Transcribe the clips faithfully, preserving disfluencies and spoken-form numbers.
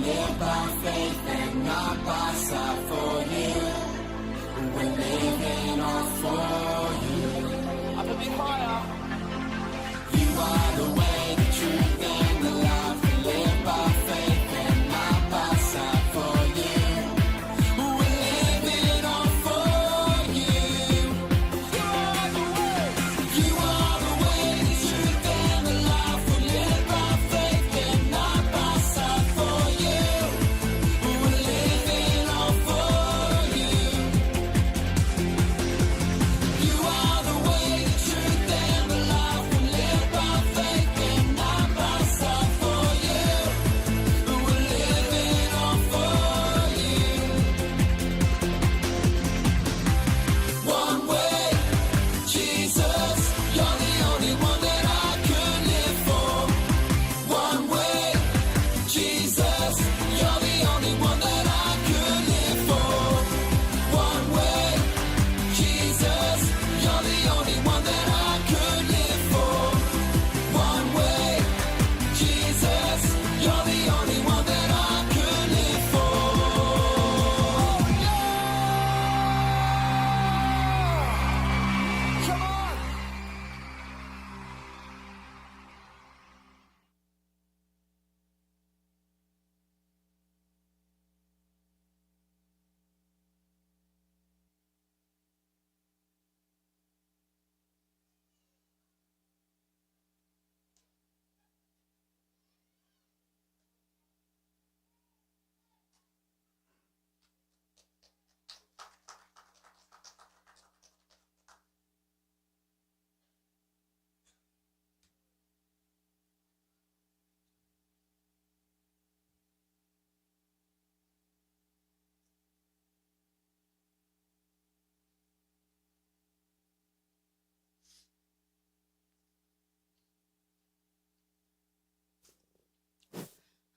Live by faith and not by sight. For you, we're living on for you. Up a bit higher. You are the way, the truth, and the life. We live by faith and not by sight. For you, we're living on for you. You are the way. You are the way, the truth, and the life. We live by faith and not by sight. For you, we're living on for you. You are the way, the truth, and the life. We live by faith and not by sight. For you, we're living on for you. One way, Jesus, you're the only one that I could live for. One way, Jesus, you're the only one that I could live for. One way, Jesus, you're the only one that I could live for. One way, Jesus, you're the only one that I could live for. Come on!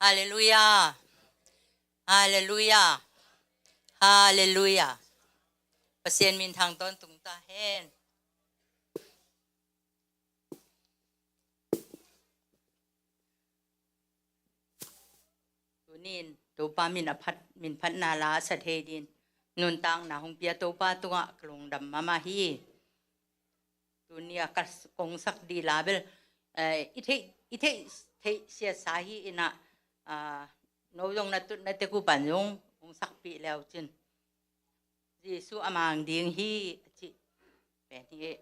Halleluiah. Halleluiah. Halleluiah. Pasian min thang tawntung ta hen. Tuni-in Topa min a phat, min phatna la a sa thei dingin nuntakna hong pia Topa tungah ka lungdam mahmah hi. Tuni a ka kong sak ding la bel, eh, i theih, i theih, theih siatsa hi in ah, ah, no zong na tut na tek uh pan zong hong sakpih le uh cin. Jesuh a mang ding hi a cih pen hi.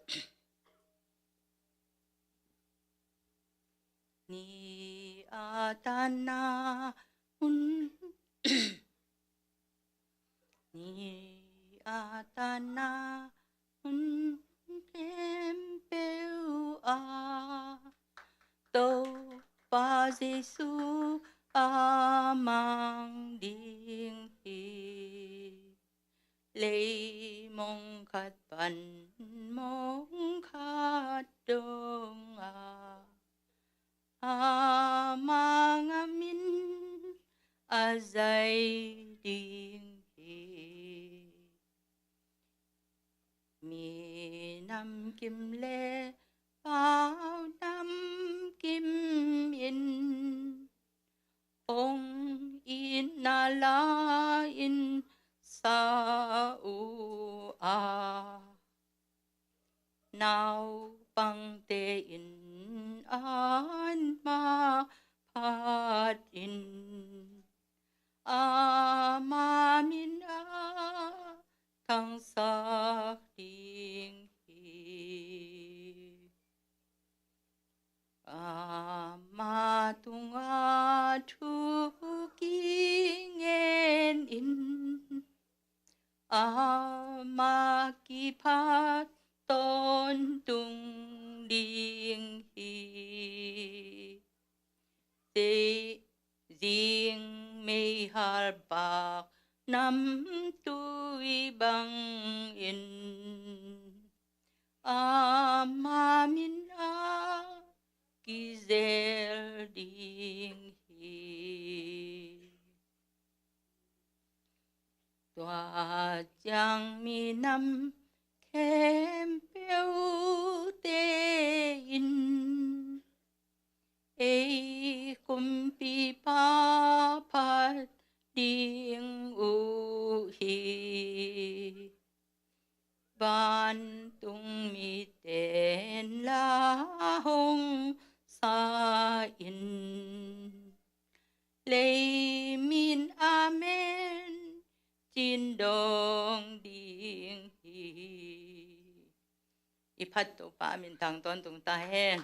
Ni a tanna hun, ni a tanna hun khempeuh ah Topa Jesuh a mang ding hi. Lei mong khat pan mong khat dong a, a mang a min a zai ding hi. Minam kim le paunam kim in ong itna la-in sa uh a, naupangte in an mah phatin ama min a thangsak ding hi. Ama tungah thu kingen in, ama kiphat tawntung ding hi. Zei zing meihal pak namtui bangin ama min a kizel ding hi. Tua ciang minam khempeuhte in ei kumpipa phat ding uh hi. Vantung miten la hong sa in, leimin amen cin dawng ding hi. I phat Topa min thang tawntung ta hen.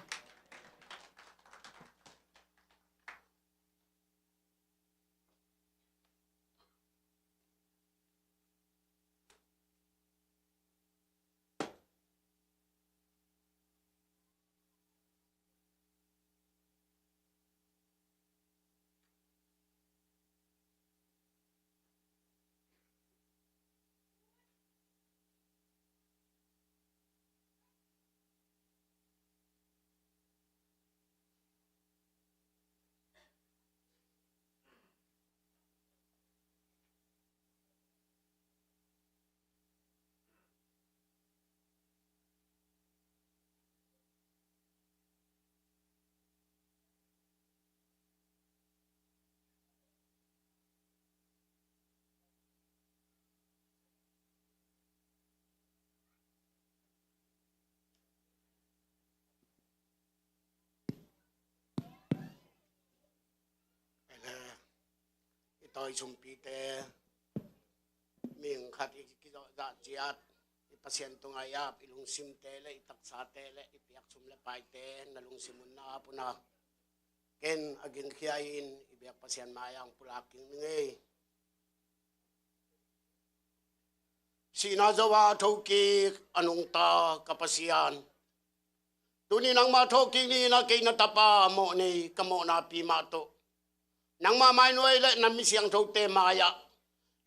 I tawi sumpite, mihing khat i kizawhzah ciat, i Pasian tungah i ap, i lungsimte le i taksate le i piak sum le paite na lungsim un na ap un a, ken a gingkhia in i biak Pasian mai-ah hong pulak kik ning ei. Sihna zo-a thokik a nungta ka Pasian, tuni nangmah thawhkik ni-in ah kei na tapa mawh nei ka mawhnapi mah tawh nangmah mainuai le na mi siangthote mai-ah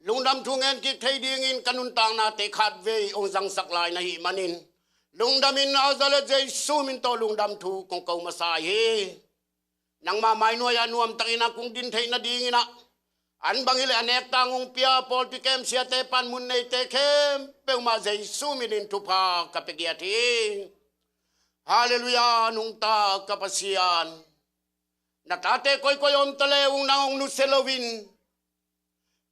lungdam thu ngen kik thei dingin ka nuntaknate khatvei hong zangsak lai na hih manin, lungdamin Nazareth Jesu min tawh lungdam thu kong ko masa hi. Nangmah mainuai-ah nuamtakin a kong din theih nadingin ah, an bang hileh a nektang hong pia pawlpi kem siate pan mun neite khempeuh mah Jesu minin thupha ka pia giat hi. Halleluiah, nungta ka Pasian. Na tate koikoi om ta le ung nang hong nusia loin,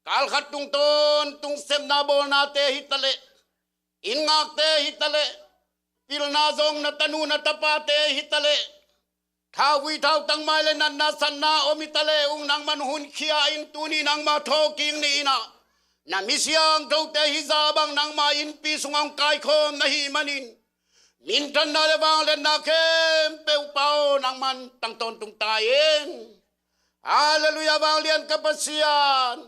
kal khat tungtawn tung sepna bawlnate hi ta leh, inn ngakte hi ta leh, pilna zong na tanu na tapate hi ta leh, thauvui thautang mai le natna satna om hi ta le ung nangman hunkhia in tuni nangmah thawhkik ni-in ah, na mi siangthote hi zah bang nangmah innpi sungah hong kaikhawm na hih manin, minthanna le vangliatna khempeuh Pa aw nangman tang tawntung ta in. Halleluiah, vanglian ka Pasian.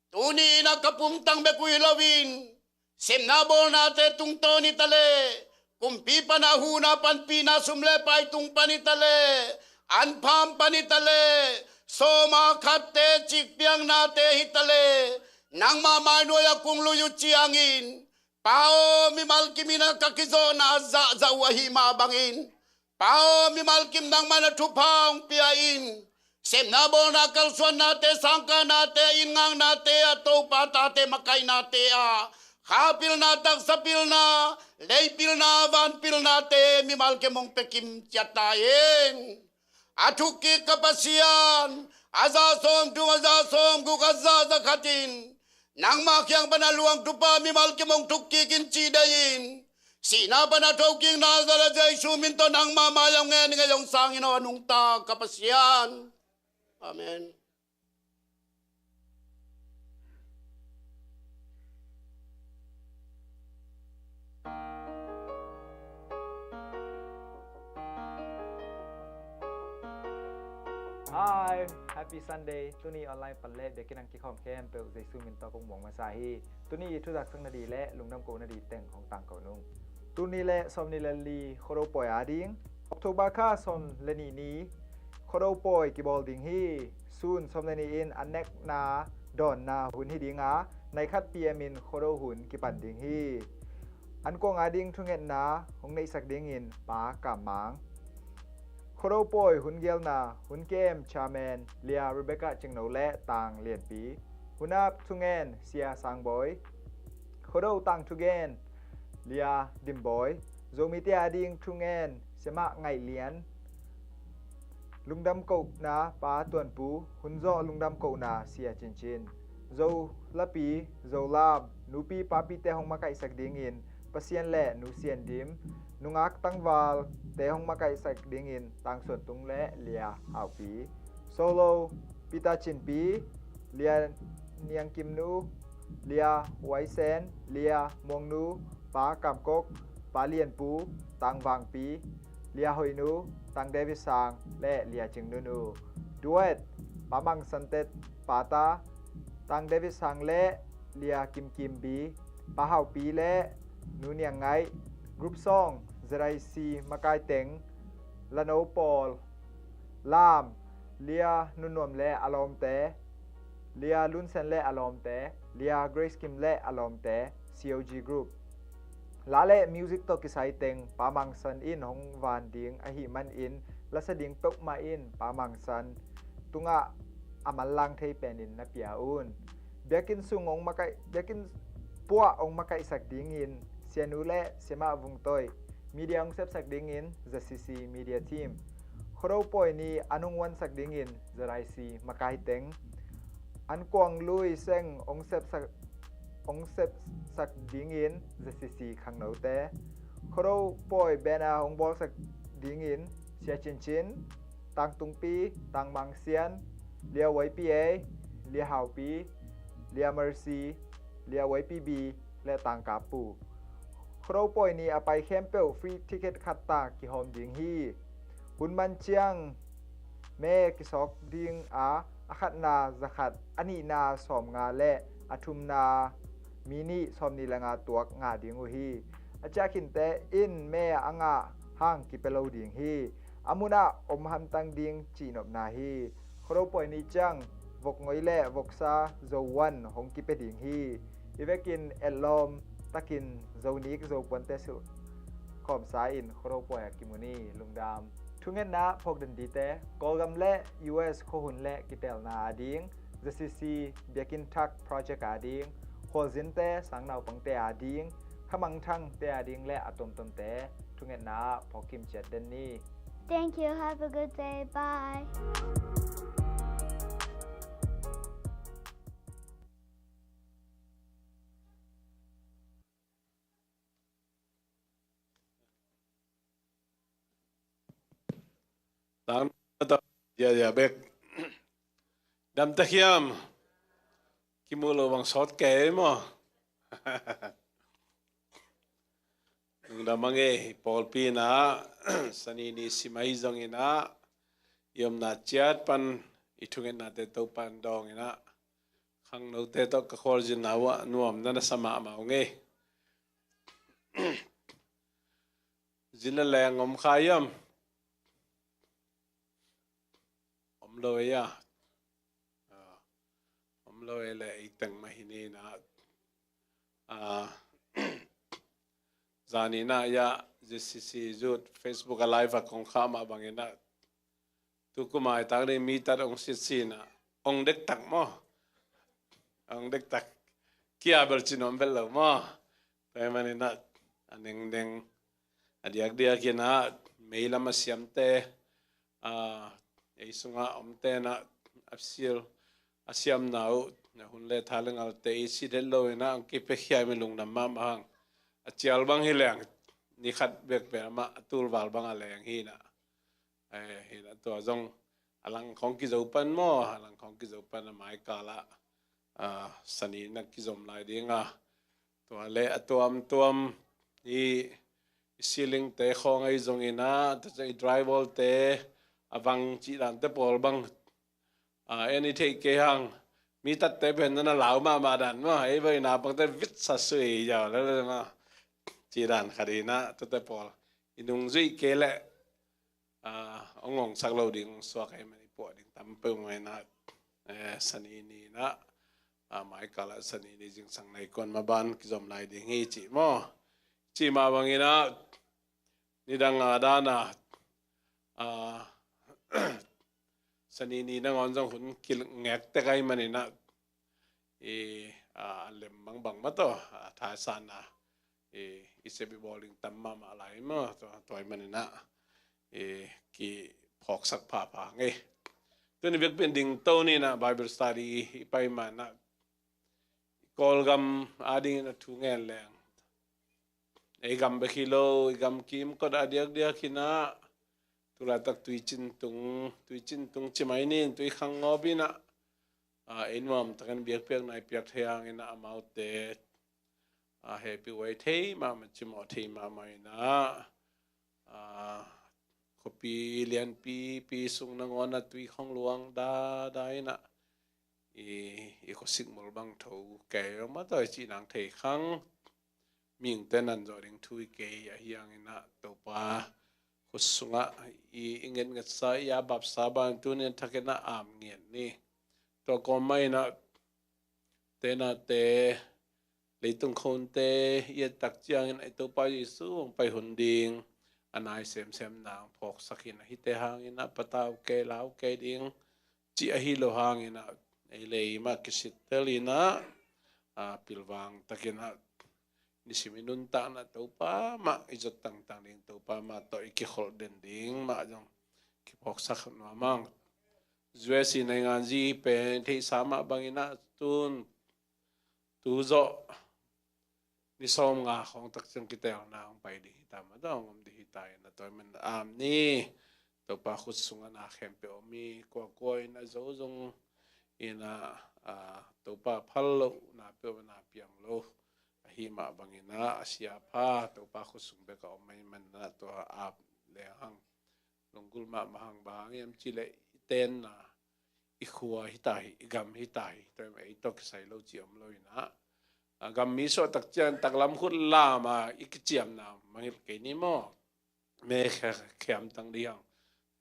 Tuni-in ah ka pumtang bek uh hi loin, sepna bawlnate tungtawn hi ta leh, kumpi pan a huhna panpihna sum le pai tung pan hi ta leh, an pham pan hi ta leh, sawma khatte cikpiaknate hi ta leh, nangmah mainuai-ah kong lui uh ciangin, Pa aw, mimal kim in ah ka kizawhna zahzah uh ahih mah bangin, Pa aw, mimal kim nangmah na thupha hong pia in. Sepna bawlna kalsuannate, sangkahnate, inn ngaknate ah, Topa tate makaihnate ah, kha pilna, taksa pilna, lei pilna, van pilnate mimal kim hong pia kim ciat ta in. A thukkik ka Pasian, a za sawmthum, a za sawmguk, a za zakhat in, nangmah kiang pan a luang thupha mimal kim hong thukkik in cih deihin, sihna pan a thokik Nazareth Jesu min tawh nangmah mai-ah hong ngen ing ei, hong sang in aw, a nungta ka Pasian. Amen. Hi, happy Sunday. Tuni online pan le biakinn ah kikhawm khempeuh Jesu min tawh kong muang masa hi. Tuni i thuzak sak nading le lungdam ko nading teng hong tangko nung. Tul nih le sawmnih le li Khuado pawi ading, October kha sawm le nih ni Khuado pawi kibawl ding hi. Sun sawm le nih in a nekna dawnna hun hi ding a, nai khat P M in Khuado hun kipan ding hi. An kuang ading thungetna hong neihsak dingin Pa Kam Mang, Khuado pawi hun gelna hun kem chairman Lia Rebecca Cingno le Tang Lianpi, hun ap thungen Sia Sang Bawi, Khuado tang thugen Lia Dim Bawi, Zomite ading thungen Sia Mah Ngaih Lian, Lungdam kohna Pa Tuanpu, hun zawh lungdam kohna Sia Cincin. Zo lapi, Zo lam, nupi papite hong makaihsak dingin Pasian le Nu Sian Dim, nungak tangvalte hong makaihsak dingin Tang Suan Tung le Lia Haupi. Solo, Peter Cinpi, Lia Niang Kim Nu, Lia Huai Sen, Lia Muang Nu, Pa Kam Kok, Pa Lian Pu, Tang Vang Pi, Lia Hoih Nu, Tang David Sang le Lia Cing Nun U. Duet, Pa Mang San Tet, Pa Ta, Tang David Sang le Lia Kim Kim Bi, Pa Hau Pi le Nu Niang Ngaih. Group song, Z I C Makai Teng, Lano Pawl. Lam, Lia Nun Nuam le a lawmte, Lia Lun Sen le a lawmte, Lia Grace Kim le a lawmte, C O G Group. La le music tawh kisai teng Pa Mang San in hong van ding ahih manin, lasa ding peuhmah in Pa Mang San tungah a manlang thei penin na pia un. Biakinn sung hong makaih, biakinn puah hong makaihsak dingin Sia Nu le Sia Mah Vung Toi, media hong sepsak dingin Z C C Media Team. Khuado pawi ni an hong huansak dingin Z I C Makai Teng. An kuang lui seng hong sepsak, hong sepsak dingin Z C C Khangnote. Khuado pawi banner hong bawlsak dingin Sia Cincin, Tang Tung Pi, Tang Mang Sian, Lia Y P A, Lia Hau Pi, Lia Mercy, Lia Y P B le Tang Kap Pu. Khuado pawi ni a pai khempeuh free ticket khat ta kihawm ding hi. Hun man ciang me kisawk ding a, a khatna za khat, a nihna sawm nga le a thumna mi nih sawm nih le nga tuak ngah ding uh hi. A ciah khinte in me a ngah hang kipia lo ding hi. A munah om hamtang ding cihnopna hi. Khuado pawi ni ciang vok ngoi le voksa Zo huan hong kipia ding hi. I vekin etlawm takin Zo nik Zo puante silh khawmsa in Khuado pawi a kimu ni. Lungdam. Thungetna phawk den dite, Kawlgam le U S khuahun le kitelna ading Z C C biakinn thak project ading, khualzinte, sangnaupangte ading, khamangthangte ading le a tuamtuamte thungetna ah phawk kim ciat den ni. Thank you. Have a good day. Bye. Tang, ya, ya, bek. Dam ta hiam. Kimu lo bang sawt kei maw. Lungdam a ngei, pawlpi in ah, Sani ni simai zongin ah, i omna ciat pan, i thungetnate Topan dawngin ah, khangnote tawh ka khualzinna uh ah nuamna na sa mahmah uh ngei. Zin le leng om kha hiam? Om lo ei a. Ah, om lo ei le ei teng mah hi ni na. Ah, zani na ya Z C C Youth Facebook a live a kong kha mah bangin ah. Tu kumai tak ni mi tat ong sit si na. Ong dektak maw. Ong dektak. Kia bel cin om bel lo maw. Tua hi manin ah, a nengdeng, a diakdiak in ah, meilam a siamte, a, ei sungah omte in ah, a sil, a siamna uh, a hun le tha le ngalte i sit het lo in ah, ang kipiakhia mi lungdam mahmah hang. A cial bang hi leng, ni khat bek pen amah, a tulval bang a leng hi na. Eh, hi na tua zong, a lang khong kizo pan maw, a lang khong kizo pan a mai kal ah, a, Sani na kizom lai ding a. Tua le a tuamtuam i, i ceiling te khawng ahi zongin ah, tua ciang i drywall te, a vang cih dante pawl bang, a, en i theih kei hang, mi tatte pen na na lau mahmah dan maw, ei vo i naupangte vitsa sui zau le le maw. Cih dan khat in ah, tuate pawl i nungzuih kei leh, a, ong ongsak lo ding, ong suak ahi man i puah ding tam peuhmah in ah, eh, Sani ni in ah, a, mai kal ah Sani ni zingsang nai kuan maban kizom lai ding hi cih maw. Cih mah bangin ah, nidang a dan a, a, Sani ni nangawn zong hun kingek tek ahi manin ah, i, a, lem bangbang mah tawh, a, thaisan a, i, i sep i bawl ding tam mahmah lai maw, tua, tua ahi manin ah, i, ki kawksak phapha ngei. Tuni biakpiak ding to ni na Bible study i pai manah Kawlgam adingin a thu ngen leng ei gam bek hi lo, i gam kimkot a diakdiak hi na, tulaitak tuicin tung, tuicin tung ci mai ning, tui khang ngawp hi na, ei nuam takin biakpiakna i piak thei hangin amaute hehpih huai thei mahmah, cimawh thei mahmah hi na, khuapi lianpipi sung nangawn a tui khong luang dada hi na, i, i khuasik mul bang tho kei lo mah tawh i cih nang thei khang. Mihingte nan zawh ding thu hi kei ahi hangin ah Topa khut sungah i, i ngetngetsa, i a bapsa ban tunin thakin ah am ngiat ni. Tua kawm mah in ah tenate, leitung khonte i et tak ciangin ei Topa Jesu hong pai hun ding, a nai semsem nang phawksak in ahite hangin ah patau kei lau kei ding cih ahi lo hangin ah ei lei mah kisittel in ah, pilvang takin ah nisim i nuntakna Topa mah i zot tangtang ding, Topa mah tawh i kikholh den ding mah zong kiphawksak nuam ang. U S A naingan zi pen theihsa mah bangin ah tun tu zawh ni sawm nga khawng tak ciang kitelna hong pai ding hi ta mah, dong om ding hi ta in ah tua man am ni. Topa khut sungah na khempeuh om hi, kuakua in a zo zong in ah Topa phal lo, na peuh na piang lo ahi mah bangin ah a sia pha Topa khut sung bek a om mai man ah tua ap leng hang lunggulh mahmah hang. Bang hang hiam cih leh i tenna i khua hi ta hi, i gam hi ta hi, tua ei tawh kisai lo cih om lo in ah, a gam mi suah tak ciang taklam khut lam a i kiciamna mangngilh kei ni maw? Me khia, khiam tang ding hang.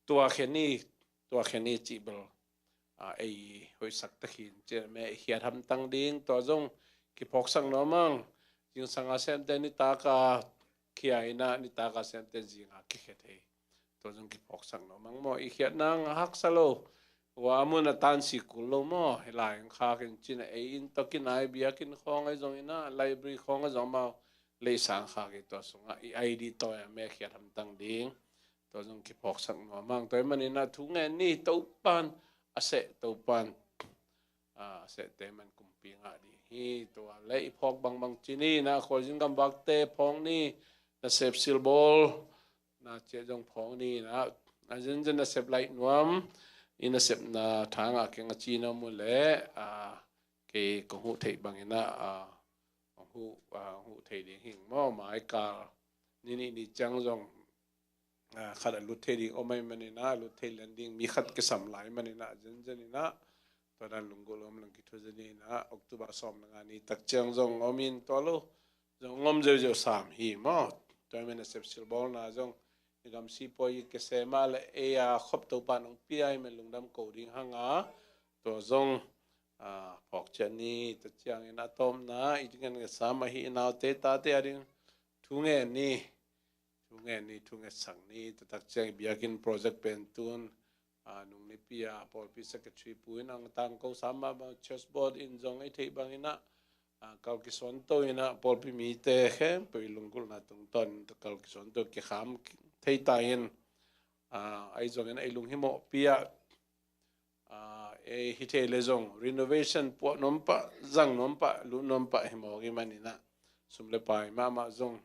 Tua khia ni, tua khia ni cih bel ei hoihsak tak hi in, cih me i khiat hamtang ding, tua zong kiphawksak nuam ang. Zingsang a semte nitak a khia in ah nitak a semte zing a kikhia thei. Tua zong kiphawksak nuam ang maw? I khiat nang a haksa lo, hua mun a tansi kul lo maw? Hi lai ang khak in cin a ei in tawh kinai biakinn khawng ahi zong in ah library khawng ahi zong mau, leisang khak in tua sungah i I D tawi a me khiat hamtang ding. Tua zong kiphawksak nuam ang. Tua ahih manin ah thu ngen ni, Topan a seh, Topan a sehte man kumpi ngah ding hi. Tua le i phawk bangbang ci ni, na khualzin gam vakte phawk ni, nasep silbawl na ciah zong phawk ni na, a zenzen nasep laih nuam i nasepna thang a keng a ci na mu le, kei kong huh theih bangin ah kong huh, kong huh thei ding hing maw? Mai kal ni nih ni ciang zong khat a lut thei ding om ahih manin ah, lut thei lian ding mi khat kisam lai manin ah, zenzen in ah tua dan lunggulh om lang kithuzen in ah, October sawm le nga ni tak ciang zong om in tua lo zong om zeuzeu sam hi maw? Tua ahih manin a sepsil bawlna zong i gam sipuai i kese mah le ei a khop Topa nong pia ahih manin lungdam ko ding hang a, tua zong phawk ciat ni. Tua ciangin a tawpna i ngen ngetsa mah hi, i naute tate a ding thu ngen ni. Thu ngen ni, thu ngetsak ni. Tua tak ciang i biakinn project pen tun nung nipi a pawlpi secretary pu in ang tangko sam mah bang, church board in zong ei theih bangin ah kal kisuanto in ah pawlpi mite khempeuh i lunggulhna tungtawn kal kisuanto kikham thei ta in, ahi zongin ah i lunghimawhpi ah ei hi thei le zong renovation puah nuam pah, zang nuam pah, lut nuam pah hi mawk i manin ah, sum le pai mahmah zong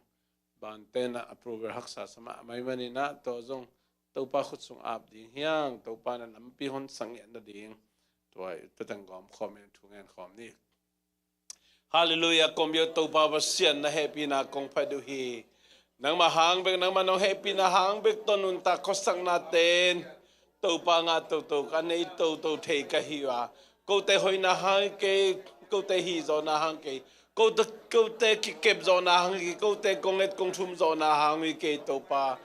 banten ah approval haksa sa mahmah i manin ah, tua zong Topa khut sung ap ding hi hang. Topa na nampi hon sang ngiat nading tua, tua teng gawm khawm in thu ngen khawm ni. Halleluiah, kong biak Topa Pasian, na hehpihna kong phat uh hi. Nangmah hang bek, nangmah nong hehpihna hang bek tawh nuntak khuasakna ten Topa ngah toto, ka nei toto thei ka hi uh a, kote hoihna hang hi kei, kote hih zawhna hang kei, kote, kote kikep zawhna hang hi kei, kote kong et kong thum zawhna hang hi kei Topa.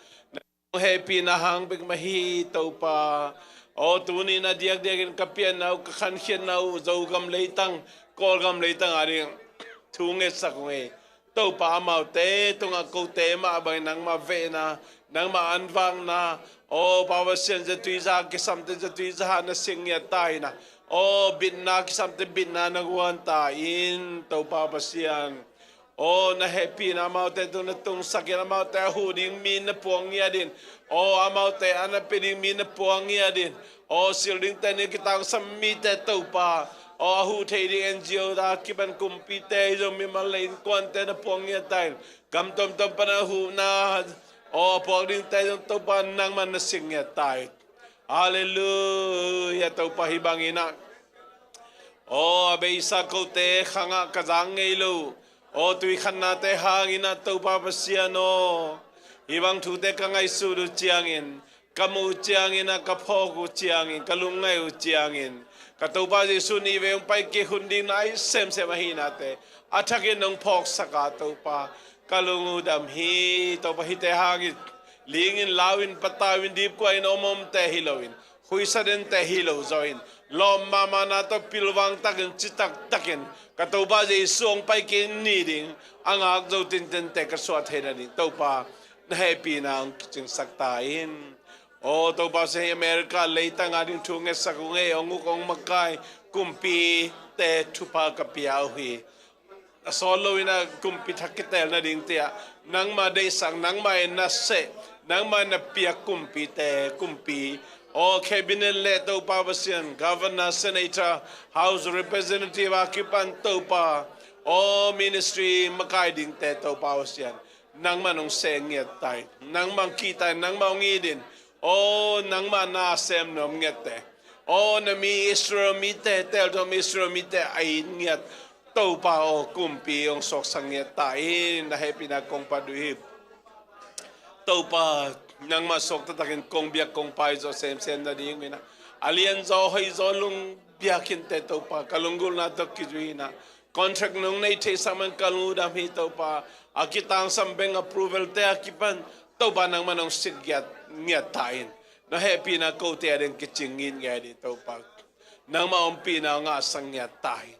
Hehpihna hang bek mah hi Topa. Aw, tuni in a diakdiakin ka pianna uh, ka khankhiatna uh, Zogam leitang, Kawlgam leitang a ding thu ngetsak uh hi. Topa, amaute tungah kote mah bangin nangmah vehna, nangmah anvakna, aw Pa Pasian, zatui zaha kisamte zatui zaha na seng ngiat ta in ah, aw bitna kisamte bitna na guan ta in Topa Pasian. Aw, na hehpihna amaute tung na tungsak in, amaute a huh ding mi na puang ngiat in. Aw, amaute a na pia ding mi na puang ngiat in. Aw, sil dingte ni kitangsam mite Topa. Aw, a huh thei ding N G O a kipan kumpite hi zong mimal le innkuante na puang ngiat ta in. Gam tuamtuam pan a huhna, aw, a puak dingte zong Topa nangman na sik ngiat ta in. Halleluia, Topa hih bangin ah. Aw, a beisa kote khangah ka zang ngei lo. Aw, tui khatnate hangin ah Topa Pasian aw. Hih bang thute ka ngaihsut uh ciangin, ka muh uh ciangin ah, ka phawk uh ciangin, ka lungngaih uh ciangin, ka Topa Jesu nih vei hong pai kik hun ding nai semsem ahihnate a thakin nong phawksak a Topa, ka lung uh dam hi. Topa hihte hangin lingin, lauin, patauin, dipkuain, omomte hi loin, huisa dente hi lo zawin, lawm mahmahna tawh pilvang takin, citak takin, ka Topa Jesu hong pai kik ni ding a ngak zo tintente ka suah theihna ding Topa na hehpihna hong kicingsak ta in. Aw, Topa Pasian, America leitang a ding thu ngetsak ung ei, hong uk hong makai kumpite thupha ka pia uh hi. A sawt loin ah kumpi thak kitelna ding tiah nangmah deihsak, nangmah in na seh, nangmah in na piak kumpite, kumpi, aw, cabinet le Topa Pasian, governor, senator, house representative a kipan Topa, aw, ministry makai dingte Topa Pasian, nangmah in hong seh ngiat ta in, nangmah hong kih ta in, nangmah hong it in. Aw, nangmah na sem nuam ngiatte, aw, na mi Israel mite, teltuam Israel mite a it ngiat Topa aw, kumpi hong suaksak ngiat ta in, na hehpihna kong phat uh hi. Topa, nangmah suak taktakin kong biak kong pai zaw semsem nading uh hi na. A lianzaw hoihzaw lung biakinnte Topa, ka lunggulhna tawh kizui hi na. Contract nong neih theihsak man ka lung uh dam hi Topa. A kitangsam bank approval te a kipan Topa nangmah nong sik ngiat, ngiat ta in. Na hehpihna kote a ding kicing ngitnget hi Topa. Nangmah ompihna ngahsak ngiat ta in.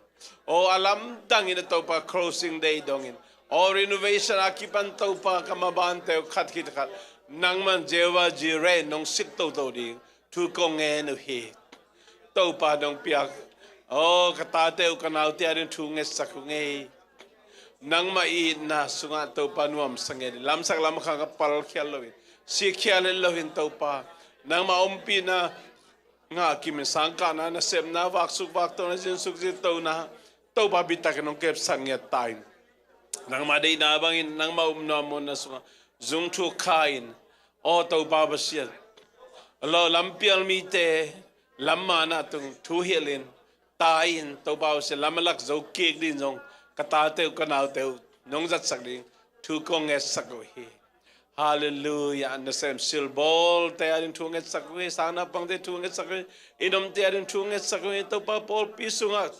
Aw, a lamdangin a Topa closing day dongin, aw, renovation a kipan Topa ka mabante uh khat khit khat nangman Jehovah Jireh nong sik toto ding thu kong ngen uh hi. Topa nong piak, aw, ka tate uh ka naute a ding thu ngetsak ung ei. Nangmah itna sungah Topa nuamsa ngiat in, lamsak lamkhang a palkhial loin, sikkhial het loin Topa, nangmah ompihna ngah kimin sangkahna, nasepna, vaksuk vaktona, zinsuk zintona Topa bitak in hong kepsak ngiat ta in. Nangmah deihna bangin nangmah upna muanna sungah zungthuk kha in, aw Topa Pasian, a lo lampial mite lam manah tung thuhilh in, tai in Topa Pasian, lam a lak zo kik ding zong ka tate uh ka naute uh nong zatsak ding thu kong ngetsak uh hi. Halleluia. Nasem silbawlte a ding thu ngetsak uh hi. Sangnaupangte thu ngetsak uh hi. I nomte a ding thu ngetsak uh hi. Topa pawlpi sungah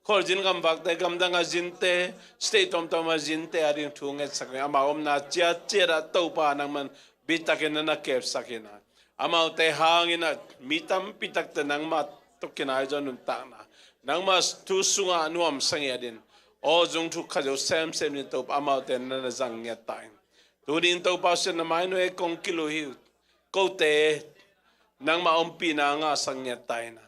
khualzin gamvakte, gamdang a zinte, state tuamtuam a zinte a ding thu ngetsak uh hi. Amau omna ciatciat ah Topa nangman bitakin na na kepsak hi na. Amaute hangin ah mi tampi takte nangmah tawh kinai zaw nuntakna, nangmah thu sungah nuamsa ngiat in, aw zungthuk kha zo semsem in Topa amaute na na zang ngiat ta in. Tuni in Topa Pasian na mai nuai kong kilu hi uh. Kote nangmah ompihna ngahsak ngiat ta in ah.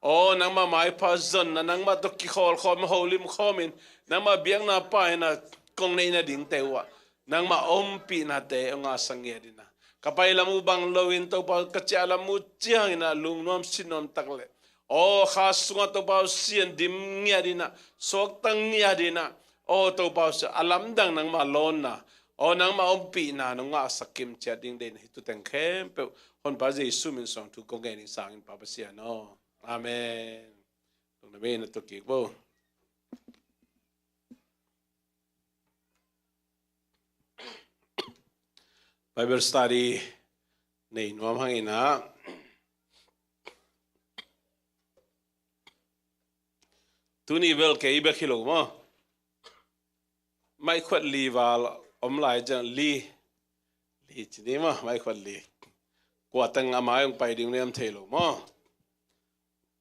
Aw nangmah maipha zonna, nangmah tawh kikhawl khawm, holim khawmin, nangmah biakna pa in ah kong neih nadingte uh ah nangmah ompihnate hong ngahsak ngiat in ah. Ka pai lam uh bang loin Topa ka ciah lam uh ciangin ah lungnuam sinnuam tak leh, aw kha sungah Topa Pasian dim ngiat in ah, suakta ngiat in ah, aw Topa Pasian a lamdang nangmah lawnna, aw nangmah ompihna nong ngahsak kim ciat ding deihna hi. Tuteng khempeuh Honpa Jesu min suang thu kong ngen ning sangin Pa Pasian aw. Amen. Lungdam ei, na tuk kik bo. Bible study nei nuam hang in ah. Tuni bel kei bek hi lo maw. Maikhuat li val om lai ciang li. Li ci ni maw, maikhuat li. Kua teng a mai hong pai ding nuam thei lo maw.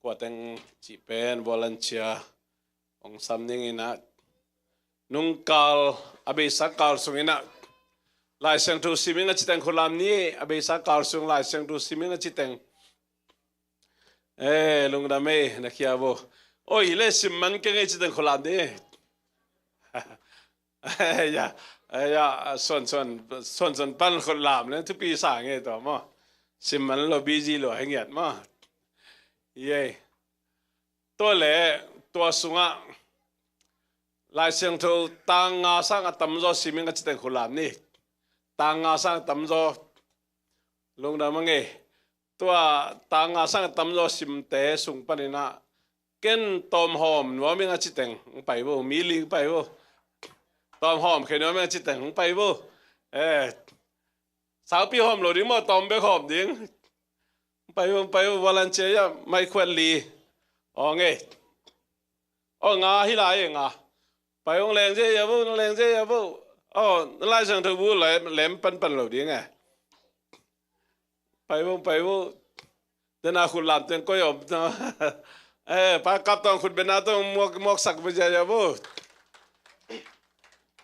Kua teng cih pen volunteer hong sam ning in ah. Nung kal, a beisa kal sung in ah Lai Siangtho sim ing a ci teng khulam ni, a beisa kal sung Lai Siangtho sim ing a ci teng. Eh, lungdam ei, na khia bo. Oi, le sim man keng ei ci teng khulam ni. Ya, ya, suan suan, suan suan pan khut lam le thupi sa nge tua maw. Sim man lo, busy lo, hei ngiat maw. Yei. Tua le, tua sungah Lai Siangtho tang nga sang a tamzaw sim ing a ci teng khut lam ni. Tang nga sang a tamzaw lungdam a ngei. Tua tang nga sang a tamzaw simte sung paninah ken tawmhawm nuam ing a ci teng hong pai vo, mi li hong pai vo. Tawmhawm khe nuam ing a ci teng hong pai vo. Eh, saupi hawm lo ding maw, tawm bek hawm ding. Hong pai vo, hong pai vo, volunteer ya, mai khuat li. Aw ngei. Aw nga hi lai e nga. Pai ung leng zia vo, leng zia vo. Aw, Lai Siangtho bu lem, lem panpan lo ding e. Pai vo, pai vo. Dena khut lam teng koi om ta. Eh, Pa Kap Tawng khut bena tawng muak, muak sak bu zia vo.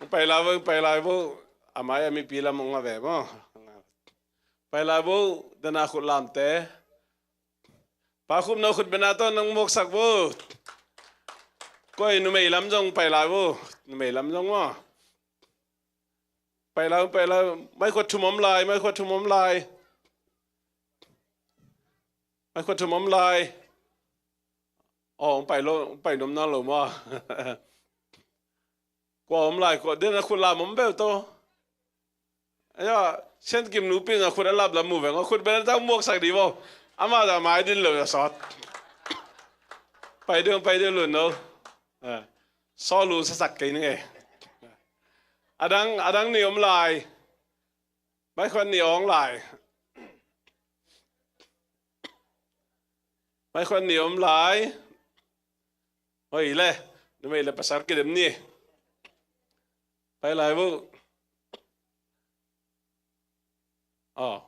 Pai lai vo, pai lai vo. Amai a mipi lam ung a ve maw. Pai lai vo, dena khut lam te. Pa Khupno khut bena tawh nang muaksak vo. Koi numei lam zong pai lai vo. Numei lam zong maw. Pai lai, pai lai. Mai khuat thum om lai, mai khuat thum om lai. Mai khuat thum om lai. Aw, pai lo, pai nom na lo maw. Kua om lai, kua den a khut lam om beu to. Aya, Sian Kim nu pin a khut a lap lam mu veng, a khut ben a tang muaksak di vo. Ama da mai din lo ya sawt. Pai ding, pai ding lun no. Eh, saw lun sasak kei ning e. Adang, adang ni om lai. Mai khuan ni ong lai. Mai khuan ni om lai. Hoi le, numei le pasal kidem ni. Pai lai vo. Aw.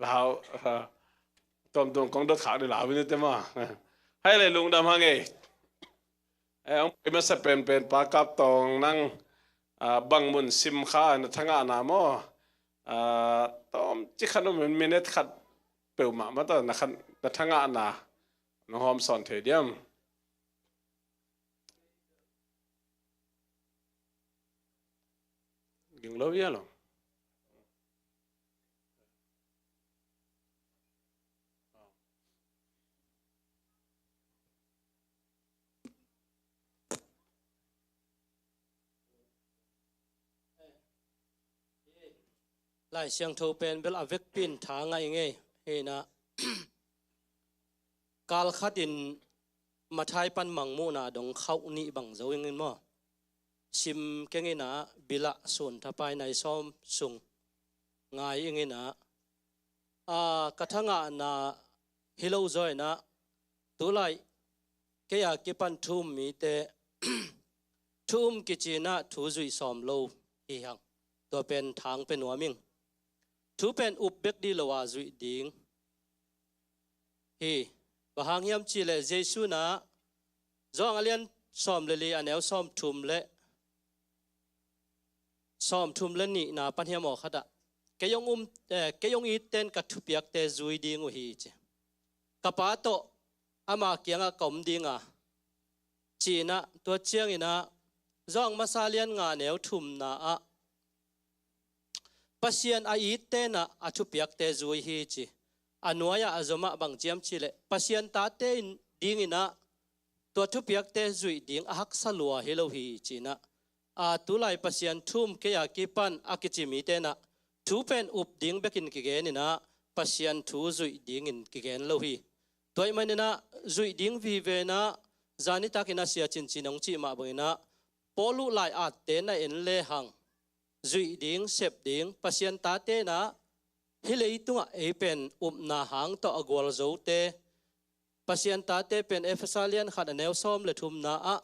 Lau, ah, tuamtuam kong dot khak ni lau ni te maw. Hai le lungdam hang e. Eh, hong pai masa penpen Pa Kap Tawng nang, ah, bang mun sim kha na thangahna maw. Ah, tawm ci khat om, minute khat peuhmah mah ta na khan, na thangahna nong hawm sawn thei diam. Ging lo ia lo. Lai Siangtho pen bel a vekpi in tha ngai ngei. Hina kal khat in Mathai pan Mangmuhna dong khauh nih bang zo ing in maw. Sim keng inah bilah sun thapai nai sawm sung ngai ing inah, a, ka thangahna hi lo zaw inah tulai kei a kipan thu um mite thu um kici inah thu zuih sawm lo hi hang. Tua pen thang pe nuam ing. Thu pen up bek di lo a zuih ding hi. Bang hang hiam cihleh Jesu inah Johan a lian sawm le li a neu sawm thum le sawm thum le nihna pan hiam aw khatah, kei hong um, eh, kei hong it ten ka thupiakte zui ding uh hi ci. Ka Pa tawh ama kiangah ka om dinga ci inah, tua cianginah Johan masa lian nga neu thumna ah Pasian a it tenah a thupiakte zui hi ci. A nuai-ah a zomah bang ciam cihleh Pasian tate in dinginah tua thupiakte zuih ding a haksa lua hi lo hi cinah, a, tulai Pasian thu um kei a kipan a kici mi tenah thu pen up ding bekin kigen inah Pasian thu zuih dingin kigen lo hi. Tua ih maninah zuih ding vive inah zanitak inah sia cincin hong cih mah banginah Paul uh lai atte na en lehang zuih ding, sep ding, Pasian tate inah hih leitungah ei pen upna hang tawh a gualzote, Pasian tate pen Efesa lian khat a neu sawm le thumna ah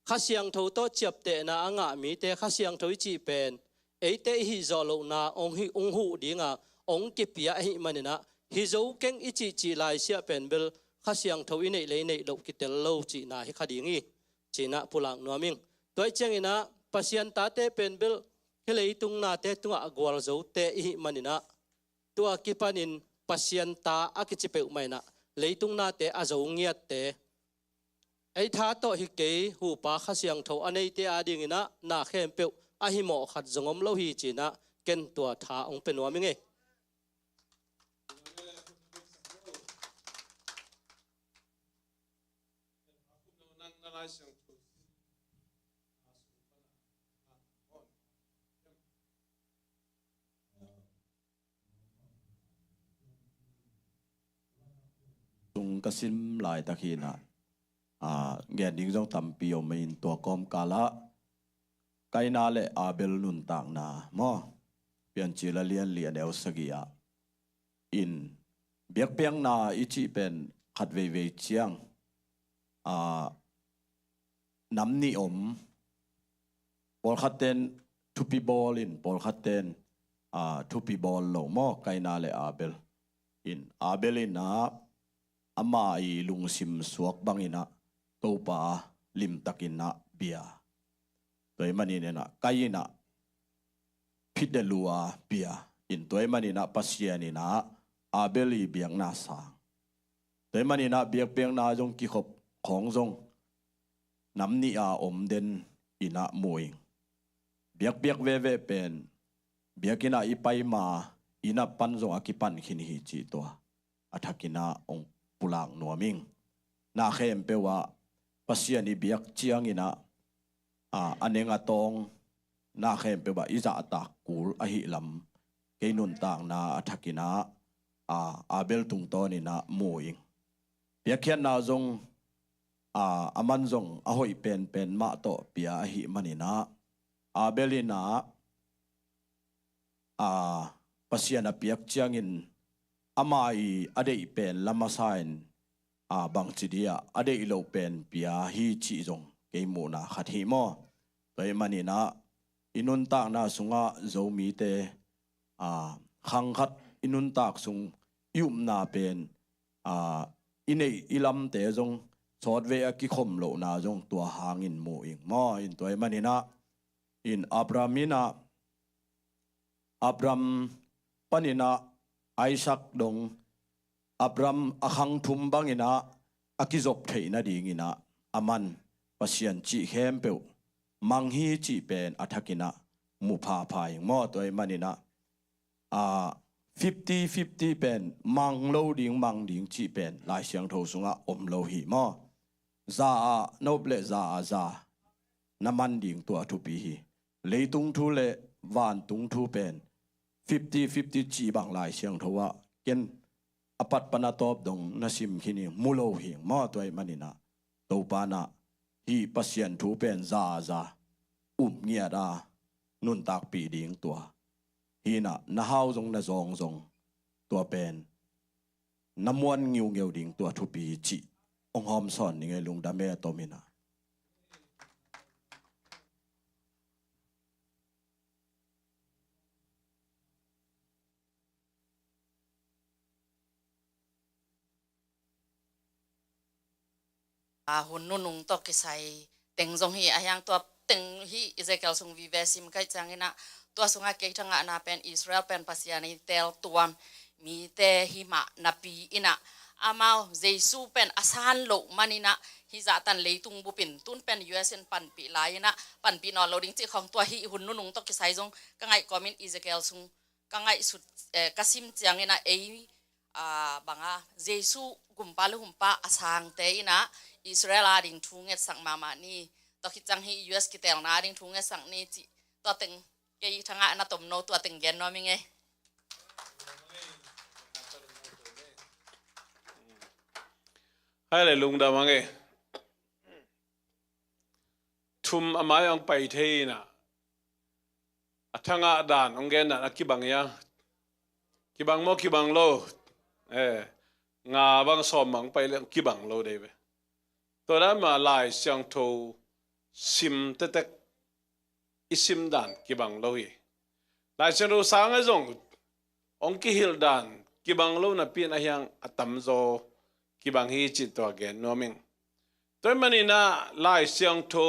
Kha Siangtho tawh ciaptehna a ngah mite Kha Siangtho i cih pen eite i hih zawh lohna hong hi, hong huh dinga hong kipia ahih maninah hih zo keng i cihcih laisiah pen bel Kha Siangtho i neih le i neih loh kitel lo cihna hi kha ding hi. Cinah pulak nuam ing. Tua ih cianginah Pasian tate pen bel hih leitung nate tungah a gualzote i hih maninah tua kipanin Pasian ta a kici peuhmah inah leitung nate a zo ngiatte Hih tha tawh hi kei, hupa Kha Siangtho a neite adingin ah na khempeuh a himawh khat zong om lo hi ci-in ah ken tua tha hong pia nuam ing ei. Tung ka sim laitak hi-in ah, aa, gen ding zong tampi om in tua kawmkal ah Kaina le Abel nuntakna maw, Piancil a lian li a neu sagih ah in biakpiakna i cih pen khat veivei ciang, aa, nam nih om. Pawlkhat ten thupi bawl in, pawlkhat ten, aa, thupi bawl lo maw, Kaina le Abel. In Abel in ah ama i lungsim suak bangin ah Topa limtakin ah bia. Tua ahih manin ah Kaina phit le lu a bia. In tua ahih manin ah Pasian in ah Abel i biakna sang. Tua ahih manin ah biakpiakna zong kikhop khawng zong nam nih a om den in ah mu ing. Biakpiak veve pen biakinn ah i pai ma inn ah pan zong a kipan khin hi cih tua a thakin ah hong pulak nuam ing. Na khempeuh ah Pasian i biak ciangin ah, aa, a neng a tawng na khempeuh ah i zahtak kul ahih lam kei nuntakna a thakin ah, aa, Abel tungtawnin ah mu ing. Piakkhiatna zong, aa, aman zong a hoih penpen mah tawh pia ahih manin ah Abel in ah, aa, Pasian a piak ciangin ama i a deih pen la masa in, aa, bangci dia a deih loh pen pia hi cih zong kei muhna khat hi maw. Tua ahih manin ah i nuntakna sungah Zomite, aa, khang khat i nuntak sung i upna pen, aa, i neih i lamte zong sawtvei a kikhom lohna zong tua hangin mu ing maw. In tua ahih manin ah in Abraham in ah Abraham panin ah Isaac dong, Abraham a khang thum bangin ah a kizop theih nadingin ah aman Pasian cih khempeuh mang hi cih pen a thakin ah mu phapha ing maw. Tua ahih manin ah, aa, fifty fifty pen mang lo ding mang ding cih pen Lai Siangtho sungah om lo hi maw. Za ah na up le za ah za na man ding tua thupi hi. Leitung thu le vantung thu pen fifty fifty cih bang Lai Siangtho ah ken a pat pan a tawp dong na sim khin hi, mu lo hi maw. Tua ahih manin ah Topa in ah hih Pasian thu pen za a za up ngiat a nuntakpih ding tua hi-in ah na hau zong na zawng zong tua pen na muan ngiungeu ding tua thupi hi cih hong hawmsawn ning ei. Lungdam e, a tom in ah. A hun nunung tawh kisai teng zong hi a, hiang tua teng hi Ezekiel sung vive sim kaih ciangin ah tua sungah kei thangahna pen Israel pen Pasian i teltuam mite hi mah napi in ah amau Jesu pen a san loh manin ah hih zahtan leitung bupin tun pen U S in panpih lai in ah panpih nawn lo ding cih khawng tua hi hun nunung tawh kisai zong ka ngaih kawmin Ezekiel sung ka ngaihsut, eh, ka sim ciangin ah ei, ah, banga Jesu gumpa le humpa a sangte in ah Israel ading thu ngetsak mahmah ni. Tua khit ciang hi U S kitelna ading thu ngetsak ni cih tua teng kei thangah na tomno tua teng gen nuam ing ei. Hai le lungdam ang ei. Thum a mai ang pai thei in ah a thangah dan hong gen dan a kibang ia. Kibang maw, kibang lo? Eh, nga bang sawm bang pai le kibang lo dei ve. Tua dan mah Lai Siangtho sim tektek i sim dan kibang lo hi. Lai Siangtho sang a zong hong kihilh dan kibang lo napi in a hiang a tamzaw kibang hi cih tua gen nuam ing. Tua ahih manin ah Lai Siangtho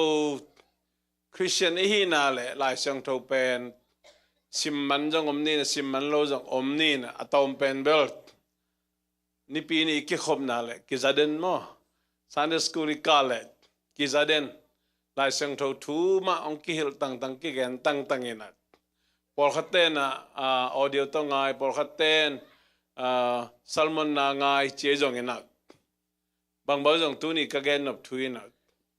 Khristian i hihna le Lai Siangtho pen sim man zong om ni in, sim man lo zong om ni in, a tawm pen bel Nipi ni i kikhopna le kizaden maw? Sunday school i kah le kiza den. Lai Siangtho thu mah hong kihilh tangtang, kigen tangtang in ah, pawlkhat ten ah, ah, audio tawh ngai, pawlkhat ten, ah, sermon na ngai ci ahi zongin ah, bangbang zong tuni ka gen nop thu in ah,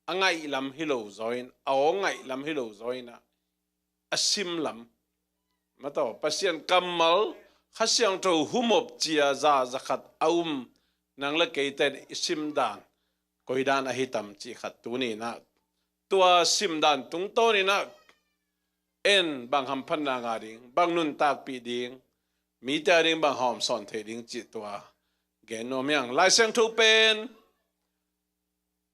a ngaih lam hi lo zaw in, a aw ngaih lam hi lo zaw in ah, a sim lam, mataw, Pasian kammal, Kha Siangtho humop cia za, za khat a um, nang le kei ten i sim dan koi dan ahi tam cih khat tuni in ah, tua sim dan tungtawn in ah, en bang hamphatna ngah ding, bang nuntakpih ding, mite a ding bang hawmsawn thei ding cih tua gen nuam hi hang. Lai Siangtho pen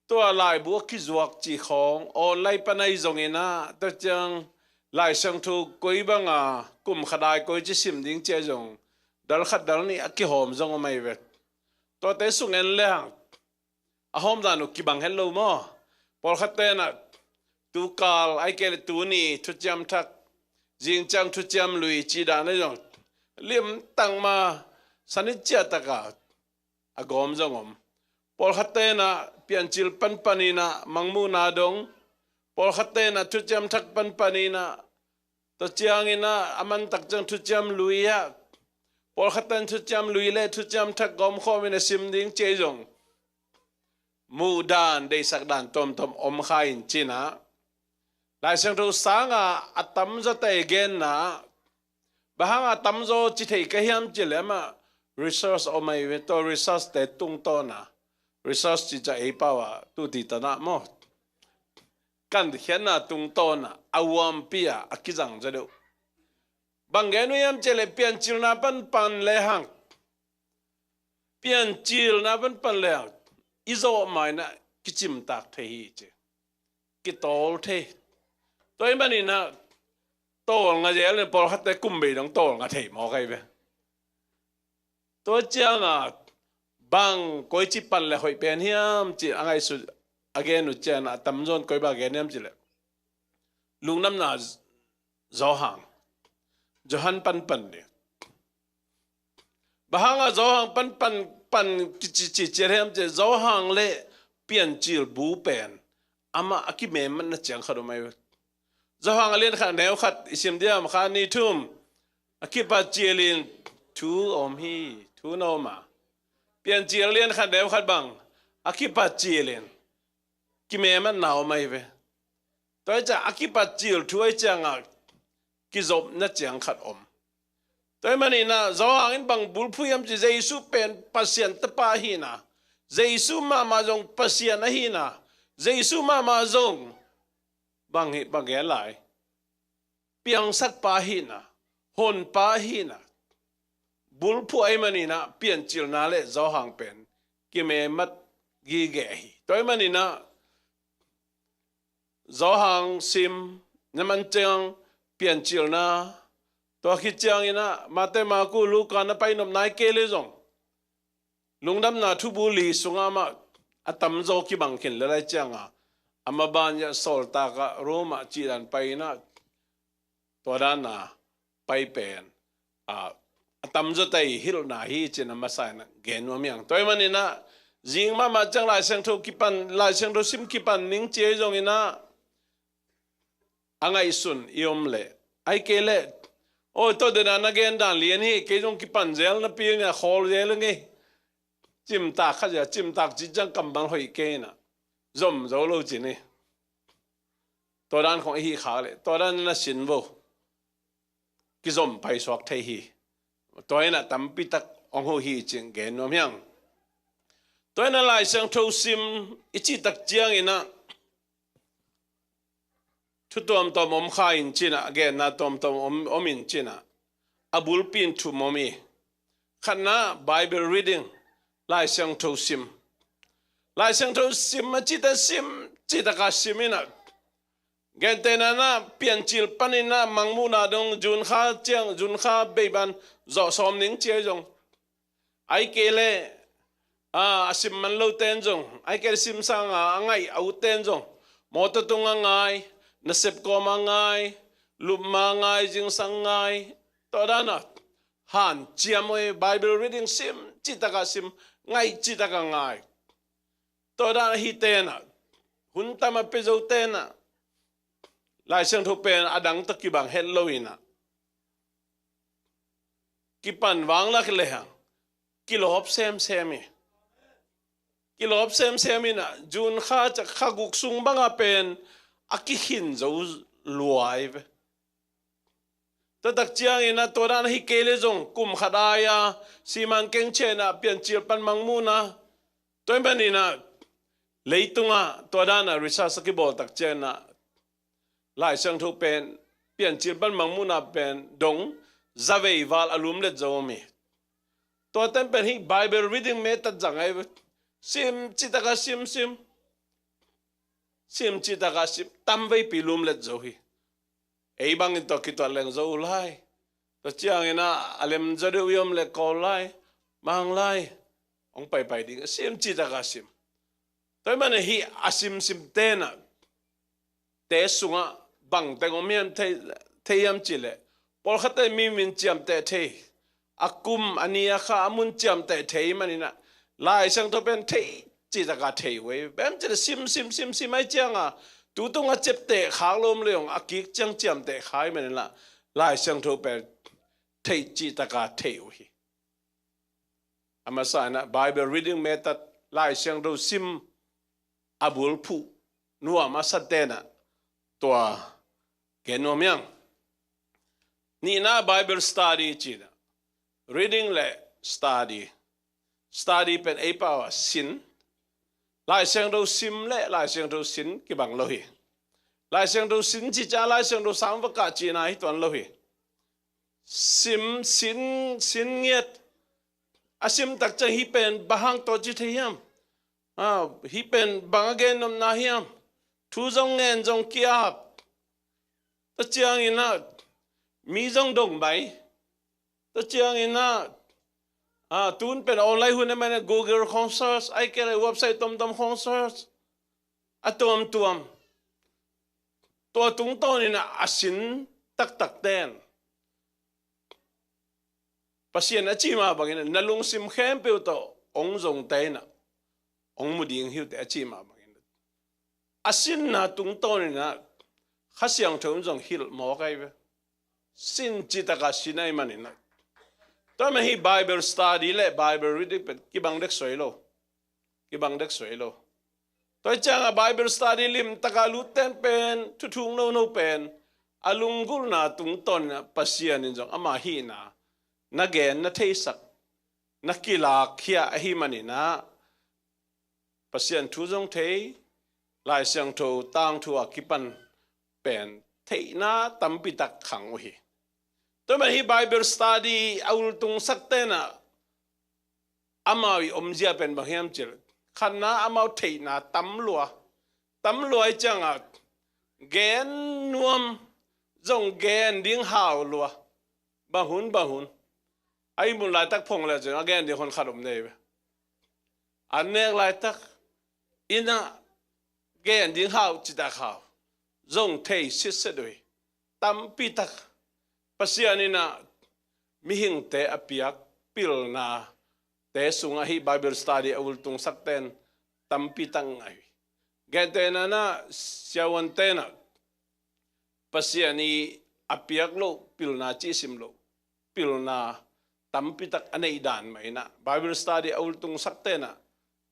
tua laibu a kizuak cih khawng online pan ahi zongin ah, tua ciang Lai Siangtho koi bang a kum khat ai koi ci sim ding ci ahi zong, dal khat dal nih a kihawm zong om ahi ve. Tuate sung en le hang, a hawm dan uh kibang het lo maw? Pawlkhat ten ah tukal, ahih kei leh tuni thuciam thak, zingciang thuciam lui ci dan ahi zong, limtang ma, sanit ciah tak a a gawm zong om. Pawlkhat ten ah Piancil panpan in ah mangmuhna dong, pawlkhat ten ah thuciam thak panpan in ah, tua ciangin ah a man tak ciang thuciam lui ah, pawlkhat ten thuciam lui le thuciam thak gawm khawm in a sim ding ci ahi zong, muh dan, deihsak dan tuamtuam om kha in cin ah, Lai Siangtho sang a a tamzaw te genna, bang hang a tamzaw ci thei ka hiam cih leh amah research om ahi ve. Tua research te tungtawn a, research ci ciang ei pau ah tuti tan ah maw, kankhiatna tungtawn a, a uampi a a kizang zaw deuh. Bang gen uh hiam cih leh Piancilna panpan le hang, Piancilna panpan le hang, i zawh ma in ah kicimtak thei hi ci. Kitawl thei. Tua ahih manin ah tawlnga zel in, pawlkhatte kum bei dong tawlnga thei mawk ahi ve. Tua ciang ah bang koici pan le hoih pen hiam ci a ngaihsut, a gen uh ciang ah a tamzaw in koi bang gen hiam cih leh, Lungdamna Johan, Johan panpan ding. Bang hang a Johan panpan, pan kici ci ciat hiam cih leh, Johan le Piancil bu pen amah a kimematna ciang khat om ahi ve. Johan a lian khat neu khat i sim diam, kha ni thum a kipat cil in thu om hi, thu na om a. Piancil a lian khat neu khat bang a kipat cil in kimematna om ahi ve. Tua ahih ciang a kipat cil thu ahih ciang ah kizopna ciang khat om. Tua ahih manin ah Johan in bang bulphuh hiam cih leh, Jesu pen Pasian Tapa ahi na, Jesu mahmah zong Pasian ahi na, Jesu mahmah zong bang hi, bang gen lai, piangsakpa ahi na, honpa ahi na, bulphuh ahih manin ah Piancilna le Johan pen kimemat gige hi. Tua ahih manin ah Johan sim na man ciang Piancilna, tua khit ciangin ah Mate, Marku, Luka na pai nop nai kei le zong, Lungdamna Thubu li sungah amah a tamzaw kibang khin le lai ciang a, a maban ah sawltak ah Rome ah cih dan pai in ah, tua dan a pai pen, a, a tamzaw te i hilhna hi ci-in a masa in ah gen nuam hi hang. Tua ahih manin ah zing mahmah ciang Lai Siangtho kipan, Lai Siangtho sim kipan ning ci ahi zongin ah, a ngaihsun i om leh, ahih kei leh, oi, tua dan a na gen dan lian hi, kei zong kipan zel napi ing a, khawl zel ing ei, cimtak kha zel, cimtak ci ciang kammal hoih kei in ah, zom zo lo ci ni. Tua dan khong i hih khak leh tua dan na sin vo, kizom paisuak thei hi. Tua in ah tampi tak hong huh hi ci-in gen nuam hi hang. Tua in ah Lai Siangtho sim i cih tak ciangin ah thu tuamtuam om kha in ci-in ah, a genna tuamtuam om, om in ci-in ah, a bulpi in thum om hi. Khatna, Bible reading, Lai Siangtho sim. Lai Siangtho sim, a cihte sim, cihtak a sim in ah, gentehna in ah Piancil panin ah Mangmuhna dong June kha ciang, June kha bei ban zawh sawm ning ci ahi zong, ahih kei leh, a, a sim man lote in zong, ahih kei leh sim sang a, a ngaih a utte in zong, mawtaw tung ah ngai, nasep kawm ah ngai, lupma ah ngai, zingsang ngai, tua dan a hanciam uh hi. Bible reading sim cihtak a sim, ngaih cihtak a ngai. Tua dan a hihte in ah hun tam a pia zo tenah Lai Siangtho pen a dang tawh kibang het lo inah kipan vanglak lehang kilawp semsem hi. Kilawp semsem inah June kha cak kha guk sung banga pen a kikhin zo luai ve. Tua tak ciangin ah tua dan ahi kei le zong kum khat ai-a siman keng ciah inah Piancil pan Mangmuhna, tua ahih manin ah leitungah tua dan a research a kibawl tak ciangin ah Lai Siangtho pen Piancil pan Mangmuhna pen dong zavei val a lumlet zo om hi. Tua ten pen hih Bible reading method zang ahi ve. Sim citak a sim sim, sim citak a sim, tamveipi lumlet zo hi. Ei bangin tua kituat leng zo uh lai. Tua ciangin ah a lem zaw deuh i om le Kawl lai, Mang lai, hong paipai ding, sim citak a sim. Tua ahih manin hih a simsim tenah te sungah bang teng om hiam thei, thei hiam cih leh pawlkhatte mi min ciamteh thei, a kum, a ni, a kha, a mun ciamteh thei manin ah Lai Siangtho pen thei citak a thei uh hi. Bang hiam cih leh sim sim sim sim ahih ciangin ah tu tungah ciamteh khak lo om le hong a kik ciang ciamteh kha ahih manin ah Lai Siangtho pen thei citak a thei uh hi. A masa inah Bible reading method, Lai Siangtho sim a bulphuh nuam a sa tenah tua gen nuam hi hang. Nihna Bible study ci-in ah, reading le study. Study pen ei pau ah sin. Lai Siangtho sim le Lai Siangtho sin kibang lo hi. Lai Siangtho sin cih ciang Lai Siangtho sang va kah cihna hi tuan lo hi. Sim, sin, sin ngiat. A sim tak ciang hih pen bang hang tawh ci thei hiam? Ah, hih pen bang a gen nopna hiam? Thu zong ngen zong ki-ap. Tua ciangin ah mi zong dong mai. Tua ciangin ah, ah, tun pen online hun ahih manin Google khong search, ahih kei leh website tomtom khong search. A tuamtuam. Tua tungtawnin ah a sin taktak ten Pasian a cih mah bangin na lungsim khempeuh tawh hong zongte in ah hong mu ding hi uh teh a cih mah bangin a sinna tungtawnin ah Kha Siangtho in zong hilh mawk ahi ve. Sin citak a sin ahih manin ah. Tua ahih manin hih Bible study le Bible reading pen kibang dek suai lo. Kibang dek suai lo. Tua ahih ciangin Bible study limtak a lut ten pen, thuthuk nono pen a lunggulhna tungtawnin ah Pasian in zong ama hihna na gen, na theisak, na kilakkhia ahih manin ah Pasian thu zong thei, Lai Siangtho tangthu a kipan pen theihna tampi tak khang uh hi. Tua ahih manin hih Bible study a ultungsak ten ah amau i omzia pen bang hiam cih leh, khatna amau theihna tam lua. Tam lua ahih ciangin gen nuam zong gen ding hau lua. Bang hun, bang hun. A ihmut laitak phong le cin a gen ding honkhat om nei ve. An nek laitak in ah gen ding hau citak hau zong thei sitset uh hi. Tampi tak Pasian in ah mihingte a piak pilnate sungah hih Bible study a ultungsak ten tampi tak ngah uh hi. Gentehna in ah siavuante in ah Pasian i a piak loh pilna cih sim loh pilna tampi tak a neih dan mah in ah Bible study a ultungsak ten ah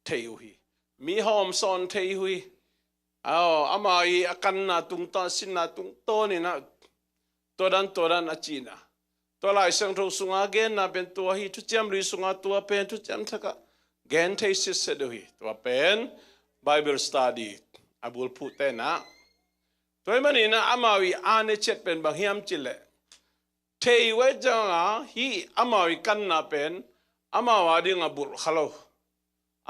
thei uh hi. Mi hawm sawn thei uh hi. Aw, ama i a kanna tungtawn, sinna tungtawnin ah tua dan, tua dan a cihna. Tua Lai Siangtho sunga genna pen tua hi, Thuciam Lui sunga tua pen, Thuciam Thak ah gen thei sitset uh hi. Tua pen Bible study a bulphuh ten ah. Tua ahih manin ah amau i a ne ciat pen bang hiam cih leh, thei uh ahih ciangin hih amau i kanna pen amau a ding a bulh kha lo.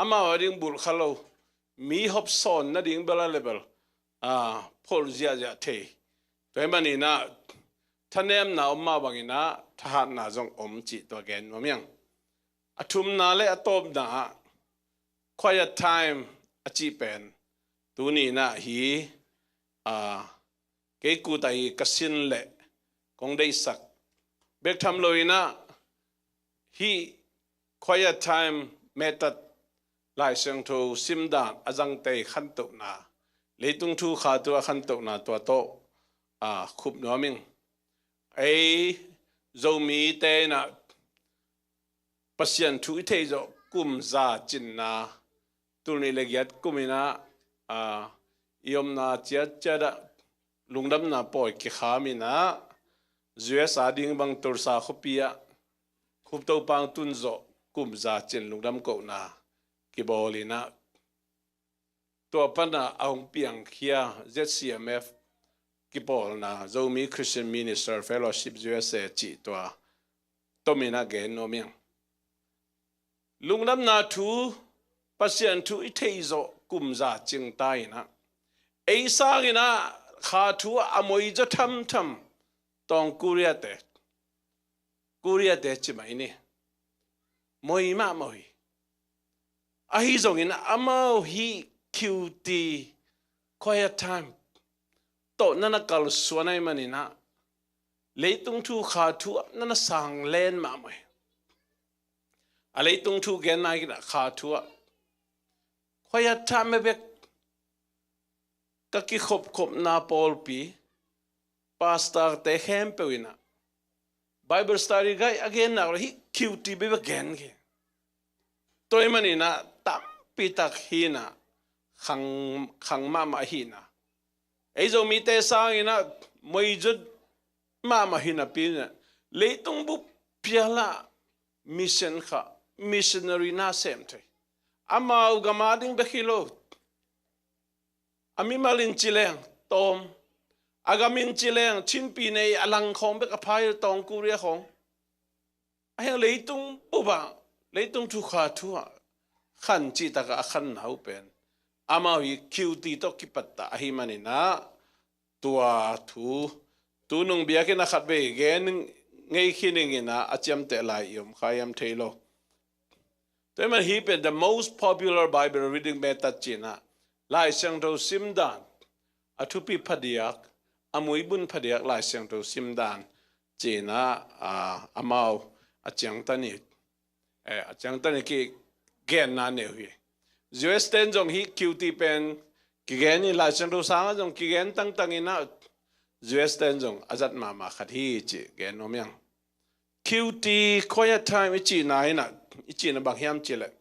Amau a ding bulh kha lo. Mi hawm sawn nading bel a le bel, ah, pholh ziahziah thei. Tua ahih manin ah thanemna om mah bangin ah thahatna zong om cih tua gen nuam hi hang. A thumna le a tawpna ah quiet time a cih pen tuni in ah hi, ah, kei kut ah hi ka sin leh kong deihsak bek tham loin ah hih quiet time method, Lai Siangtho simdan a zangte i khantohna Leitung thu kha thu a khantohna tua tawh a khup nuam ing. Ei Zomite in ah Pasian thu i theih zawh kum za cinna, tul nih le giat kum in ah, a, i omna ciatciat ah lungdamna pawi kikham in ah U S a ding bang Tulsa khuapi ah khup Topa hong tun zawh kum za cin lungdam kohna kibawl in ah, tua pan ah a hong piangkhia Z C M F kipawlna, Zomi Christian Minister Fellowship U S A cih tua tom in ah gen nuam ing. Lungdamna thu, Pasian thu i theih zawh kum za cing ta in ah, ei sang in ah kha thu ah a moi zaw thamtham Tawng Korea te, Korea te ci mah i ni. Moi mahmah hi. Ahi zongin amau hih Q T, quiet time tawh na na kalsuan ahih manin ah leitung thu kha thu ah na na sang len mahmah hi. A leitung thu genna in ah kha thu ah quiet time bekbek ka kikhopkhopna pawlpi, pastor te khempeuh in ah Bible study guide a genna uh hih Q T bekbek gen hi. Tua ahih manin ah tampi tak hi in ah khang, khang mahmah hi in ah, ei Zomite sang in ah moi zaw mahmah hi napi in ah, leitung bup phial ah mission kha, missionary na sem thei. Amau gam a ding bek hi lo, a mimal in ci leng tawm, a gam in ci leng Chin pi nei a lang khawng bek a pha hi, Tawng Korea khawng. Ahi hang leitung bup ah, leitung thu kha thu ah khan cih tak ah a khanna uh pen amau hih Q T tawh kipat ta ahih manin ah, tua thu tu nung biakinn ah khatvei gen ngei khin ing in ah, a ciamteh lai i om kha hiam thei lo. Tua ahih man hih pen the most popular Bible reading method ci in ah, Lai Siangtho sim dan a thupi phadiak, a muibun phadiak Lai Siangtho sim dan ci in ah, a, amau a ciangtan i, eh, a ciangtan i kigenna nei uh hi. U S ten zong hih Q T pen kigen hi, Lai Siangtho sang ah zong kigen tangtang in ah, U S ten zong a zat mahmah khat hi cih gen nuam ing. Q T, quiet time i cihna in ah, i cihna bang hiam cih leh,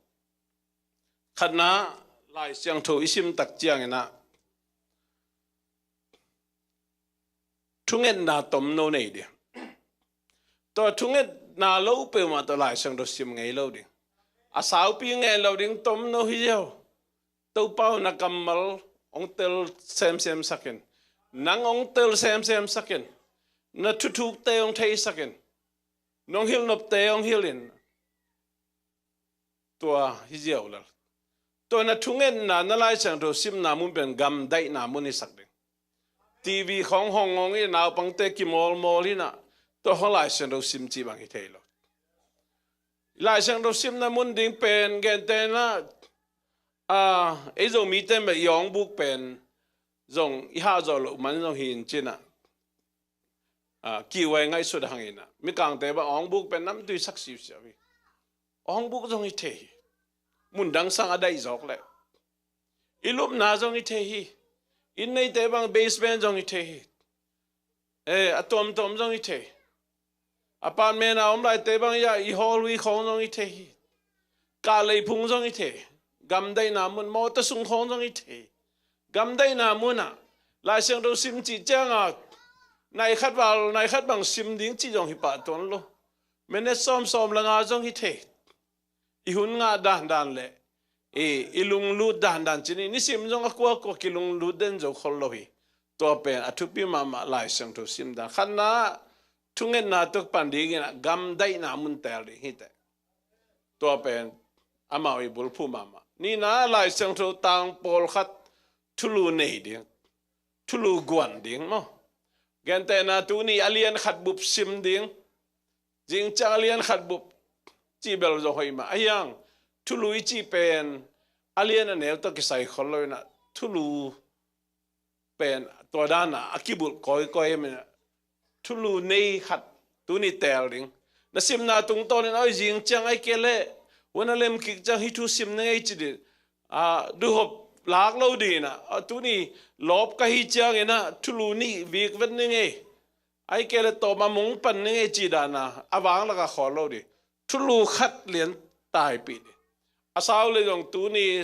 khatna, Lai Siangtho i sim tak ciang in ah thungetna tomno nei ding. Tua thungetna lo peuhmah tawh Lai Siangtho sim ngei lo ding. A saupi ngen lo ding, tomno hi ziau. Topa aw, na kammal hong tel semsem sak in. Nang hong tel semsem sak in. Na thuthukte hong theisak in. Nong hilh nopte hong hilh in. Tua hi ziau lel. Tua na thungetna, na Lai Siangtho simna mun pen gamdaihna mun hisak ding. T V khawng hong hong in, naupangte kimawlmawl in ah, tua khawng Lai Siangtho sim cih bang hi thei lo. Lai Siangtho simna mun ding pen gentehna, a, ei Zomite mah i awngbuk pen zong i hah zawh loh man zong hi in cin ah, a, kiu a i ngaihsut hang in ah, Mikangte bang awngbuk pen namtui sak siusiau hi. Awngbuk zong hi thei hi. Mundang sang a daih zawk leh i lupna zong hi thei hi. Inn neite bang basement zong hi thei hi. Eh, a tuamtuam zong hi thei. Apartment a om laite bang i ah i hall hui khawng zong hi thei hi. Kah leiphung zong hi thei. Gamdaihna mun, mawtaw sung khawng zong hi thei. Gamdaihna mun ah Lai Siangtho sim cih ciang ah, nai khat val nai khat bang sim ding cih zong hi pah tuan lo. Minute sawmsawm le nga zong hi thei. I hun ngah dandan le i, i lunglut dandan cin i, nisim zong a kuakua kilunglut den zo khol lo hi. Tua pen a thupi mahmah Lai Siangtho sim dan. Khatna, thungetna tawh kipan ding in ah gamdaihna mun teel ding hi teh. Tua pen amau i bulphuh mahmah. Nihna, Lai Siangtho tang pawlkhat thulu nei ding, thulu guan ding maw. Gentehna, tuni a lian khat bup sim ding. Zing ciang a lian khat bup cih bel zong hoih mah. Ahi hang thulu i cih pen a lian a neu tawh kisai khol lo in ah, thulu pen tua dan ah a kibulh kawikawi hi in ah, thulu nei khat tuni teel ding. Na simna tungtawn in, oi, zing ciang ahih kei leh hun a lem kik ciang hih thu sim ning ei ci ding. A, duhop lak lo ding in ah, a tuni lawp ka hi ciangin ah thulu nih vik vet ning ei, ahih kei leh tawm a mong pan ning ei cih dan a, a vang lak a khawl lo ding. Thulu khat lian taipih ding. A sau leh zong tuni,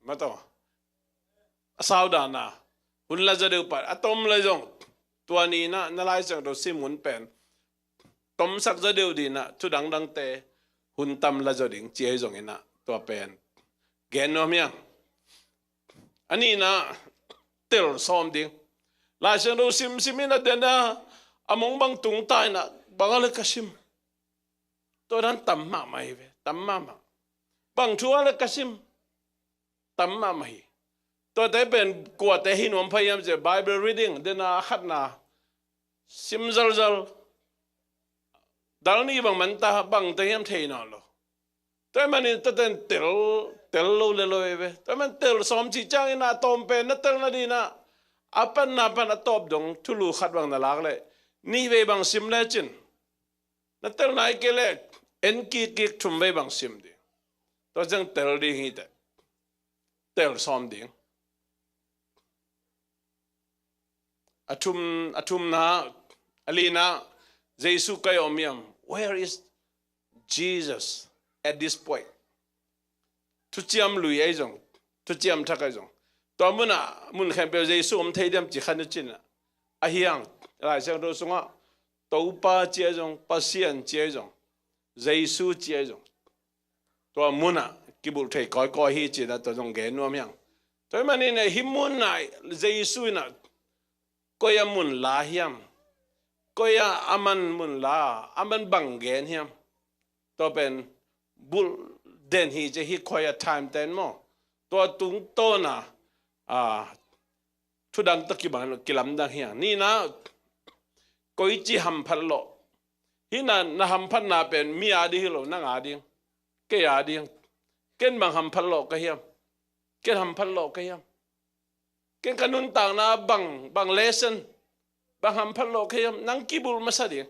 mataw, a sau dan a hun la zaw deuh pan, a tom leh zong tua ni in ah na Lai Siangtho sim hun pen tomsak zaw deuh ding in ah, thu dangdangte hun tam la zaw ding ci ahi zongin ah, tua pen gen nuam hi hang. A nihna, tel sawm ding. Lai Siangtho simsim in ah, den a, a mong bang tung ta in ah, bang a leh ka sim. Tua dan tam mahmah hi ve, tam mahmah. Bang thu a leh ka sim, tam mahmah hi. Tuate pen kuate hi nuam pha hiam cih leh, Bible reading, den a, a khatna sim zalzal. Dal nih bang man ta, bangte hiam thei nawn lo. Tua ahih manin tuate in tel, tel lo lel lo hi ve. Tua ahih manin tel sawm cih ciangin ah, a tawm pen na tel nading in ah, a panna pan a tawp dong thulu khat bang na lak leh, nih vei bang sim lecin, na tel nai kei leh en kikkik thum vei bang sim ding. Tua ciang tel ding hi teh. Tel sawm ding. A thum, a thumna, a lina, Jesu koi a om hiam? Where is Jesus at this point? Thuciam Lui ahi zong, Thuciam Thak ahi zong, tua mun ah, mun khempeuh Jesu om thei diam ci kha ni cin ah, ahi hang, Lai Siangtho sungah Topa ci ahi zong, Pasian ci ahi zong, Jesu ci ahi zong, tua mun ah kibulh thei kawikawi hi cih ah tua zong gen nuam hi hang. Tua ahih manin ah, hih mun ah Jesu in ah koi a mun la hiam? Koi a aman mun la, aman bang gen hiam? Tua pen bulh den hi ci, hih quiet time te in maw. Tua tungtawn a, a, thu dang tawh kibang, kilamdang hi hang. Nihna, koici hamphat lawh? Hih na, na hamphatna pen mi a ding hi lo, nang a ding, kei a ding. Ken bang hamphat lawh ka hiam? Ken hamphat lawh ka hiam? Ken ka nuntakna bang, bang lesson, bang hamphat lawh ka hiam? Nang kibulh masa ding.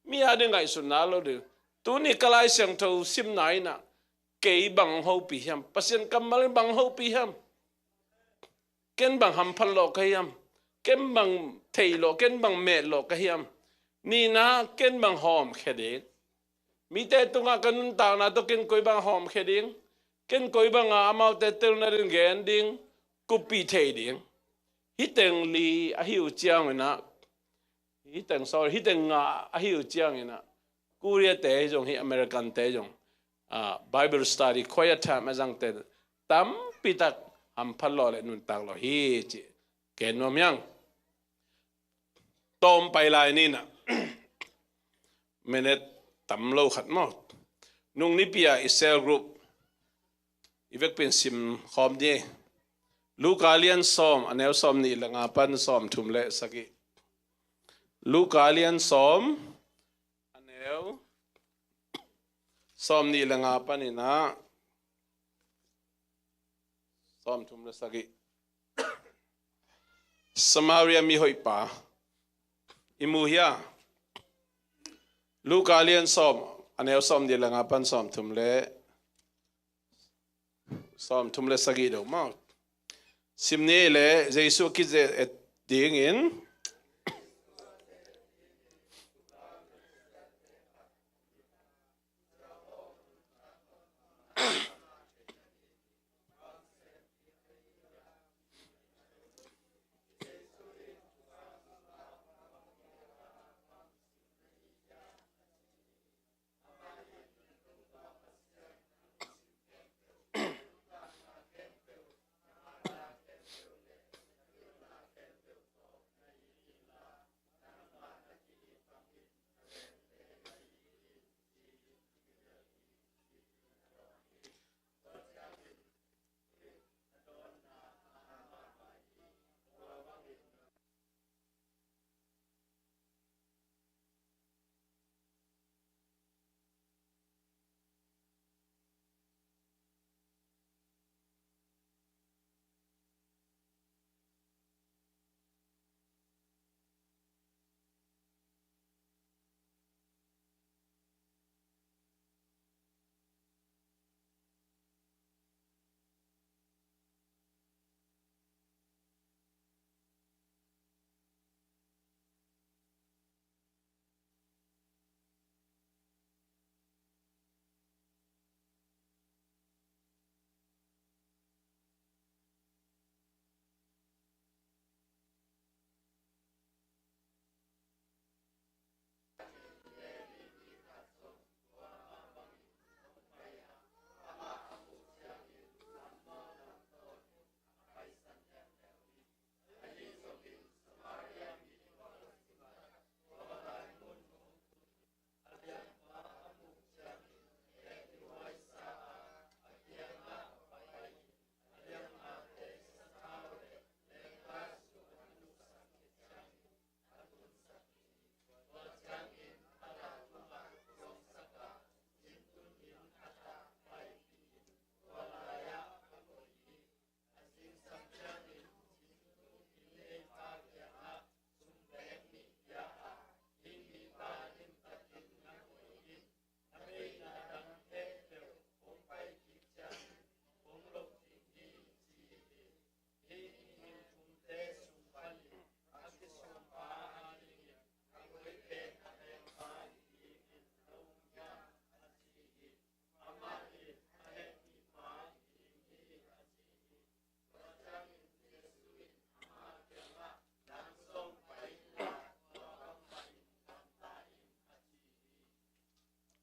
Mi a ding ngaihsutna lo ding. Tuni ka Lai Siangtho simna in ah, kei bang hopih hiam? Pasian kammal in bang hopih hiam? Ken bang hamphat lawh ka hiam? Ken bang theih lawh, ken bang met lawh ka hiam? Nihna, ken bang hawmkhia ding? Mite tungah ka nuntakna tawh ken koi bang hawmkhia ding? Ken koi bang a amaute telna ding gen ding, kuppih thei ding? Hih teng li ahi uh ciangin ah, hih teng, sorry, hih teng nga ahi uh ciangin ah, Korea te zong, hih American te zong, ah, Bible study, quiet time a zangte tampi tak hamphat lawh leh nuntak lawh hi cih gen nuam hi hang. Tawm pai lai ni in ah, minute tam lo khat maw. Nung nipi a i cell group i vekpi in sim khawm ni. Luka lian sawm, a neu sawmnih leh nga pan sawmthum leh sagih. Luka lian sawm, a neu sawmnih leh nga panin ah sawmthum leh sagih. Samaria mi hoihpa i mu hia? Luka lian sawm, a neu sawmnih leh nga pan sawmthum leh, sawmthum leh sagih deuh maw. Sim ni leh, Jesu a kizet dingin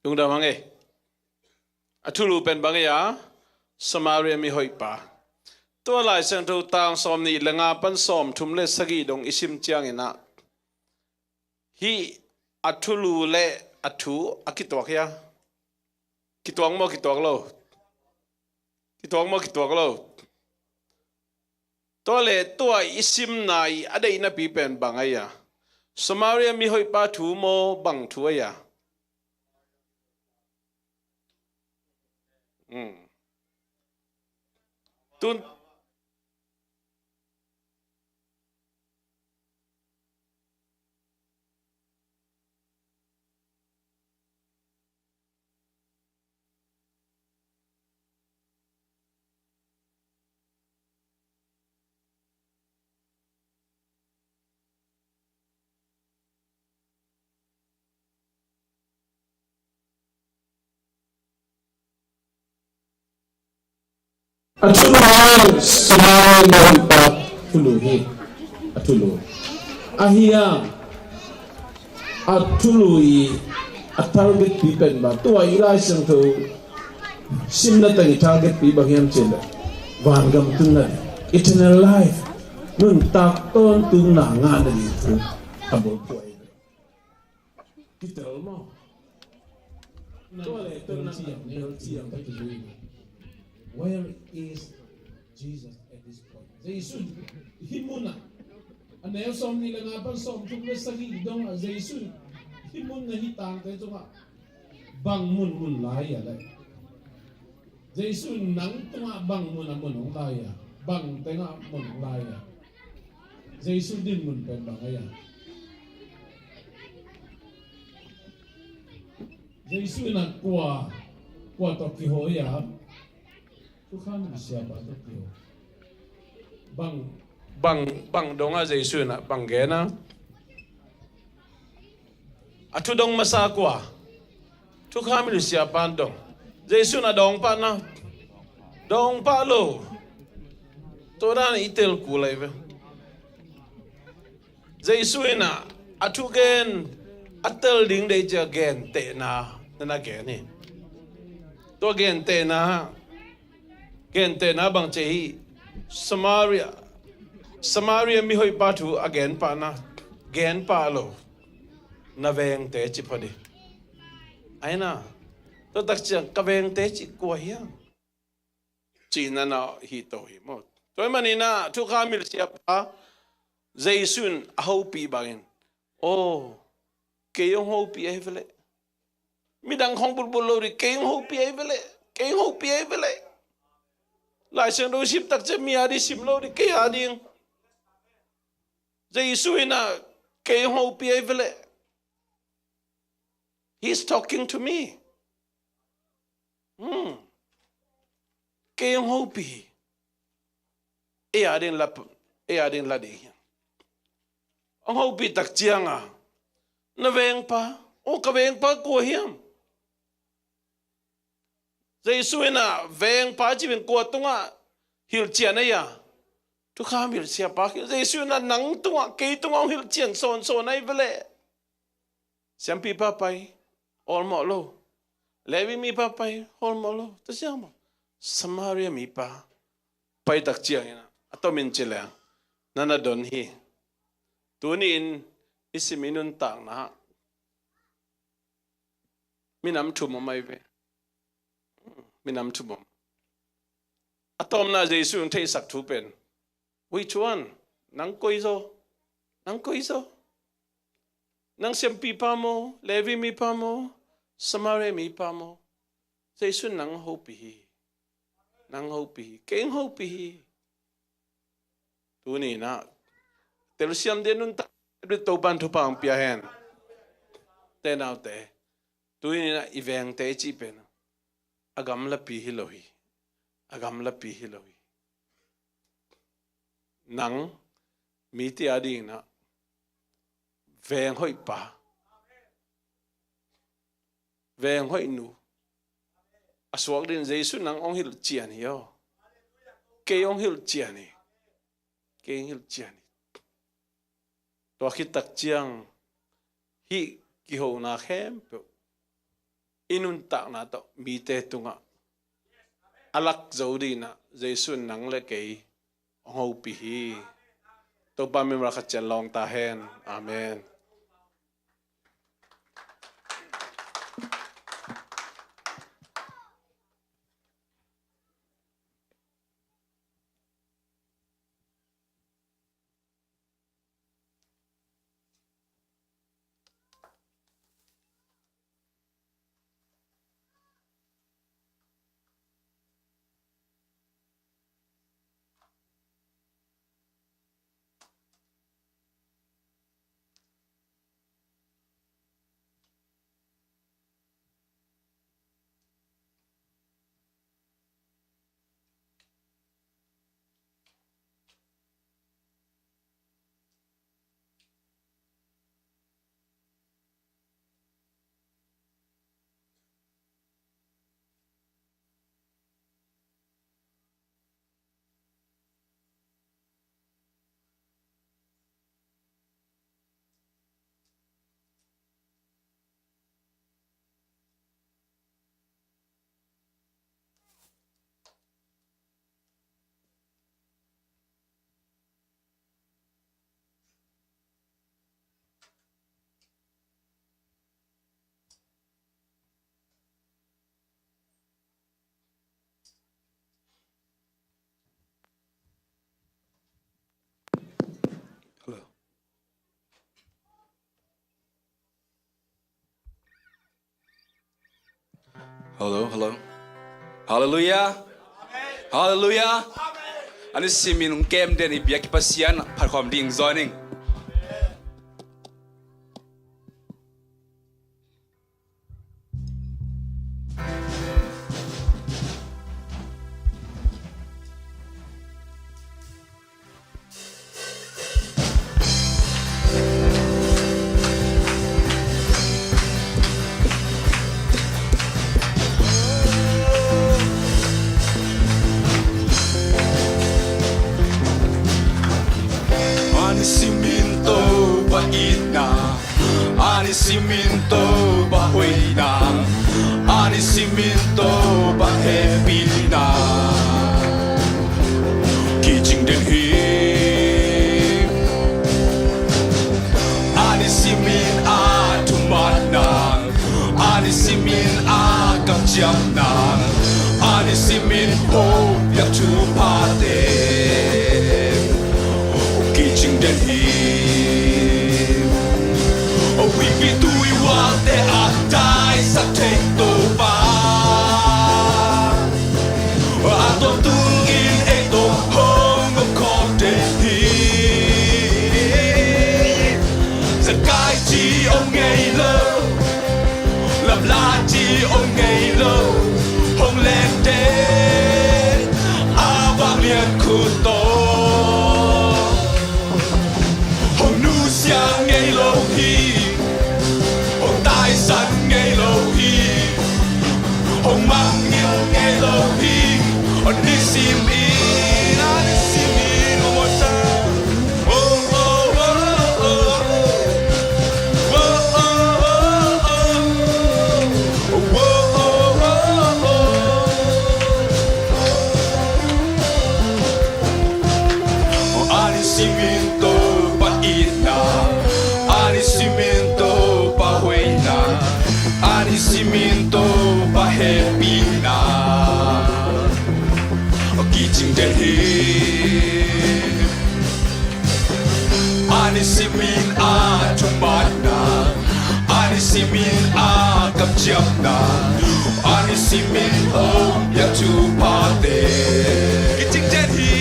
Lungdam hang e. A thulu pen bang ei a, Samaria mihoihpa. Tua Lai Siangtho tang sawm nih le nga pan sawm thum le sagih dong i sim ciangin ah, hih a thulu le a thu a kituak hia? Kituak maw, kituak lo? Kituak maw, kituak lo? Tua le tua i simna i a deihnapi pen bang ei a? Samaria mihoihpa thu maw, bang thu ei a? Hmm. Tun A thulu hi Samaria mihoihpa thulu hi. A thulu. Ahi a, a thulu i a target pi pen bang, tua i Lai Siangtho simna teng i target pi bang hiam cih leh, vangam tunna, eternal life, nuntak tawntungna ngahna ding thu a bulphuh ahi. Kitel maw? Tua le tua nang a neu ciang ka kizui. Where is Jesus at this point? Jesu hih munah, a neu sawm nih le nga pan sawm thum le sagih dongah Jesu hih mun na hih tangte tungah bang mun mun lai a le? Jesu in nang tungah bang mun a mun hong lai a, bang tengah mun hong lai a? Jesu din mun pen bang ei a? Jesu in a kua, kua tawh kiho ei a? Thukham siapa tawh kiho. Bang, bang, bang dongah Jesu in a bang gen a? A thu dong masa kua? Thukham siapa dong. Jesu in a dawng pah na? Dawng pah lo. Tua dan i tel kul lai ve. Jesu in a, a thugen a tel ding deih ciang gentehna na na gen hi. Tua gentehna, gentehna bang ci hi? Samaria, Samaria mihoihpa thu a gen pah na? Gen pah lo. Na vengte ci phot hi. Ahi na, tua tak ciang ka vengte cih kua hiam? Cihna na hi to hi maw. Tua ahih manin a thukham hilh siapa Jesu in a hopih bangin, aw, kei hong hopih ahi veleh. Midang khong bulbul lo ding, kei hong hopih ahi veleh. Kei hong hopih ahi veleh. Lai Siangtho sim tak ciang mi a ding sim lo ding, kei a ding. Jesu in a kei hong hopih ahi veleh. He's talking to me. Hmm. Kei hong hopih hi. Ei a ding la, ei a ding la ding hi. Hong hopih tak ciang a, na vengpa, aw, ka vengpa kua hiam? Jesu in a vengpa cih pen kua tungah hilhcian ei a? Thukham hilh siapa. Jesu in a nang tungah, kei tungah hong hilhcian sawnsawn ahi veleh. Siampipa pai, awlmawh lo. Levi mipa pai, awlmawh lo. Tua ciang maw, Samaria mipa pai tak ciangin a, a tomin ci leng, na na don hi. Tuni-in i sim i nuntakna ah minam thum om ahi ve. Minam thum om. A tawpna Jesu in theisak thu pen, which one? Nang koi zaw? Nang koi zaw? Nang siampipa maw, Levi mipa maw, Samaria mipa maw? Jesu in nang hopih hi. Nang hopih hi. Kei hong hopih hi. Tuni-in a telsiam ding nuntak, Topa'n thupha hong pia hen. Te naute, tuni-in a i vengte i cih pen a gamlapi hi lo hi. A gamlapi hi lo hi. Nang mite a dingin a veng hoihpa, veng hoihnu a suak dingin Jesu nang hong hilhcian hi aw. Kei hong hilhcian hi. Kei hong hilhcian hi. Tua khit tak ciang hih kihona khempeuh i nuntakna tawh mite tungah a lak zo dingin ah Jesu in nang le kei hong hopih hi. Topa min a khat ciat lawng ta hen. Amen. Hello. Hello, hello. Halleluiah. Halleluiah. A ni simin hong kem den i biak i Pasian phatkhawm ding zawn ing. A ni simin Topa itna, a ni simin Topa hoihna, a ni simin Topa hehpihna kicing den hi. A ni simin a thumanna, a ni simin a kamciamna, a ni simin hong piak thuphate kicing den hi. Huipi tui hualte a taisak thei Topa, a tawntungin ei tawh hong om khawm den hi. Zakai ci om ngei lo, lamla ci om ngei lo, hong len den a vanglian khut tawh. Hong nusia ngei lo hi, hong taisan ngei lo hi, hong mangngilh ngei lo hi. A ni simin, a ni simin, one more time. Oh, oh, oh, oh. Oh, oh, oh, oh. Oh, oh, oh, oh, oh. A ni simin Topa itna, a ni simin Topa hoihna, a ni simin Topa hehpihna kicing den hi. A ni simin a thumanna, a ni simin a kamciamna, a ni simin hong piak thuphate kicing den hi,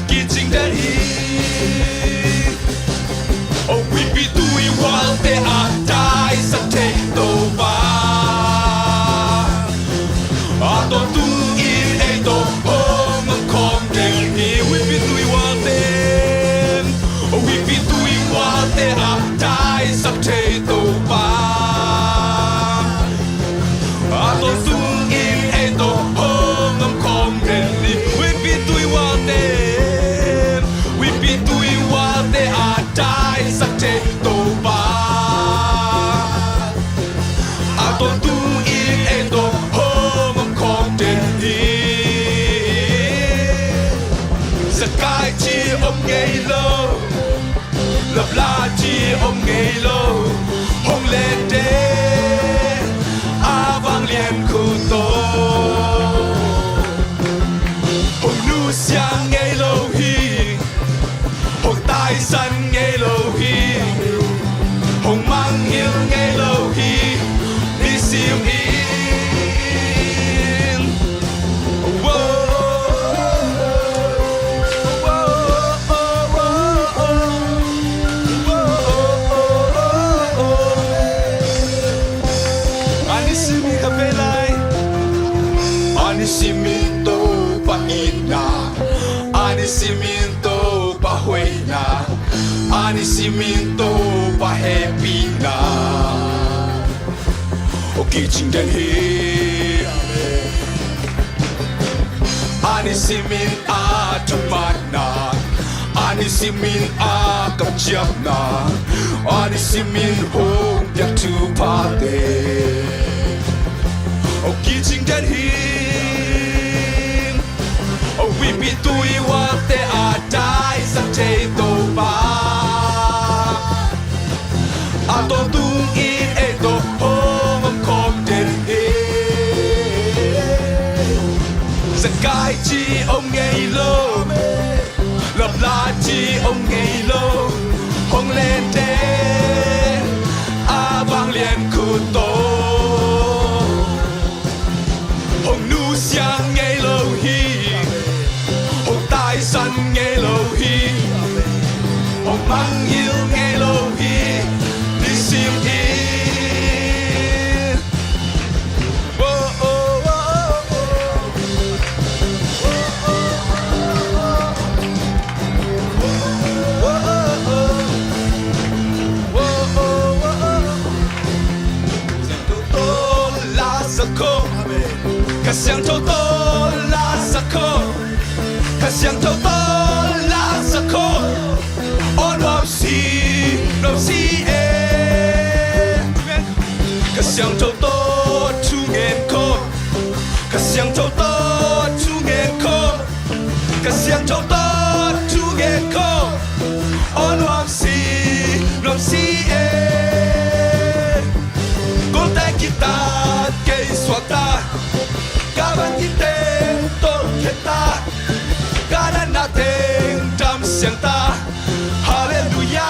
kicing den hi. Huipi tui hualte a taisak thei Topa, a tawntungin ei tawh hong om khawm den hi. Huipi tui hualte, huipi tui hualte a taisak thei Topa, a tawntungin ei tawh hong om khawm den hi. Huipi tui Sakai ci om ngei lo, lapla ci om ngei lo, hong lete a vanglian khut to. Hong nusia ngei lo hi, hong taisan ngei lo hi, hong mangngilh ngei lo hi, nisim in. A nisim in kha vei lai. A nisim in Topa itna, a nisim in Topa hoihna, a nisim in Topa hehpihna. O kicing den hi. A nisim in a thumanna, a nisim in a kamciamna, a nisim in hong piak thuphate. O kicing den hi. O huipi tui uakte a taisan thei Topa, a tawntung in ei tawh hong om khawm den hi. Sakai ci om ngei lo, lapla ci om ngei lo, hong lente a vanglian khut to. Hong nusia ngei lo hi, hong taisan ngei lo hi, hong mangngilh ngei lo hi, nisim in. Siangtho tawh la sak khawm. Kha Siangtho tawh la sak khawm. Kha Siangtho tawh la sak khawm. Aw nuam si, nuam si e. Kha Siangtho tawh thu ngen khawm. Kha Siangtho tawh thu ngen khawm. Kha Siangtho tawh thu ngen khawm. Aw nuam si, nuam si e. Kote kitat kei suak ta, ka van gik teng tolh khe ta, ka natna teng dam siang ta. Halleluiah.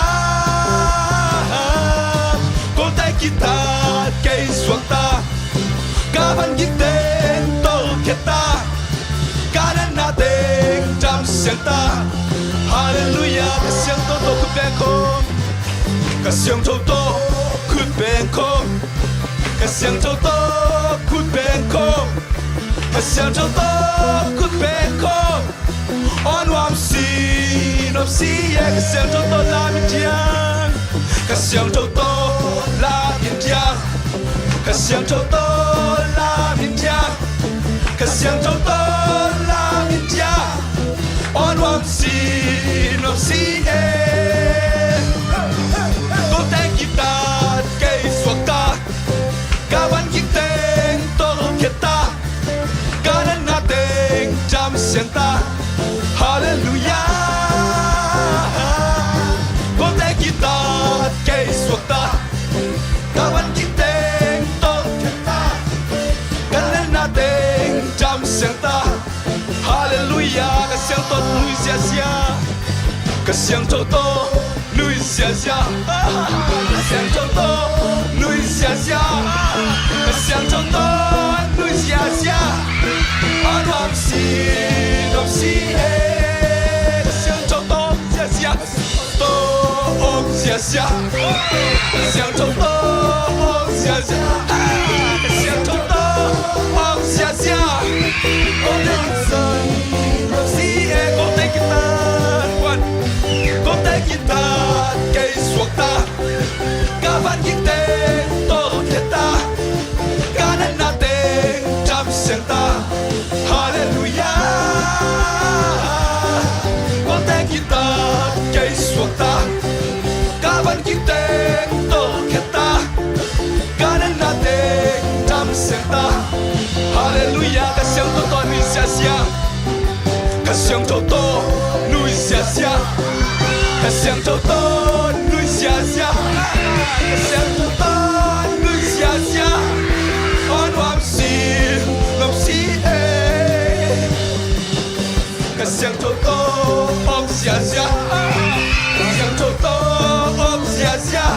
Kote kitat kei suak ta, ka van gik teng tolh khe ta, ka natna teng dam siang ta. Halleluiah. Kha Siangtho tawh khut beng khawm. Kha Siangtho tawh khut beng khawm. Kha Siangtho tawh khut beng khawm. Kha Siangtho tawh khut beng khawm. Aw nuam si, nuam si e. Kha Siangtho tawh lam in diang. Kha Siangtho tawh lam in diang. Kha Siangtho tawh lam in diang. Kha Siangtho tawh lam in diang. Aw nuam si, nuam si e. Kote kitat kei suak ta, ka van gik teng tolh khe ta, ka natna teng dam siang ta. Halleluiah. Kote kitat kei suak ta, ka van gik teng tolh khe ta, ka natna teng dam siang ta. Halleluiah. Kha Siangtho nui ziazia. Kha Siangtho tawh nui ziazia. Kha Siangtho tawh nui ziazia. Kha Siangtho tawh nui ziazia. Aw nuam si, nuam si e. Kha Siangtho tawh om ziazia. Tawh om ziazia. Kha Siangtho tawh om ziazia. Kha Siangtho tawh om ziazia. Kote kitat, nuam si e, kote kitat, kuan. Kote kitat kei suak ta, ka van gik teng tolh khe ta, ka natna teng dam siang ta. Halleluiah. Kote kitat kei suak ta, ka van gik teng tolh khe ta, ka natna teng dam siang ta. Halleluiah. Kha Siangtho tawh nui ziazia. Kha Siangtho tawh nuih ziahziah, Kha Siangtho tawh nuih ziahziah. Aw nuam si, nuam si e. Kha Siangtho tawh om ziahziah, Kha Siangtho tawh om ziahziah,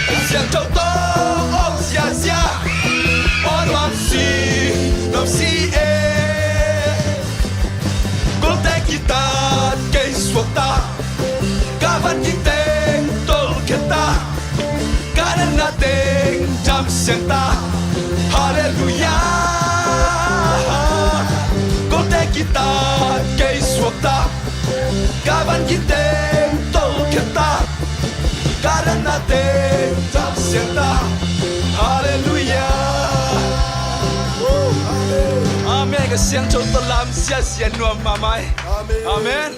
Kha Siangtho tawh om ziahziah. Aw nuam si, nuam si e. Kolte kitat kei suakta, ka van kiteng tolkhenta, ka natna teng damsiangta. Halleluiah. Kolte kitat kei suakta, ka van kiteng tolkhenta, ka natna teng damsiangta. Halleluiah. Amen. Kha Siangtho tawh lam ziahziah nuam mahmah hi. Amen.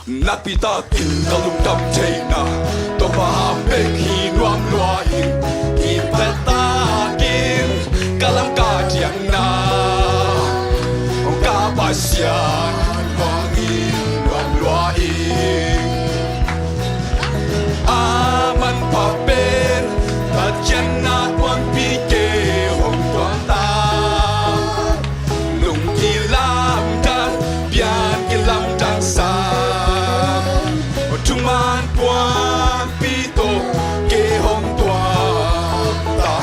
Nakpi takin ka lungdam theihna, Topa hang bek hi nuam lua ing. Kiphat takin ka lam ka diakna, ka Pasian hang hi nuam lua ing. A manpha pen tatkhiatna puanpi kei hong tuam ta. Lung kilamdang, pian kilamdang sa, thuman puanpi tawh kei hong tuam ta.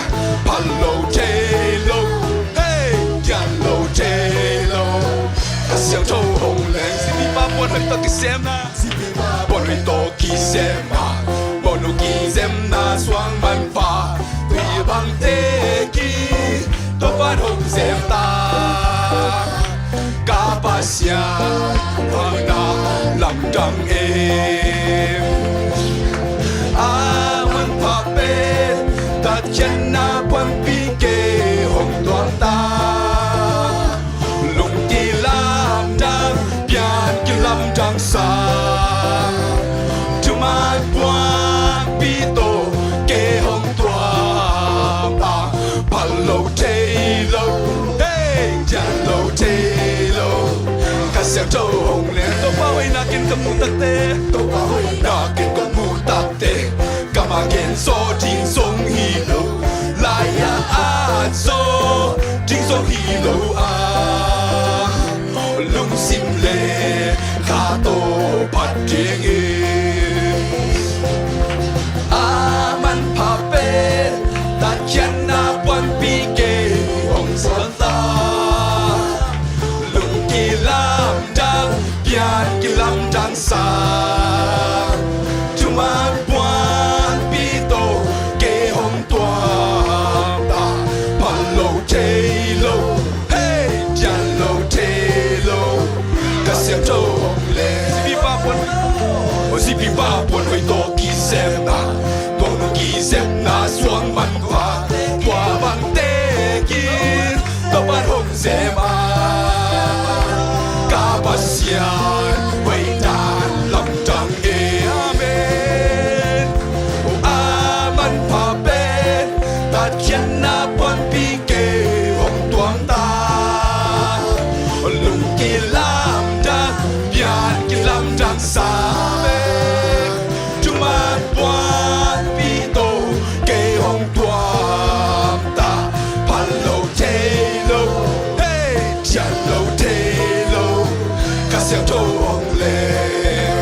Phal lo thei lo, hei, kian lo thei lo. Kha Siangtho hong leng, zipi pa puan hoi tawh kisemna, zipi pa puan hoi tawh kisemna, mawhnu kizepna suang manpha, tui bangte ki Topa'n hong zem ta. Ka Pasian hong na lamdang e. A manpha pen tatkhiatna puanpi kei hong tuam ta. Lung kilamdang, pian kilamdang sa, thuman puanpi tawh kei hong tuam ta. Phal lo thei lo, hei, kian lo thei lo. Kha Siangtho hong leng, Topa hoihna ken ka muh takte, Topa hoihna ken ka muh takte, ka ma gen zaw ding zong hi lo, lai-ah at zaw ding zong hi lo a, lungsim le kha tawh phat ding hi. A manpha pen tatkhiatna puanpi kei hong suan ta. Lung kilamdang, pian kilamdang sa, thuman puanpi tawh kei hong tuam ta. Phal lo thei lo, hei, kian lo thei lo. Kha Siangtho hong leng, zipi pa puan, o zipi pa puan hoi tawh kizepna, mawhnu kizepna suang manpha, tua bangte ki Topa'n hong zem a, ka Pasian hoihna lamdang e. Amen. A manpha pen tatkhiatna puanpi kei hong tuam ta. Lung kilamdang, pian kilamdang sa, thuman puanpi tawh kei hong tuam ta. Phal lo thei lo, hei, kian lo thei lo. Kha Siangtho hong leng,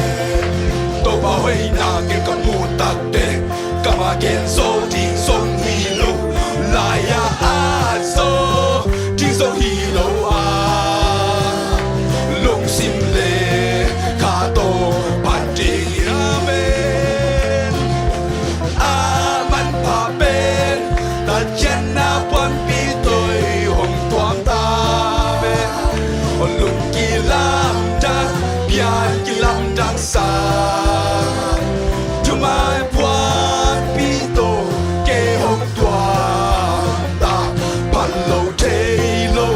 Topa hoihna ken ka muh takte, ka ma gen zaw ding zong hi lo, lai-ah at zaw ding zong hi lo a, lungsim le kha tawh phat ding hi. Amen. A manpha pen tatkhiatna puanpi tawh hong tuam ta ve. Lung kilamdang, pian kilamdang sa, thuman puanpi tawh kei hong tuam ta. Phal lo thei lo,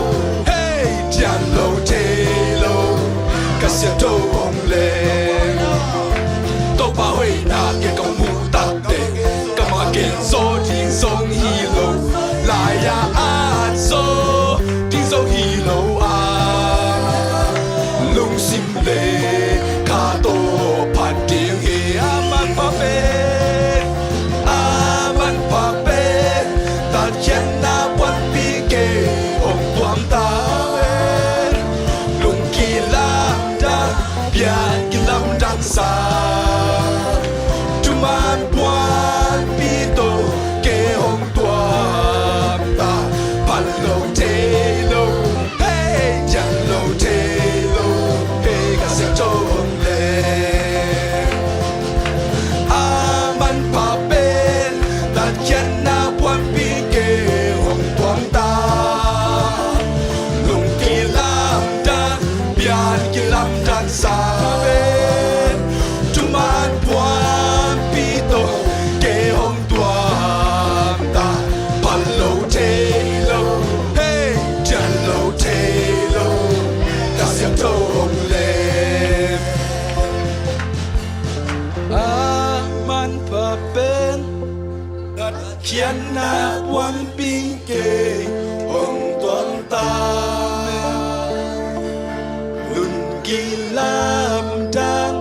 hei, kian lo thei lo. Kha Siangtho hong leng, Topa hoihna ken ka muh takte, ka ma gen zaw ding zong hi lo, lai-ah at zaw Khiatna puanpi kei hong tuam ta hen. Lungki lamdang, pianki lamdang sa. Thuman puanpi tawh kei hong tuam ta. Phal lo thei lo, hei, dian lo thei lo, hei, ka siangtho hong leng. A manpha pen tatkhiatna puanpi kei hong tuam ta. Lungki lamdang, pianki lamdang sa pen thuman puanpi tawh kei hong tuam ta. Phal lo thei lo, hei, dian lo thei lo, ka siangtho hong leng. A manpha pen tatkhiatna puanpi kei hong tuam ta. Lungki lamdang,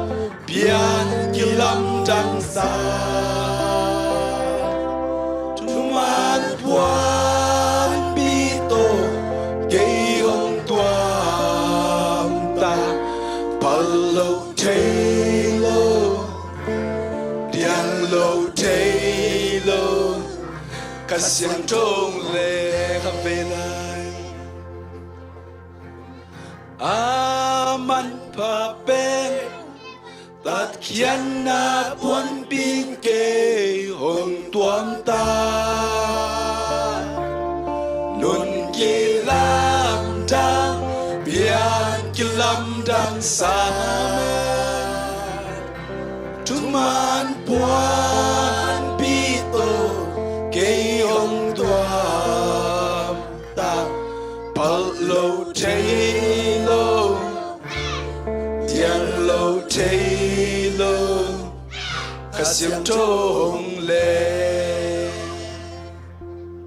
pianki lamdang sa. Thuman puanpi tawh kei hong tuam ta. Phal lo thei lo, dian lo thei lo, ka siangtho hong leng. Kha ve lai. A manpha pen tatkhiatna puanpi kei hong tuam ta. Lungki lamdang, pianki lamdang sa. Thuman puanpi tawh kei hong tuam ta. Phal lo thei lo, dian lo thei lo, ka siangtho hong leng.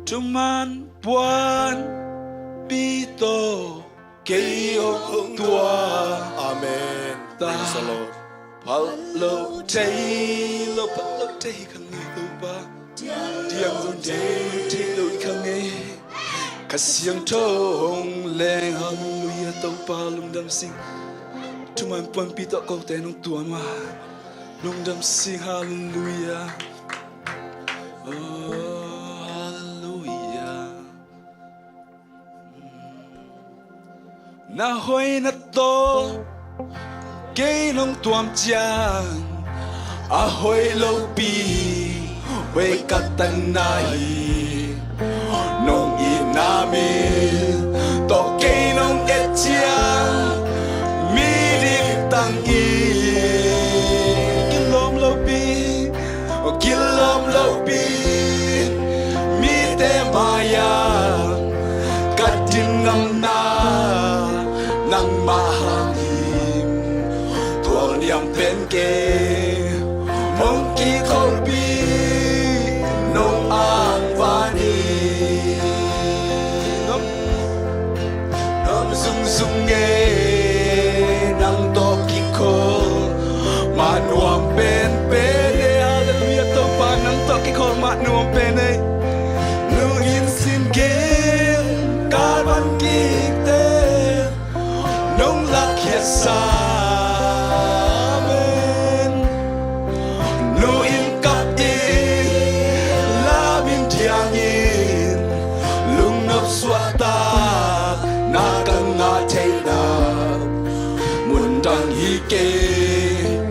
Thuman puanpi tawh kei hong tuam. Amen. Ta. Praise the Lord. Phal lo thei lo, phal lo thei kha ngei, Topa. Diang zong thei, thei lo kha ngei. Ka siangtho hong leng. Halleluiah, Topa lungdam sing. Thuman puanpi tawh kote nong tuam a, lungdam sing. Halleluiah. Oh, halleluiah. Na hoihna tawh kei nong tuam ciang, a hoih lopi hoih ka tanna hi. Nong itna min tawh kei nong et ciang, mi dik tang hi. Kilawm lopi, kilawm lopi, mite mai-ah ka din ngamna nangmah hang hi. Tualniam pen kei hong kikholhpih nong angvan hi. Nuam zungzung ngei, nang tawh kikholh mah nuam penpen e. Halleluiah, Topa, nang tawh kikholh mah nuam pen e. Lungsim gim ka van kikte nong lakkhiatsa. Amen. Nu in kap in, lam in diang in, lungnop suahtakna ka ngah theihna mun dang hi kei.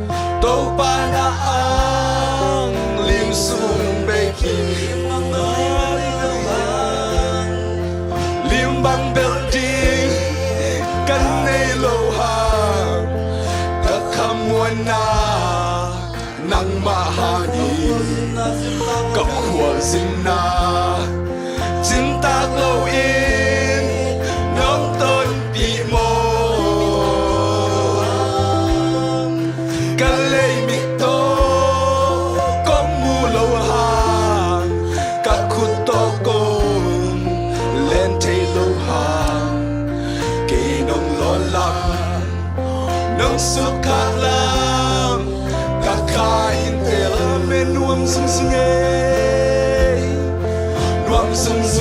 Topa na ang lim sung bek hi. Lim bang bel ding ka nei lo hang, ka khamuanna nangmah hangin, ka khualzinna cintak loin nong tonpih maw? Ka leimik tawh kong mu lo hang, ka khut tawh kong len thei lo hang, kei nong lawn lam, nong sukkhak lam ka kha in tel. Amen. Nuam zungzung e.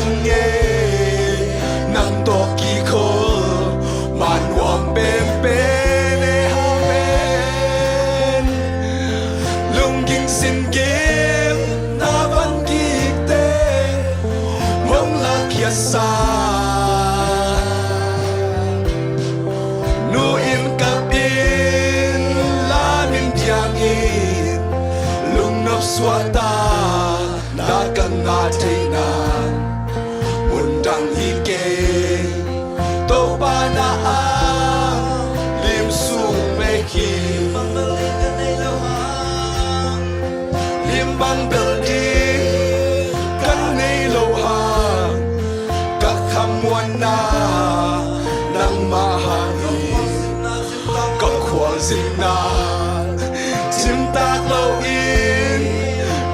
Nge nang tawh kikhol mah nuam penpen e. Amen. Lungging singgim na van gikte nong lakhiasa, nu in kap in lam in diang in lungnop suahta na ka ngah theihna mundang hi kei. Topa na a lim sung bek hi. Lim bang bel ding ka nei lo hang, ka khamuanna nangmah hang hi. Ka khualzinna cimtak loin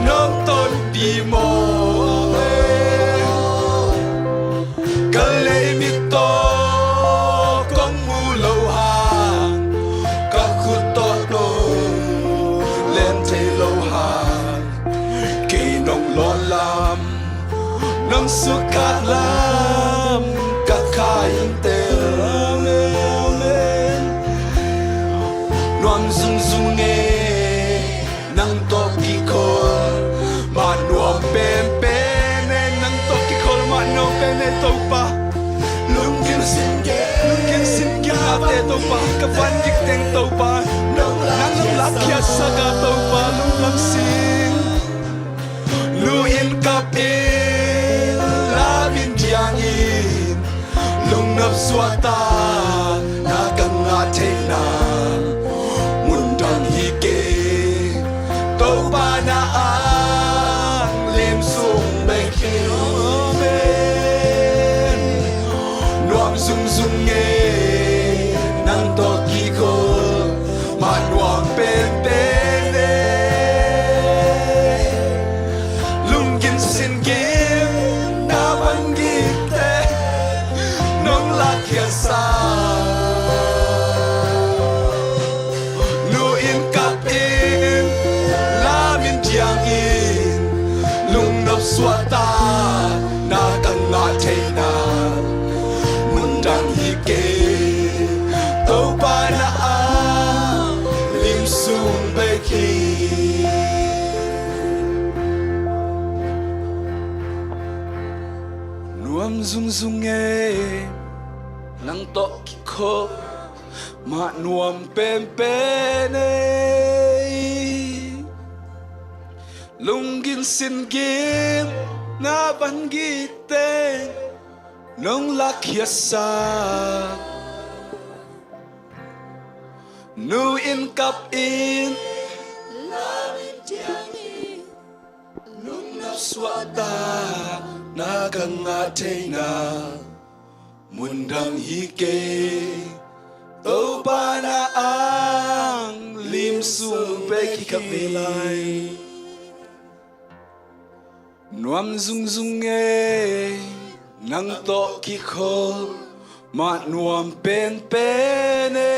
nong tonpih maw? Ka leimit tawh kong mu lo hang, ka khut tawh kong len thei lo hang, kei nong lawn lam, nong sukkhak lam ka kha in tel. Amen. Nuam zungzung e, nang tawh kikhol mah nuam penpen e. Nang tawh kikhol mah nuam pen e Topa. Lunggim singgim, lunggim singgim na te Topa, ka van gik teng Topa, nang nong lakhiasak a Topa, lungdam sing. Nu in kap in lam in diang in lungnop suahta na ka ngah theihna mundang hi kei. Topa na ang lim sung bek hi. Amen. Nuam zungzung e, nang tawh kikhol mah nuam penpen e. Lunggim singgim na van gikte nong lakhiasa, nu in kap in lam in diang in lungnop suahta na ka ngah theihna mundang hi kei. Topa na ang lim sung bek hi. Nuam zungzung e, nang tawh kikhol mah nuam penpen e. Lunggim singgim na van gikte nong lakhiasa, nu in kap in lam in diang in lungnop suahta na ka ngah theihna mundang hi kei. Topa na ang lim sung bek hi ka ve lai. Nuam zungzung e, nang tawh kikhol mah nuam penpen e.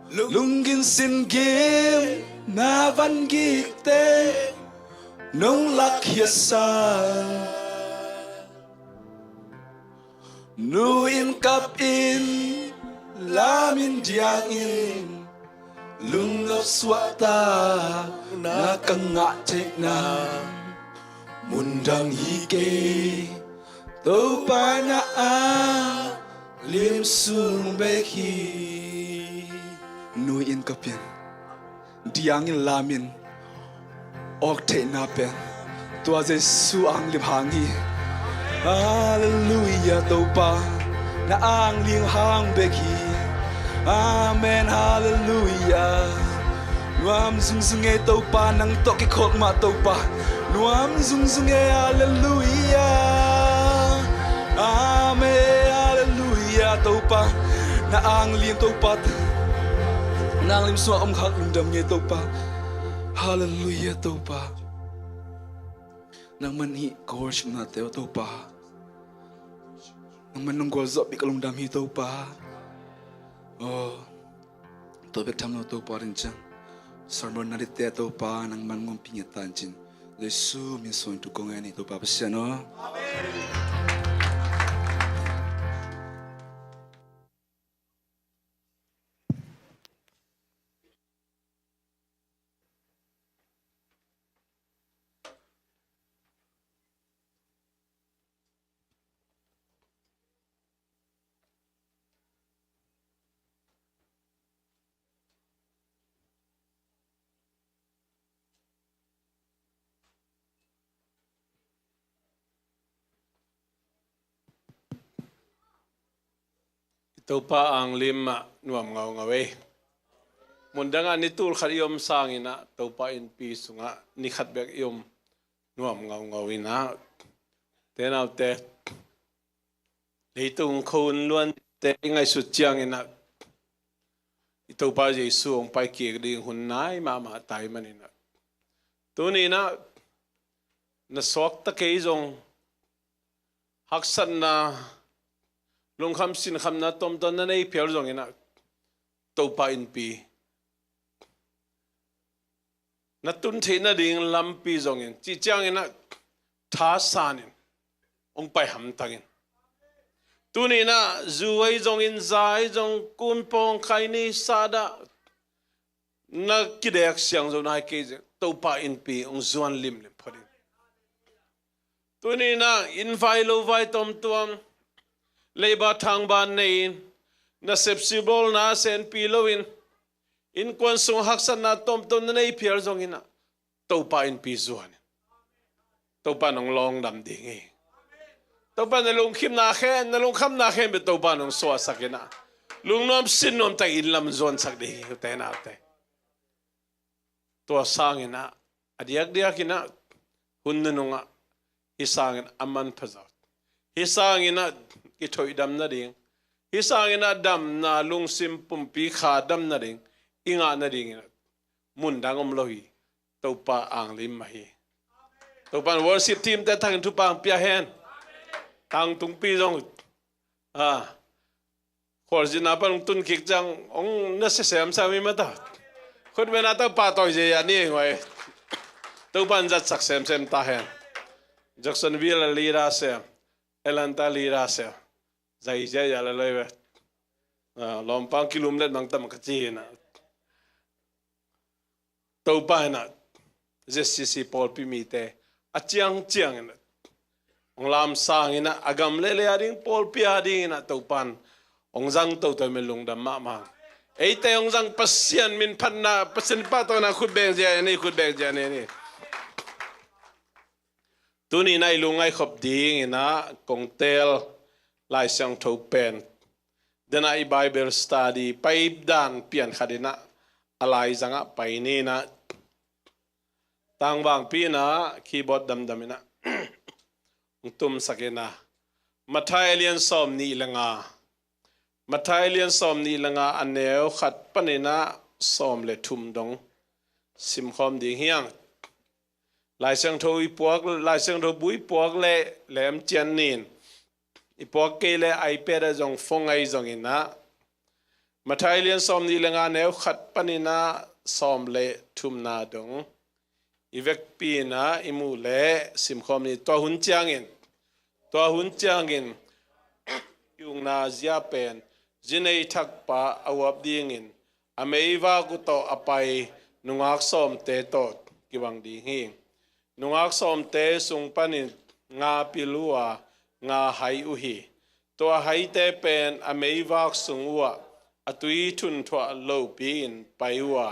Lunggim singgim na van gikte nong lakhiasa, nu in kap in lam in diang in lungnop suahta na ka ngah theihna mundang hi kei. Topa na ang lim sung bek hi. Nu in kap in diang in lam in awk theihna pen tua Jesu ang lim hang hi. Halleluia Topa, na ang lim hang bek hi. Amen. Halleluia. Nuam zungzung e Topa, nang tawh kikhol mah Topa. Nuam zungzung e. Halleluia. Amen. Halleluia Topa, na ang lim Topa, na ang lim sungah om khak lungdam nge Topa. Halleluia Topa. Nangman hih ka worship nate aw Topa, nangman nong gualzawhpih ka lungdam hi Topa. Aw, tua bek tham lo Topa ding ciang sermon na dite Topa nangman ngompi ngiat ta in cin. Jesu min suang in thu kong ngen hi, Topa Pasian aw. I Topa anglim ah nuam ngaungau ei. Mundang ah ni tul khat i om sangin ah Topa innpi sungah ni khat bek i om nuam ngaungau in ah, te naute, leitung khuahun luante i ngaihsut ciangin ah i Topa Jesu hong pai kik ding hun nai mahmah ta ahih manin ah, tuni in ah na suakta kei zong, haksatna, lungkham sinkhamna tomtawn na nei phial zongin ah, Topa innpi na tun theih nading lampi zongin, cih ciangin ah thasan in hong pai hamtang in. Tuni in ah zu ahi zongin, za ahi zong, kun pawng, khaini, sahdah, na kidek siang zo nai kei zong, Topa innpi hong zuan limlim phot in. Tuni in ah inn vai lo vai tomtuam, leiba thangban nei in, nasep sibawlna senpi loin, innkuan sung haksatna tomtawn na nei phial zongin ah, Topa innpi zuan in. Topa in hong lawngdam ding hi. Topa in na lungkhimna khempeuh, na lungkhamna khempeuh Topa in hong suahsak in ah, lungnuam sinnuam tak inn lam zuansak ding hi, ute naute. Tua sangin ah, a diakdiak in ah, hun nunung ah, hih sangin a manpha zaw, hih sangin ah i thoihdam nading, hih sangin ah damna, lungsim pumpi kha dam nading i ngah nadingin ah mundang om lo hi. Topa anglim mah hi. Topa in worship team te thangin thupha hong pia hen. Tangtungpi zong, ah, khualzinna pan hong tun kik ciang hong na sia semsem hi mah ta. Khutbetna tawh pahtawi ziahziah ni ei ngoi. Topa in zatsak semsem ta hen. Jacksonville a leader sem, Atlanta leader sem, zai ziahziah la loi ve. Ah, lawmpang kilumlet mang tam ka ci hi na. Topa in ah Z C C pawlpi mite a ciangciang in ah hong lamsang in ah, a gam le lei a ding, pawlpi a dingin ah Topa in hong zang toto in lungdam mahmah. Eite hong zang Pasian min phatna, Pasian pahtawina khut beng zia ni, khut beng zia ni. Tuni in ah i lungngaih khop dingin ah kong teel Lai Siangtho pen, den ah i Bible study pai dan pian khat in ah a laizang ah pai ni in ah, tangvangpi in ah keyboard damdam in ah hong tumsak in ah, Matthai lian sawm nih le nga, Matthai lian sawm nih le nga, a neu khat panin ah sawm le thum dong simkhawm ding hi hang. Lai Siangtho i puak, Lai Siangtho bu i puak leh lem ciat ni in, i puak kei leh iPad ah zong, phone ah zong in ah, Matthai lian sawm nih le nga, neu khat panin ah sawm le thumna dong i vekpi in ah i muh leh simkhawm ni. Tua hun ciangin, tua hun ciangin i ukna zia pen, zinei thakpa a uap dingin a meivak uh tawh a pai nungak sawmte tawh kibang ding hi. Nungak sawmte sung panin nga pil uh a, nga hai uh hi. Tua haite pen a meivak sung uhah a tui thunthuah lopi-in pai uh a,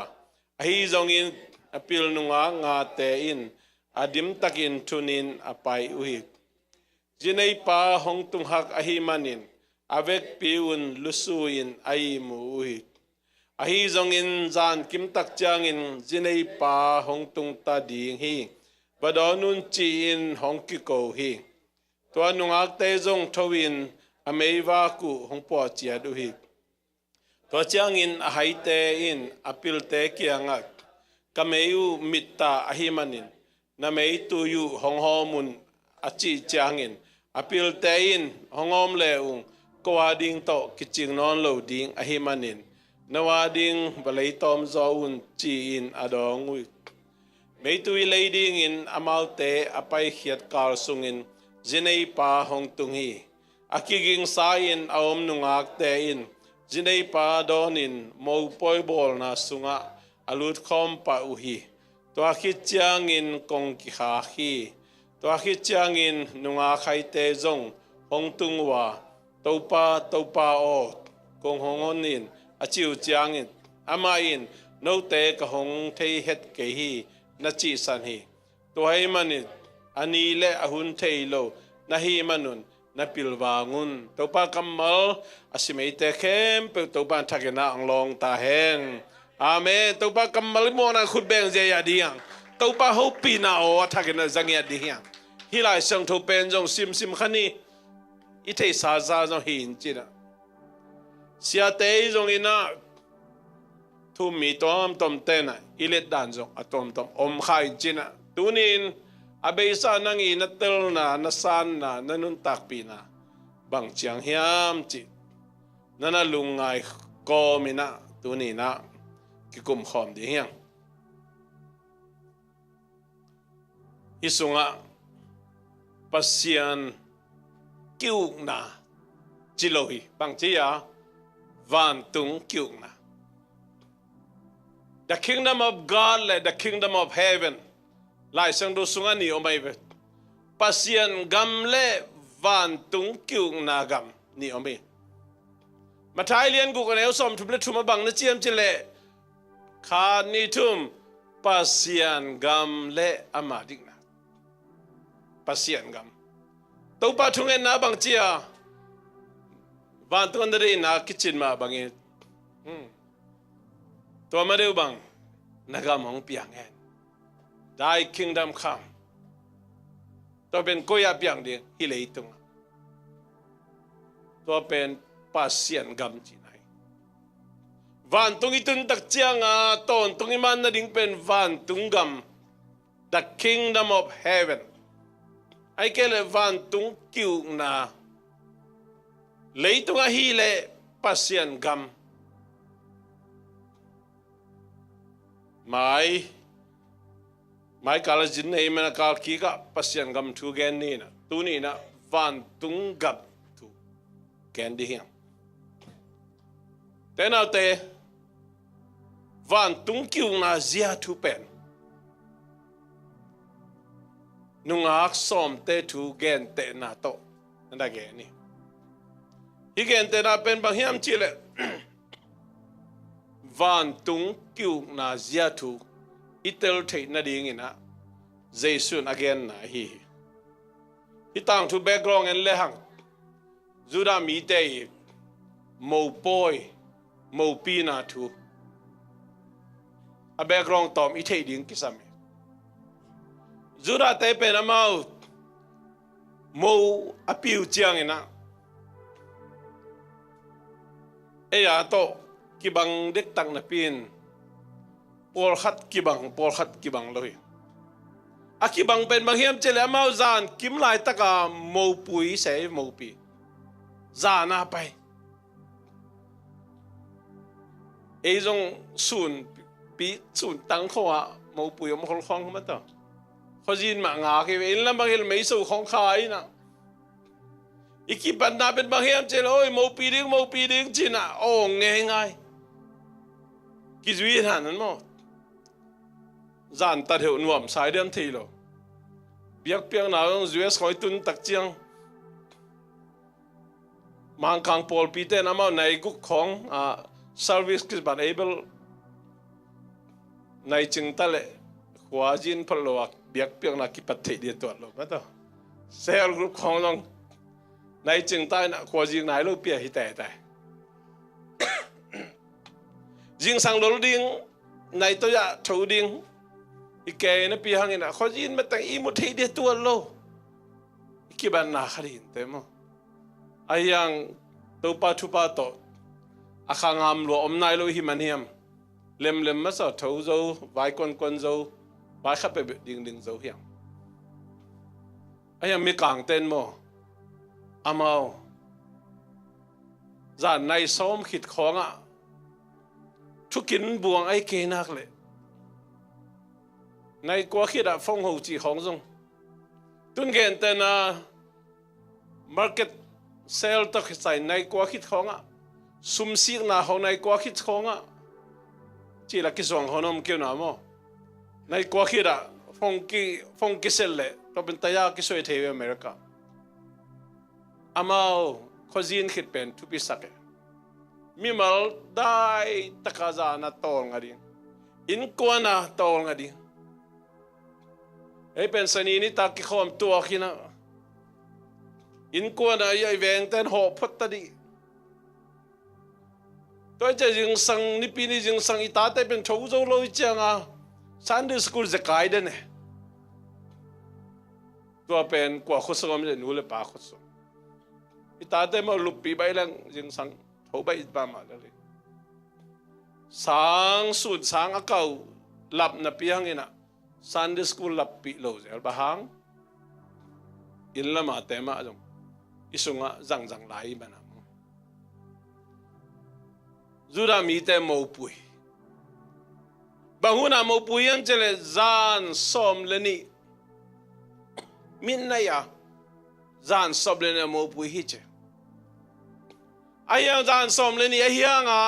ahi zongin a pil nungak ngate in a dimtakin thunin a pai uh hi. Zineipa hong tunghak ahih manin a vekpi un lusu-in a ihmu uh hi. Ahi zongin zan kimtak ciangin zineipa hong tungta ding hi. Va dawn un, ci-in hong kiko hi. Tua nungakte zong tho-in a meivak uh hong puah ciat uh hi. Tua ciangin a haite in a pilte kiangah, ka mei uh mit ta ahih manin na meitui uh hong hawm un, a cih ciangin a pilte in hong hawm le-ung ko a ding tawh kicing nawn lo ding ahih manin na a ding va leitawm zaw un, ci-in a dawng uh hi. Meitui lei dingin amaute a paikhiat kal sungin zineipa hong tung hi. A kigingsa-in a om nungakte in zineipa dawnin mopawi bawlna sungah a lutkhawm pah uh hi. Tua khit ciangin kong kikhak hi. Tua khit ciangin nungak haite zong hong tung uh a, "Topa, Topa aw, kong hong hon in," a cih uh ciangin amah in, "Note ka hong thei het kei hi," na cihsan hi. Tua ahih manin a ni le a hun thei lo na hih manun na pilvang un. Topa kammal a sim eite khempeuh Topa in a thakin ah hong lawng ta hen. Amen. Topa kammal i muakna khut beng zia a ding hiam? Topa hopihna aw a thakin ah za ngiat ding hiam? Hih Lai Siangtho pen zong simsim kha ni. I theihsa za zong hi in cin ah, siate i zong in ah, thu-um mi tuamtuam ten ah i let dan zong a tuamtuam om kha in cin ah, tuni-in a beisa nang i na telna, na sanna, na nuntakpihna bang ciang hiam cih na na lungngai kawmin ah tuni-in ah kikum khawm ding hiam? Hih sungah Pasian ki-ukna ci lo hi. Bang ci a? Vantung ki-ukna. The kingdom of God le the kingdom of heaven, Lai Siangtho sungah nih om ahi ve. Pasian gam le vantung ki-ukna gam nih om hi. Matthai lian guk a neu sawmthum le thum ah bang na ci hiam cih leh, khat, nih, thum, Pasian gam le ama dikna. Pasian gam. Topa thungetna bang ci a? Vantung a na deihna kicin mah bangin, hmm, tua ma deuh bang na gam hong piang hen. Thy kingdom come. Tua pen koi ah piang ding? Hih leitungah. Tua pen Pasian gam cihna hi. Vantung i tun tak ciangin tawntung i man nading pen vantung gam, the kingdom of heaven. Ahih kei leh vantung ki-ukna, leitungah hih leh Pasian gam. Mai, mai kal a zin nei man a kal kik ah Pasian gam thu gen ni in ah, tuni in ah vantung gam thu gen ding hiam? Te naute, vantung ki-ukna zia thu pen nungak sawmte thu gentehna tawh na gen hi. Hih gentehna pen bang hiam cih leh, vantung ki-ukna zia thu i tel theih nadingin ah Jesu in a genna ahi hi. Hih tangthu background en lehang, Judah mite i mopawi, mopina thu a background tawm i theih ding kisam hi. Judah te pen amau mo a pi uh ciangin ah, ei a tawh kibang dektak napi in, pawlkhat kibang, pawlkhat kibang lo hi. A kibang pen bang hiam cih leh amau zan kim laitak a mopui, sei mopi, zan a pai. Ei zong sun pi, sun tang khawng ah mopui om kholkhawng mah ta. Khuazin mah ngak hi ve, inn lam bang hi leh meiso khawng kha in ah, i kipatna pen bang hiam cih leh, oi, mopi ding, mopi ding ci-in ah awng ngeingai. Kizui hna nan maw? Zan ta theuh nuamsa i diam thei lo. Biakpiakna zong U S khawng i tun tak ciang, Mangkang pawlpite in amau nai guk khawng, ah, service kiban able nai cing ta leh khuazin phot lo a biakpiakna kipat theih ding a tuat lo mah ta. Cell group khawng zong nai cing ta in ah khuazing nai lo pi a hi taitai. Zingsang lol ding, nai toi ah tho ding i kei napi hangin ah khuazin mateng i mu theih ding a tuat lo. I kibatna kha ding te maw? Ahi hang Topa thupha tawh a kha ngam lua om nai lo i hi man hiam? Lemlem masa, tho zo, vai kuankuan zo, vai khat peuhpeuh dingding zo hiam? Ahi hang mikangte in maw, amau zan nai sawm khit khawngah thukin buang ahi kei nak leh Nai kua khit ah phone ho cih khawng zong. Tun gentehna market sale tawh kisai nai kua khit khawngah, sumsikna khawng nai kua khit khawngah, cih la kisuang khawng om kei uh na maw. Nai kua khit ah phone ki, phone kiset leh tua pen taya kisuai thei uh America. Amau khuazin khit pen thupisak e. Mimal dai taka zana tawlnga ding, innkuana tawlnga ding. Ei pen sani nitak kikhawm tuak hi na, innkuana i vengten hawh phot ta dih. Tua i ciah zingsang, nipi ni zingsang i tate pen tho zo lo i cianga Sunday school zekai den e. Tua pen kua khuasung om le nu le pa khuasung. I tate mau luppi baih leng zingsang tho baih mahmah le le. Sang sun sang a kau lapna piang inah Sunday school lappih lo zel bang hang. Inn lamate mah zong i sungah zangzang lai i manam. Judah mite mopui. Bang hunah mopui hiam cih leh zan sawm le nih. Midnight a zan sawm le nih a mopui hi ci. Ahi hang zan sawm le nih ahi hanga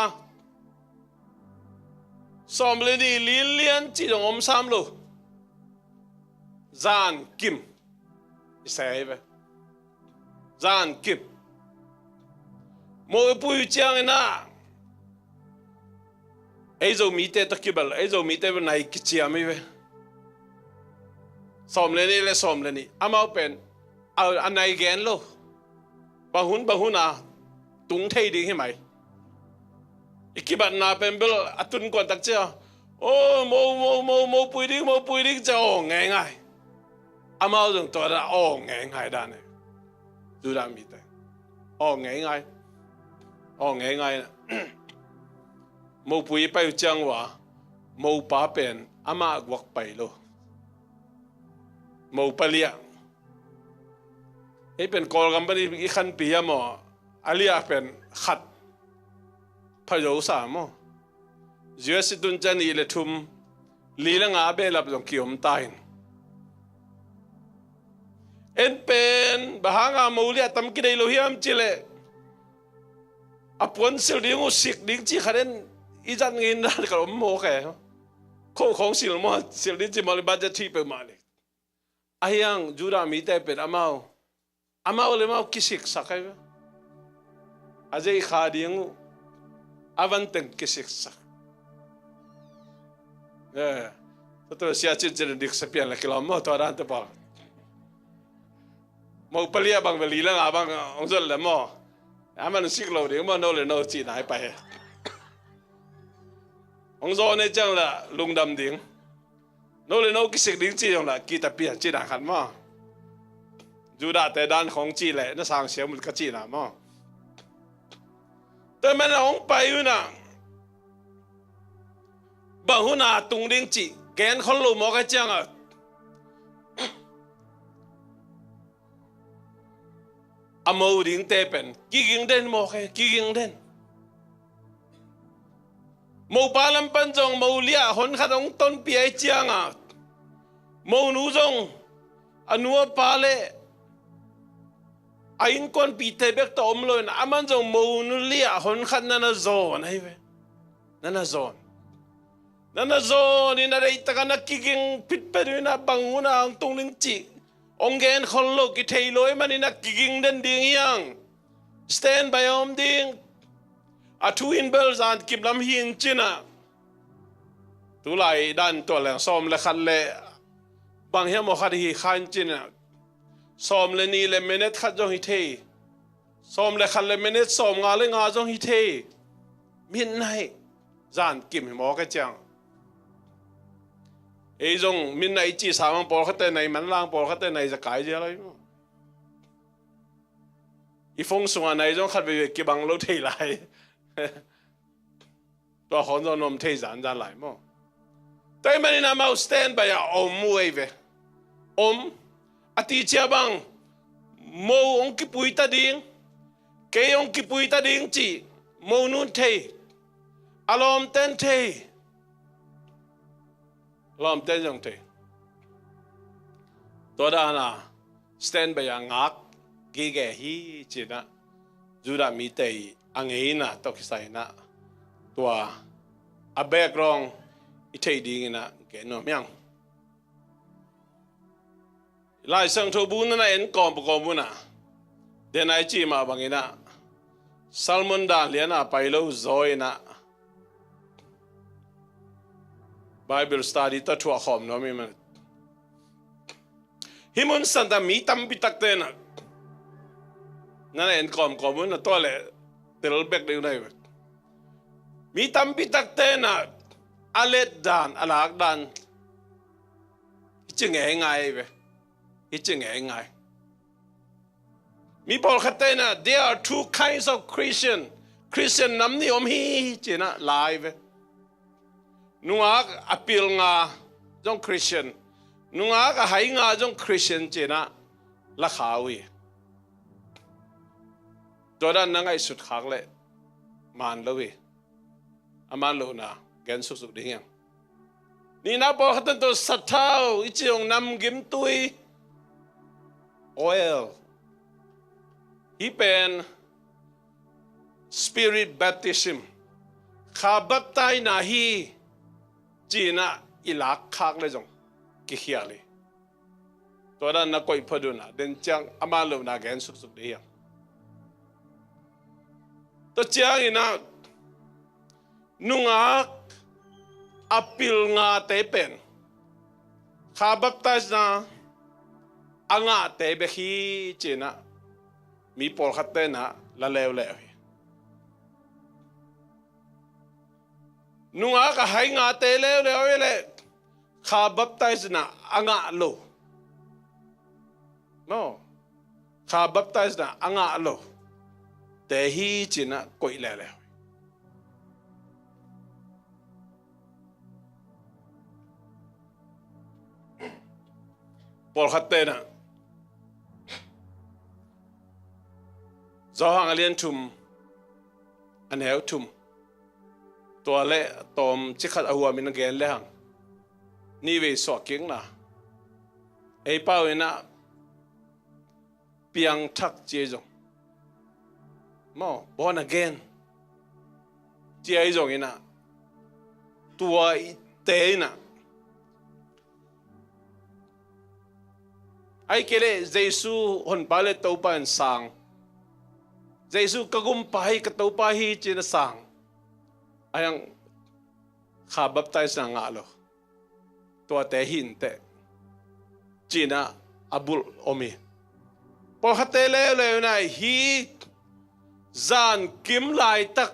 sawm le nih lilian cih dong om sam lo. Zan kim i sa hi ve. Zan kim. Mopui ciangin ah ei Zomite tawh kibel, ei Zomite nai kiciam hi ve. Sawm le nih le sawm le nih amau pen a, a nai gen lo. Bang hun bang hun a tung thei ding hi mai. I kibatna pen bel a tun kuan tak cia, o mo mo mo mopui ding, mopui ding cia, aw ngeingai. Amau zong tua dan aw ngeingai dan e. Judah mite aw ngeingai. Aw ngeingai. Mopui pai uh ciang uh a mopa pen amah guak pai lo. Mopa liah. Ei pen Kawlgam pan i khanpi hiam aw, a liah pen khat pha zo sa maw. U S i tun ciang nih le thum, li le nga behlap zong kiom ta in. En pen bang hanga mo liah tam kidei lo hiam cih leh a puan sil ding uh sik ding cih khat en i zat ngei in dan khat om maw ke. Kho khawng sil maw, sil ding cih maw le budget hi peuhmah le. Ahi hang Judah mite pen amau, amau le amau kisiksak ahi ve. A zei kha ding uh a van teng kisiksak. Eh, tua tua sia cin cin diksa pian la kilawm maw tua dan te pawl. Mopa liah bang ve li le nga bang hong zot le maw. A man sik lo ding maw, no le no cihna hi pai. Hong zawn ei ciang la lungdam ding. No le no kisik ding ci zong la kita pian cihna khat maw. Judah te dan khawng cih leh na sang siam un ka cihna maw. Tua man a hong pai hun a bang hun a tung ding cih gen khol lo mawk a ciang a, a mo dingte pen kiging den mawk e, kiging den. Mopa lam pan zong mo liah hon khat hong tonpih a i ciang a, mo nu zong a nu a pa le a innkuanpihte bek tawh om lo in, aman zong mo nu liah hon khat na na zawn ahi ve. Na na zawn. Na na zawn in a deihtak a na kiging pitpet uh in a bang hun a hong tung ding cih hong gen khol lo, kithei lo ahih manin a kiging den ding hi hang. Stand by a om ding. A thu in bel zan kim lam hi in cin a, tulai dan tua leng sawm le khat le bang hiam aw khat hi kha in cin a, sawm le nih le minute khat zong hi thei. Sawm le khat le minute sawm nga le nga zong hi thei. Midnight zan kim hi mawk a ciang. Ei zong midnight i cih sa mang pawlkhatte nai manlang, pawlkhatte nai zakai zia lai maw. I phone sungah nai zong khat veivei kibang lo thei lai. Tua khawng zong nuam thei zanzan lai maw. Tua ahih manin amau stand by a om uh ei ve. Om. A ti cia bang mo hong kipui ta ding, kei hong kipui ta ding cih mo nun thei. A lawmten thei. Lawmten zong thei. Tua dana stand by a ngak gige hi cinah Judah mite i a ngeina tawh kisai inah tua a background i theih dinginah gen nuam hiang. Lai Siangtho bu nana en kawmkawm unah, den ai ci mah banginah Salmon dan liana pai lo zaw inah Bible study tawh thuah khawm nuam i man. Hih mun santa mi tampi takte na nana en kawmkawm unah tua le tel bek deuh nai ve. Mi tampi takte na a let dan a lak dan hi ci ngeingai ve. Hi ci ngeingai. Mi pawlkhatte na there are two kinds of Christian. Christian nam nih om hi cinah lai ve. Nungak a pil nga zong Christian, nungak a hai nga zong Christian cinah la kha uh hi. Tua dan na ngaihsut khak leh man lo hi. A man lohna gen suksuk ding hiang. Nihna pawlkhat tan tua sathau i ci hong namgimtui oil hi pen Spirit baptism, Kha baptisena hi cinah i lak khak le zong kikhial hi. Tua dan na koih phot unah den ciang a man lohna gen suksuk dih hiang. Tua cianginah nungak a pil ngate pen Kha baptisena a ngahte bek hi cinah mi pawlkhatte na la leuleu hi. Nungak a hai ngate leuleu hi leh Kha baptisena a ngah lo. No. Kha baptisena a ngah lo te hi cinah koih leuleu. Pawlkhatte na Johan a lian thum a neu thum tua le tawm cikhat a huamin a gen le hang. Nihvei suah kikna ei pau inah piangthak ci ei zong maw, born again ci ei zong inah tua i te inah ai kei leh Jesu honpa le Topa in sang, Jesu ka gumpa hi ka Topa hi cinah sang. Ai ang Kha baptisena ngah lo. Tuate hi inteh cinah a bulh om hi. Pawlkhatte leuleu inah hi zankim laitak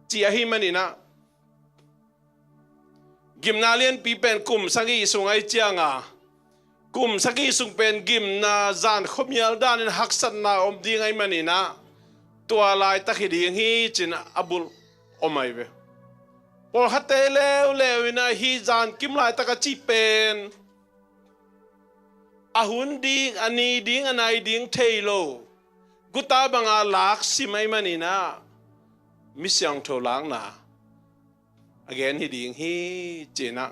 ci ahi maninah gimna lianpi pen kum sagih sung ahi cianga kum sagih sung pen gimna zan khuamial danin haksatna om ding ahi maninah tua laitak hi ding hi cinah a bulh om ahi ve. Pawlkhatte leuleu inah hi zankim laitak a cih pen a hun ding a ni ding a nai ding thei lo guta banga lak sim ahi maninah mi siangtho lakna a gen hi ding hi cinah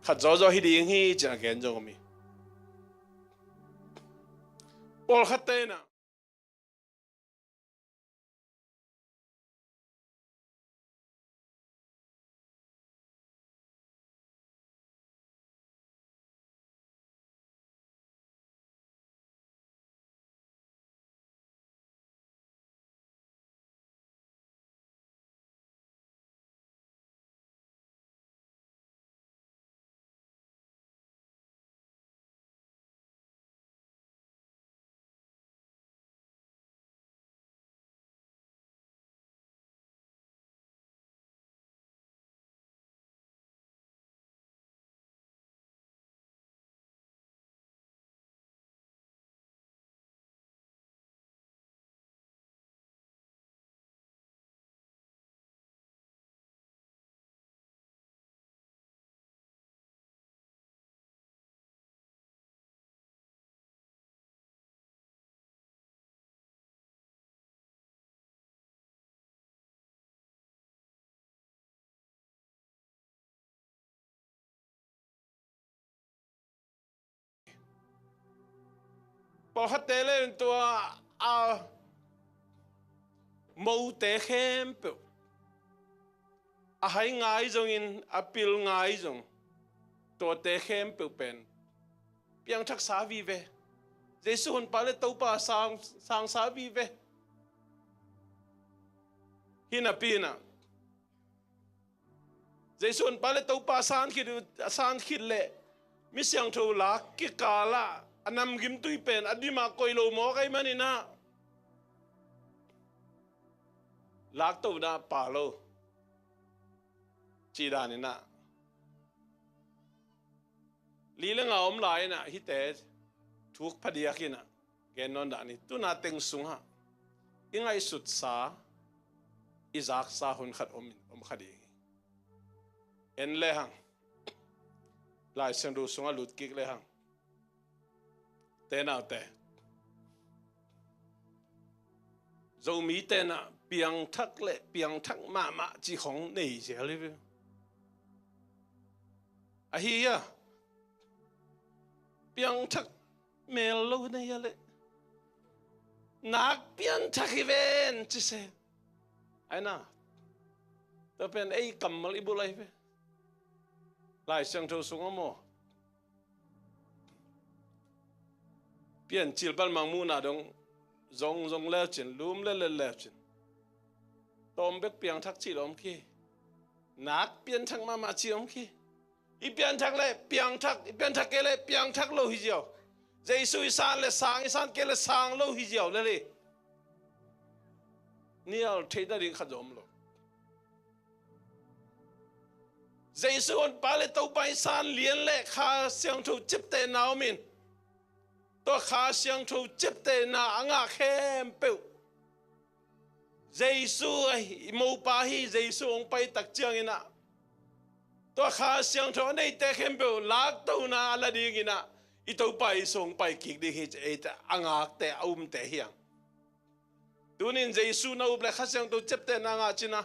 khat zawzaw hi ding hi cinah a gen zong om hi. Pawlkhatte na Pawlkhatte le in tua a mote khempeuh, a hai ngai zongin a pil ngai zong, tuate khempeuh pen piangthaksa vive. Jesu honpa le Topa sang, sangsa vive. Hi napi inah Jesu honpa le Topa a san khit, a san khit leh mi siangtho lak kikalah a namgimtui pen a dimah koih lo mawk ahih maninah, lakto inah pha lo cih dan inah li le nga om lai inah hihte thuk phadiak inah gen nawn dah ni. Tuna teng sungah i ngaihsutsa, i zaksa hun khat om, om kha ding hi. En lehang, Lai Siangtho sungah lut kik lehang, te naute, Zomite inah piangthak le piangthak mahmah cih khong nei zel hi ve. Ahi a, piangthak mel lo nei a leh, nak pianthak hi ven ci se. Ai na, tua pen ei kammal i bulh ahi ve. Lai Siangtho sungah maw, Piancil pan Mangmuhna dong zong, zong leucin, lum le let leucin, tawm bek piangthak cih lo om khi. Nak pianthak mahmah cih om khi. I pianthak le piangthak, i pianthak kei le piangthak lo hi ziau. Jesu i san le sang, i san kei le sang lo hi ziau le le. Nial theih nading khat zong om lo. Jesu honpa le Topa i san lian le Kha Siangtho ciaptehna om in, tua Kha Siangtho ciaptehna a ngah khempeuh, Jesu ahi, i mopa hi, Jesu hong pai tak ciangin ah, tua Kha Siangtho a neite khempeuh laktona a la dingin ah, i Topa Jesu hong pai kik ding hi ci, eite a ngakte, a umte hi hang. Tunin Jesu na up le Kha Siangtho ciaptehna ngah cin a.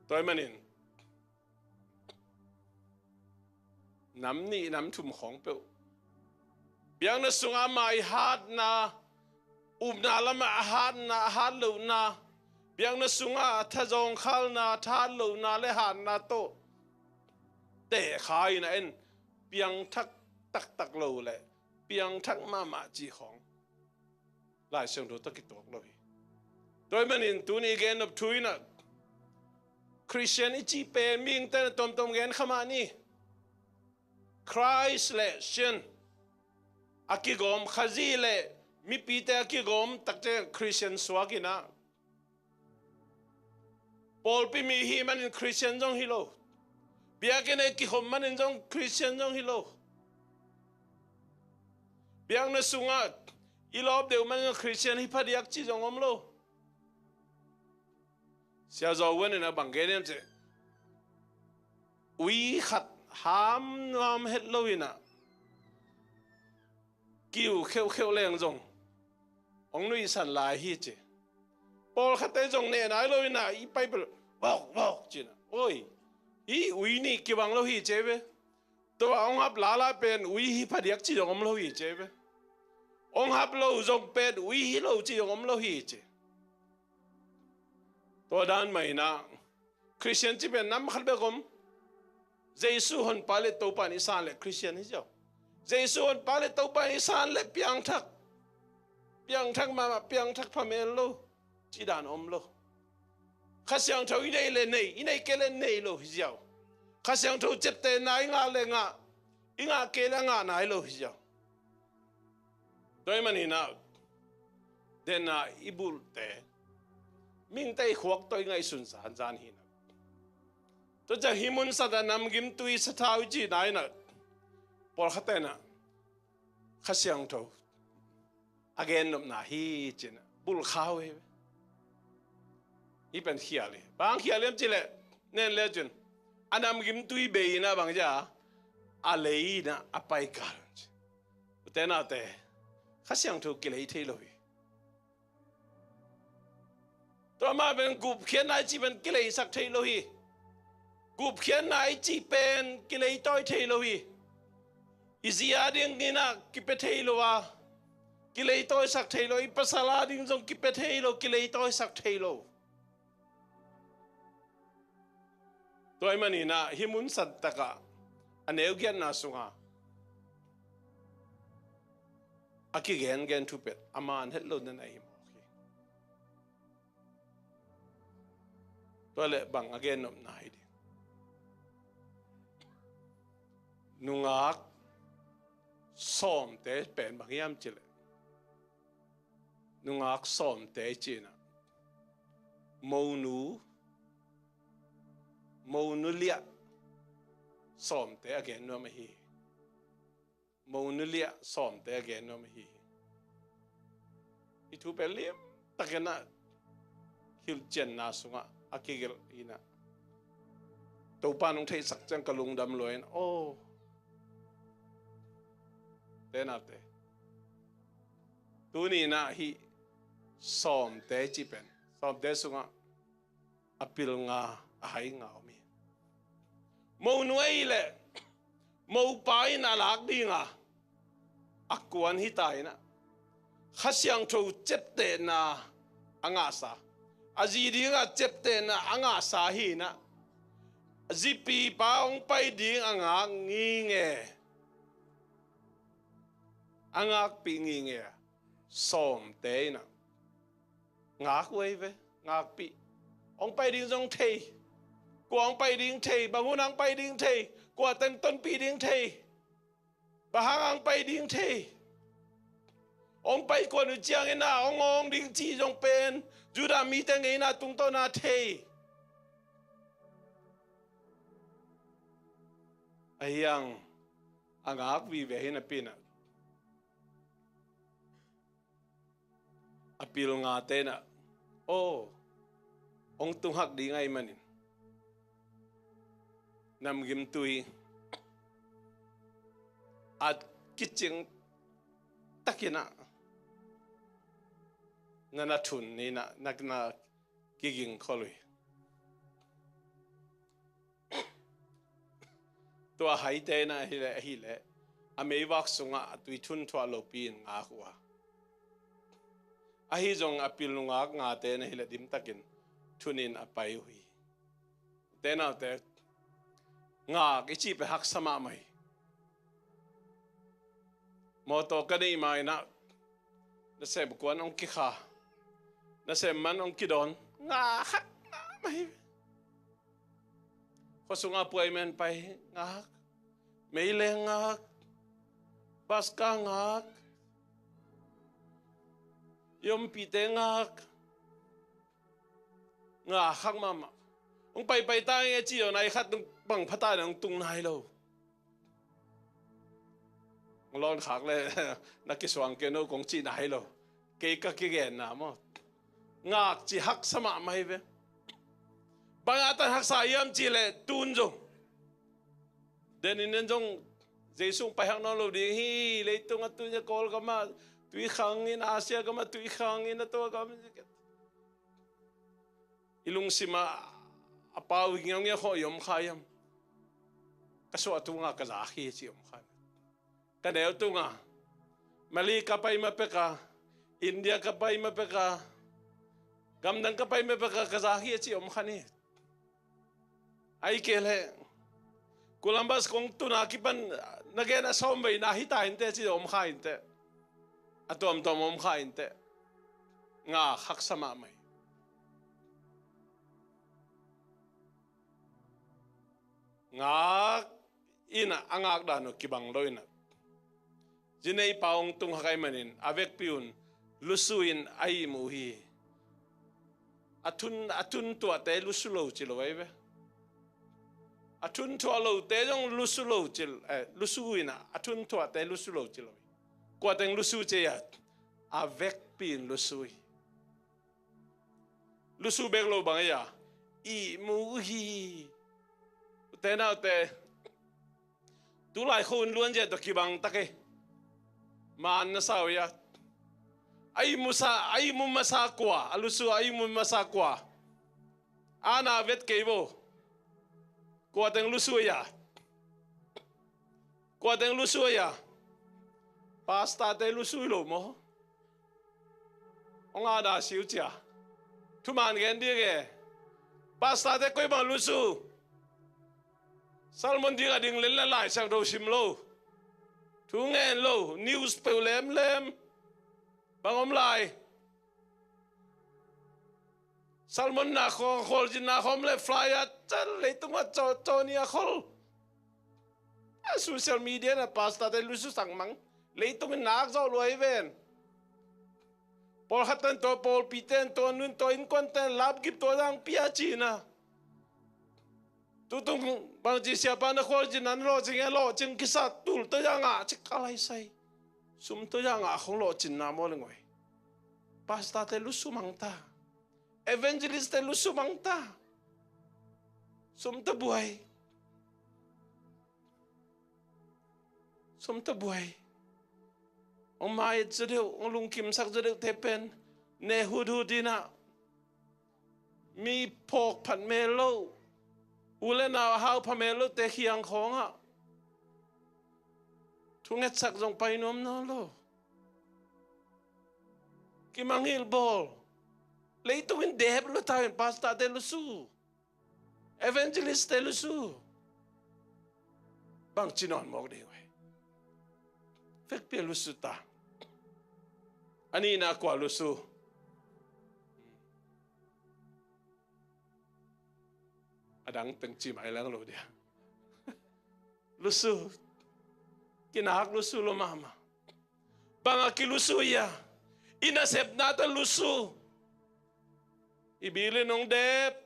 Tua ahih manin nam nih nam thum khawng peuh, biakna sungah ama i hatna, upna lamah a hatna, a hat lohna, biakna sungah a thazawng khalna, a tha hat lohna le hatna tawh tehkha in a en, piangthak taktak lo le piangthak mahmah cih khawng Lai Siangtho tawh kituak lo hi. Tua ahih manin tuni i gen nop thu in ah, Khristian i cih pen mihingte in a tuamtuam gen kha mah ni. Christ le Christian a kigawm, Khazih le mipite a kigawm tak ciang Khristian suak in ah, pawlpi mi i hih manin Khristian zong hi lo. Biakinn ah i kikhop manin zong Khristian zong hi lo. Biakna sungah i lawp deuh manin zong Khristian hi phadiak cih zong om lo. Sia Zaw Vuan in a bang gen hiam cih leh, ui khat ham nuam het lo in ah, kiu kheuhkheuh leng zong hong nuihsan lai hi ci. Pawlkhatte zong neh nai lo in ah, i pai bel vawk vawk ci in ah, oi, hih ui nih kibang lo hi ci ve. Tua hong hap lala pen ui hi phadiak cih zong om lo hi ci ve. Hong hap lo zong pen ui hi lo cih zong om lo hi ci. Tua dan mah in ah, Khristian cih pen nam khat bek om. Jesu honpa le Topa in i san le Khristian hi ziau. Jesu honpa le Topa in i san le piangthak, piangthak mahmah, piangthak phamel lo cih dan om lo. Kha Siangtho i nei le nei, i nei kei le nei lo hi ziau. Kha Siangtho ciaptehna i ngah le ngah, i ngah kei le ngah nai lo hi ziau. Tua ahih manin ah, den a i bulhte, mihingte i khuak tawh i ngaihsun zanzan hi in ah. Tua ciang hih munsat a namgimtui sathau i cihna in ah, pawlkhatte in ah Kha Siangtho a gennopna hi ci in ah bulh kha uh hi ve. Hih pen khial hi. Bang khial hiam cih leh, nen le cin, a namgimtui bei in ah bang ci a, a lei in ah a pai kal un ci. Ute naute, Kha Siangtho kilei thei lo hi. Tua mah pen gupkhiatna i cih pen kileisak thei lo hi. Gupkhiatna i cih pen kileitawi thei lo hi. I zi a dingin ah kipia thei lo a, kileitawisak thei lo, i pasal a ding zong kipia thei lo, kileitawisak thei lo. Tua ahih manin ah hih mun santak ah a neu giatna sungah a kigengen thupet a man het lo na na hi mawk hi. Tua leh bang a gennopna hi ding? Nungak sawmte pen bang hiam cih leh, nungak sawmte i cih in ah monu, monu liah sawmte a gen nuam ahi hi. Monu liah sawmte a gen nuam ahi hi. Hih thu pen limtakin ah hilhcianna sungah a kigelh in ah, Topa nong theihsak ciang ka lungdam lua in, aw, te nate. Tuni in ah hih sawmte cih pen, sawmte sungah a pil nga, a hai nga om hi. Monu ahih leh mopa in a lak ding a, a kuan hi ta in ah, Kha Siangtho ciaptehna a ngahsa, a zi ding a ciaptehna a ngahsa hi in ah, zipipa hong pai ding a ngak nginge, a ngakpih nginge, sawmte in ah ngak uh ahi ve, ngakpih. Hong pai ding zong thei. Kua hong pai ding thei, bang hun hong pai ding thei, kua teng tonpih ding thei, bang hang hong pai ding thei. Hong pai kuan uh ciangin ah hong awng ding cih zong pen Judah mite ngeina tungtawna thei. Ahi hang a ngak vive hi napi in ah, a pil ngate in ah, aw, hong tunghak ding ahih manin namgimtui a kicing takin ah na na thun in ah, na na kigingkhol uh hi. Tua haite in ah ahih leh, ahih leh a meivak sungah a tui thunthuah lopi in ngak uh a, ahi zong a pil nungak ngate in ahih leh limtakin thun in a pai uh hi. Te naute, ngak i cih pen haksa mahmah hi. Mawtaw ka neih ma in ah nasem kuan hong kikha, nasem man hong kidawn, ngak hak mahmah hi. Khua sungah appointment pai, ngak. Meileng ngak. Bus ka ngak. I ompihte ngak. Ngak hak mahmah. Hong paipai ta nge ci zaw, nai khat bang pha ta nang tung nai lo. Hong lawn khak le na kisuang kei no kong cih nai lo. Kei ka kigenna maw. Ngak ci haksa mahmah hi ve. Bang a tan haksa hiam cih leh tun zong, den in den zong Jesu pai hak nawn lo ding hi. Leitung a tun zia Kawlgam ah tui khang in, Asia gam ah tui khang in, a tua gam in. I lungsim ah a pau ngiaungia khawh i om kha hiam? Ka suah tungah ka zak hi ci om kha. Ka neu tungah Mali ka pai ma pek a, India ka pai ma pek a, gamdang ka pai ma pek a, ka zak hi ci om kha ni. Ahih kei leh Columbus kong tun a kipan na gen a sawm veina hi ta inteh ci om kha inteh. A tuamtuam om kha inteh. Ngak haksa mahmah hi. Ngak in ah a ngak dan uh kibang lo in ah, zi neipa hong tung hak ahih manin a vekpi un lusu in a ihmu hi. A thun, a thuntuahte lusu lo ci lo ahi ve. A thunthuah lote zong lusu lo ci, eh, lusu in ah, a thunthuahte lusu lo ci lo hi. Kua teng lusu ci a, a vekpi in lusu hi. Lusu bek lo bang a, ihmu uh hi. Ute naute, tulai khua hun luanzia tawh kibang tak hi. Man na sa uh a, a ihmu sa, a ihmu masa kua, a lusu a ihmu masa kua? A na vet kei bo. Kua teng lusu a, Kua teng lusu a ia? Pastor te lusu hi lo maw? Hong a da siu cia. Thuman gen ding e. Pastor te koi bang lusu? Sermon ding a ding len la lai siangtho sim lo. Thu ngen lo, news peuh lemlem. Bang om lai? Sermon na khong, khualzinna khong le flyer a cel leitung a caw, caw ni a khol. A social media na pastor te lusu sang mang. Leitung in nak zawh luai ven. Pawlkhat ten tua, pawlpi ten tua, nun tua, innkuan ten lapgip tua dang pia cina. Tutung bangci siapa na khualzinna na lawhcing e, lawhcing kisa tul tua dang a cik a lai sai. Sum tua dang a khong lawhcinna maw le ngoi. Pastor te lusu mang ta. Evangelist te lusu mang ta. Sum ta buai. Sum ta buai. Hong mai zaw deuh, hong lungkimsak zaw deuh te pen ne huthut in a, mi phawk phat mel lo, u le nau a hau pha mel lo te khiang khawng ah thungetsak zong pai nuam nawn lo. Kimangngilh bawl. Leitung in dep lo ta in pastor te lusu. Evangelist te lusu. Bangci nawn mawk ding uh hi. Vekpi a lusu ta. A nihna kua lusu? A dang teng ci mai leng lo dia. Lusu. Kinak lusu lo mahmah. Bang a kilusu ia? I nasepna ta lusu. I bil in hong dep.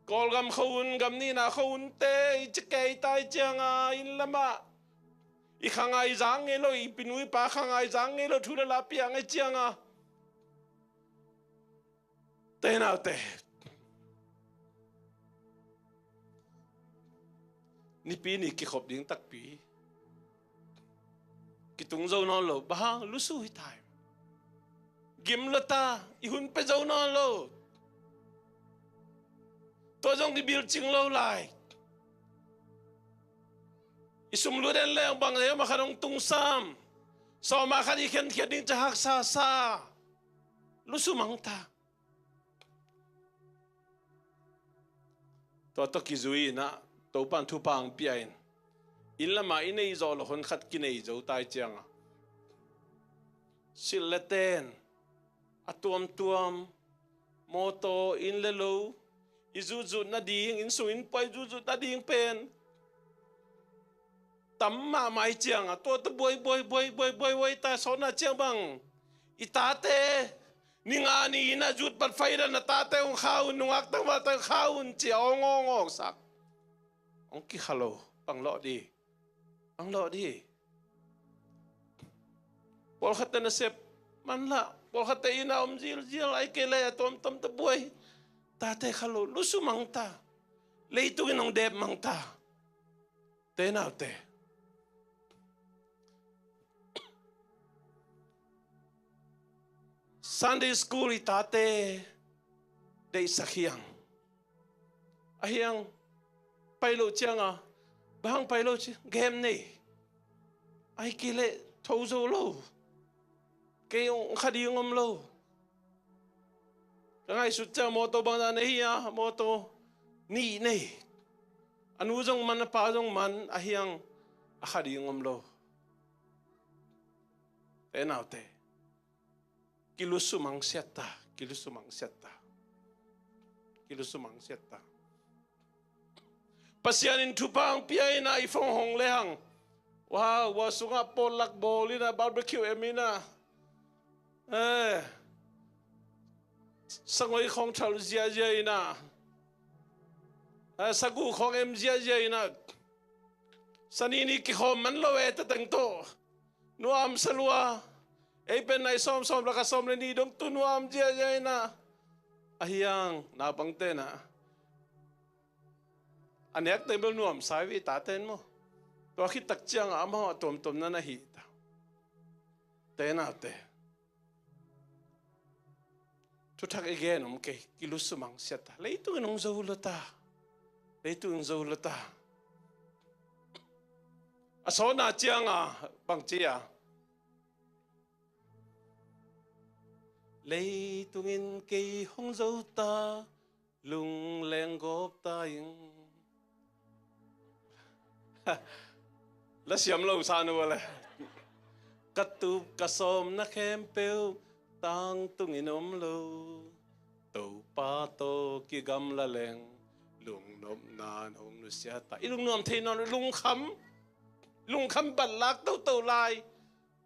Kawlgam khua hun, gam nihna khua hun te i ci kei tai ciang a, inn lamah i khangai zang ngei lo, i pinu i pa khangai zang ngei lo, thu le la piang ngei ciang a. Te naute, nipi ni kikhop ding takpi kitung zo nawn lo. Bang hang? Lusu hi tai. Gim lo ta, i hun pe zo nawn lo. Tua zong i bil cing lo lai. I sum lut en leng bang le ma khan hong tung sam. Sawma khan i khenkhiat ding ca haksa sa. Lusu mang ta. Tua tawh kizui in ah, Topan thupha hong pia in, inn lamah i nei zawh loh hon khat kinei zo tai ciang a, silh le ten, a tuamtuam, mawtaw, inn le lo, i zutzut nading, inn sung inn pua i zutzut nading pen tam mahmah hi ciang a, tua tawh buai, buai, buai, buai, buai, buai ta sawtna ciang bang, i tate, ni nga ni in a zut pat fai dan a tate hong kha un, nungak tangvalte hong kha un ci a awng, awng, awng sak. Hong kikha lo, bang lawh di, bang lawh di. Pawlkhatte nasep man lah, pawlkhatte inn a om zilzial, ahih kei leh a tuamtuam tawh buai. Tate kha lo, lusu mang ta. Leitung in hong dep mang ta. Te naute, Sunday school i tate deihsak hiang. A hiang pai loh ciang a, bang hang pai lo ci, game nei. Ahih kei leh tho zo lo. Kei hong kha ding om lo. Ka ngaihsut ciang mawtaw bang dan nei hi a, mawtaw nih nei. A nu zong man, a pa zong man, a hiang a kha ding om lo. Te naute, kilusu mangsiat ta, kilusu mangsiat ta. Kilusu mangsiat ta. Pasian in thupha hong pia in a, i phone hong le hang. Wow, wow, sungah potluck bawl in a, barbecue em in a. Eh. Sangoi khawng thal ziazia in a. Eh, sagu khawng em ziazia in a. Sani ni kikhawm man lo e, tateng tawh. Nuam sa lua. Ei pen nai sawmsawm lak a sawm le nih dong tu nuam ziazia in a. A hiang, naupangte na. A nek teng bel nuam sa hi ve, tate in maw. Tua khit tak ciang a amau a tuamtuam na na hi ta. Te naute, thuthak i gen om kei, kilusu mangsiat ta. Leitung in hong zo lo ta. Leitung in hong zo lo ta. A sawtna cianga bang ci a, "Leitungin kei hong zo ta, lungleng gawp ta ing." La siam lo sa nu le. "Ka tup ka sawmna khempeuh tangtungin om lo, Topa tawh kigamla leng, lungnopna in hong nusia ta." I lungnuam thei nawn lo, lungkham, lungkham batlak toto lai.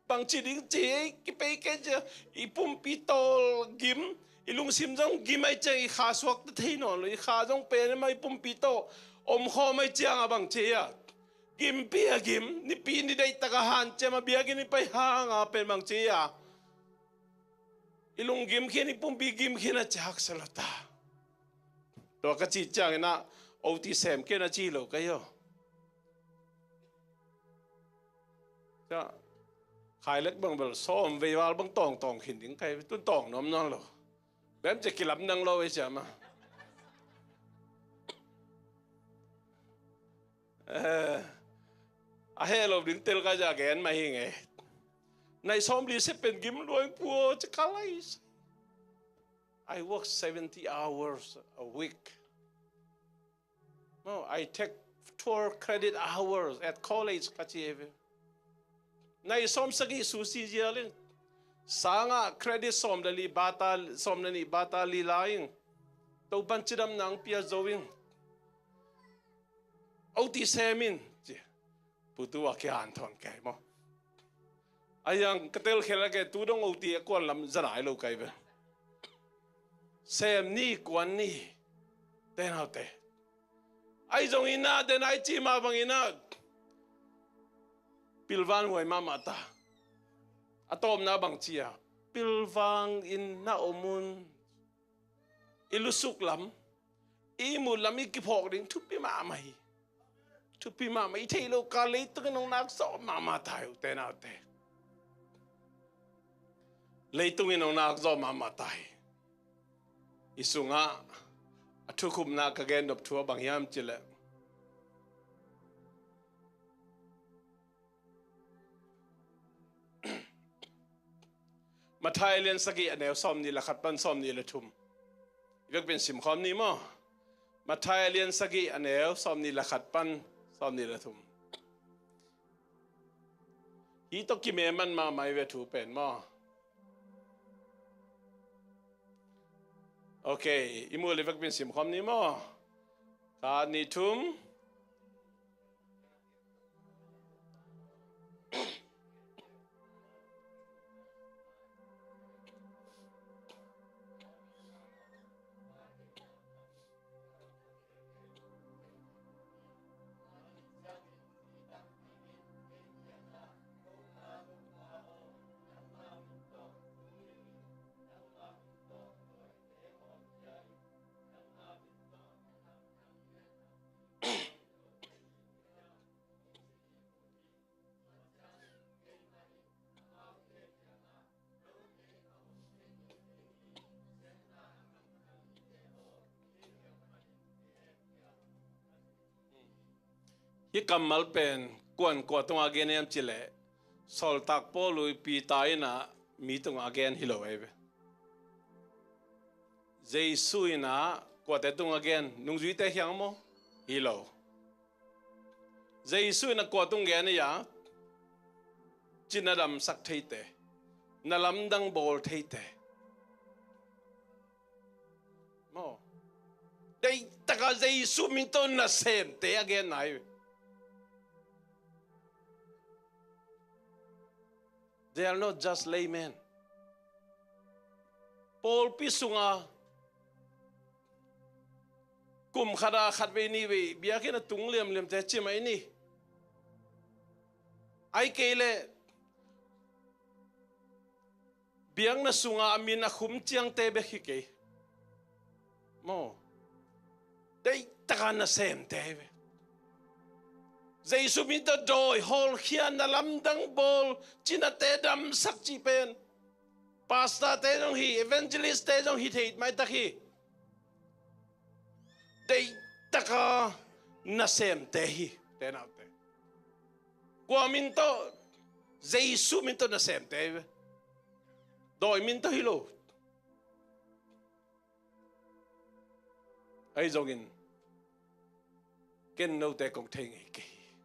Bangci ding ci, kipei kei cia, i pumpi tawl gim, i lungsim zong gim ai ciang, i kha suakta thei nawn lo, i kha zong pen ma, i pumpi tawl omkhawm ai cianga bang ci a, gimpi a gim, nipi ni deihtaka hanciam a biakinn i pai hanga pen bang ci a, i lunggim khin, i pumpi gim khin a ci haksa lo ta. Tua ka cih ciangin ah, "O T sem kei na ci lo ka hi aw." Cia, khailek bang bel sawm vei val bang tawngtawng khin ding kai, tun tawng nuam nuam lo. Bem cia kilam nang lo ei cia ma. Eh, a heh lo ding tel ka cia gen mah hi ngei. Nai sawm li se pen gim luang pua cia ka lai. I work seventy hours a week. No, I take twelve credit hours at college ka ci ei ve. Nai sawm sagih susi zial in. Sanga credit sawm le li bata, sawm le nih bata li la ing. Topan cidam nang pia zo ing. O T sem in. Ci. Putu a kian thawn kei maw. A yang ka tel khel a ke tu dong O T a kuan lam zanai lo kai ve. Sem ni kuan ni. Te nau te. Ai zong ina, den ai ci ma bang ina. Pilvan huai mahmah ta. A tawpna bang ci a, pilvang in na om un. I lusuk lam, i mut lam i kiphawk ding thupi mahmah hi. Thupi mahmah, i theih lo ka leitung in nong nak zawh mahmah ta hi, u te nau te. Leitung in nong nak zawh mahmah ta hi. I sungah a thukhupna ka gen nop thu a bang hiam cileh, Matthai lian sagih a neu sawm nih le khat pan sawm nih le thum. I vekpin simkhawm ni maw? Matthai lian sagih a neu sawm nih le khat pan sawm nih le thum. Hi tawh kimeman mahmah i ve thu pen maw? Ok, i muh le vekpin simkhawm ni maw? Khat, nih, thum. Hih kammal pen kuan kua tungah gen hiam cileh, sawltak Paul ui Peter in ah mi tungah gen hi lo ei ve. Jesu in ah kuate tungah gen, nungzuite hiang maw? Hi lo. Jesu in a kua tung gen a, ci na damsak theite, na lamdang bawl theite. Maw? Deihtaka Jesu min tawh nasemte a gen nai. They are not just laymen. Pawlpi sunga kum khata khatvei nihvei biakinn a tung liamliamte ci mai ni. Ai kei leh biakna sunga a min a khum ciangte bek hi kei. Maw? Deihtaka nasemte hi ve. Jesu min tawh dawi hawlkhia, na lamdang bawl, cinate damsak cih pen pastorte zong hi, evangelistte zong hi thei maitak hi. Deihtaka nasemte hi, te naute. Kua min tawh? Jesu min tawh nasemte hi ve. Dawi min tawh hi lo. Ahi zongin ken note kong thei ngei kei hi.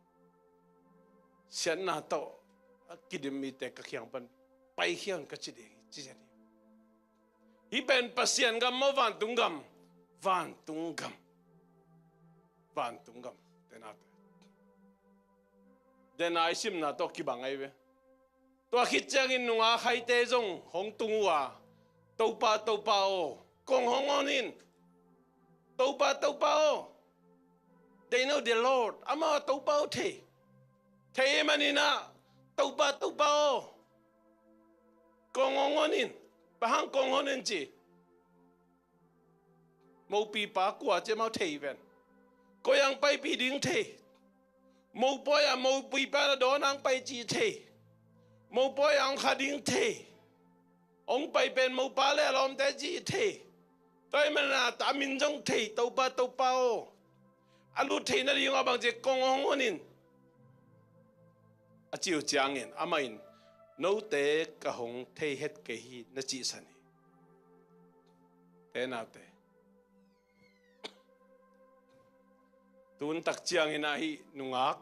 Siatna tawh a kidim mite ka kiang pan paikhia un ka ci ding hi, ci zen hi. Hih pen Pasian gam maw, vantung gam? Vantung gam. Vantung gam. Te nate. Dena i simna tawh kibang ahi ve. Tua khit ciangin nungak haite zong hong tung uh a, "Topa, Topa aw, kong hong hon in. Topa, Topa aw." They know the Lord. Amau Topa aw thei. Thei manin ah, "Topa, Topa aw, kong hong hon in." Bang hang kong hon in ci? Mopipa kua ci amau thei ven. Koi ah hong paipih ding thei. Mopawi ah mopipa na dawn ah hong pai ci thei. Mopawi ah hong kha ding thei. Hong pai pen mopa le a lawmte ci thei. Tua ahih manin ah a min zong thei, "Topa, Topa aw." A lut theih nading a bang ci, "Kong hong hon in," a ci uh ciangin amah in, "Note ka hong thei het kei hi," na cihsan hi. Te naute, tun tak ciangin ah hih nungak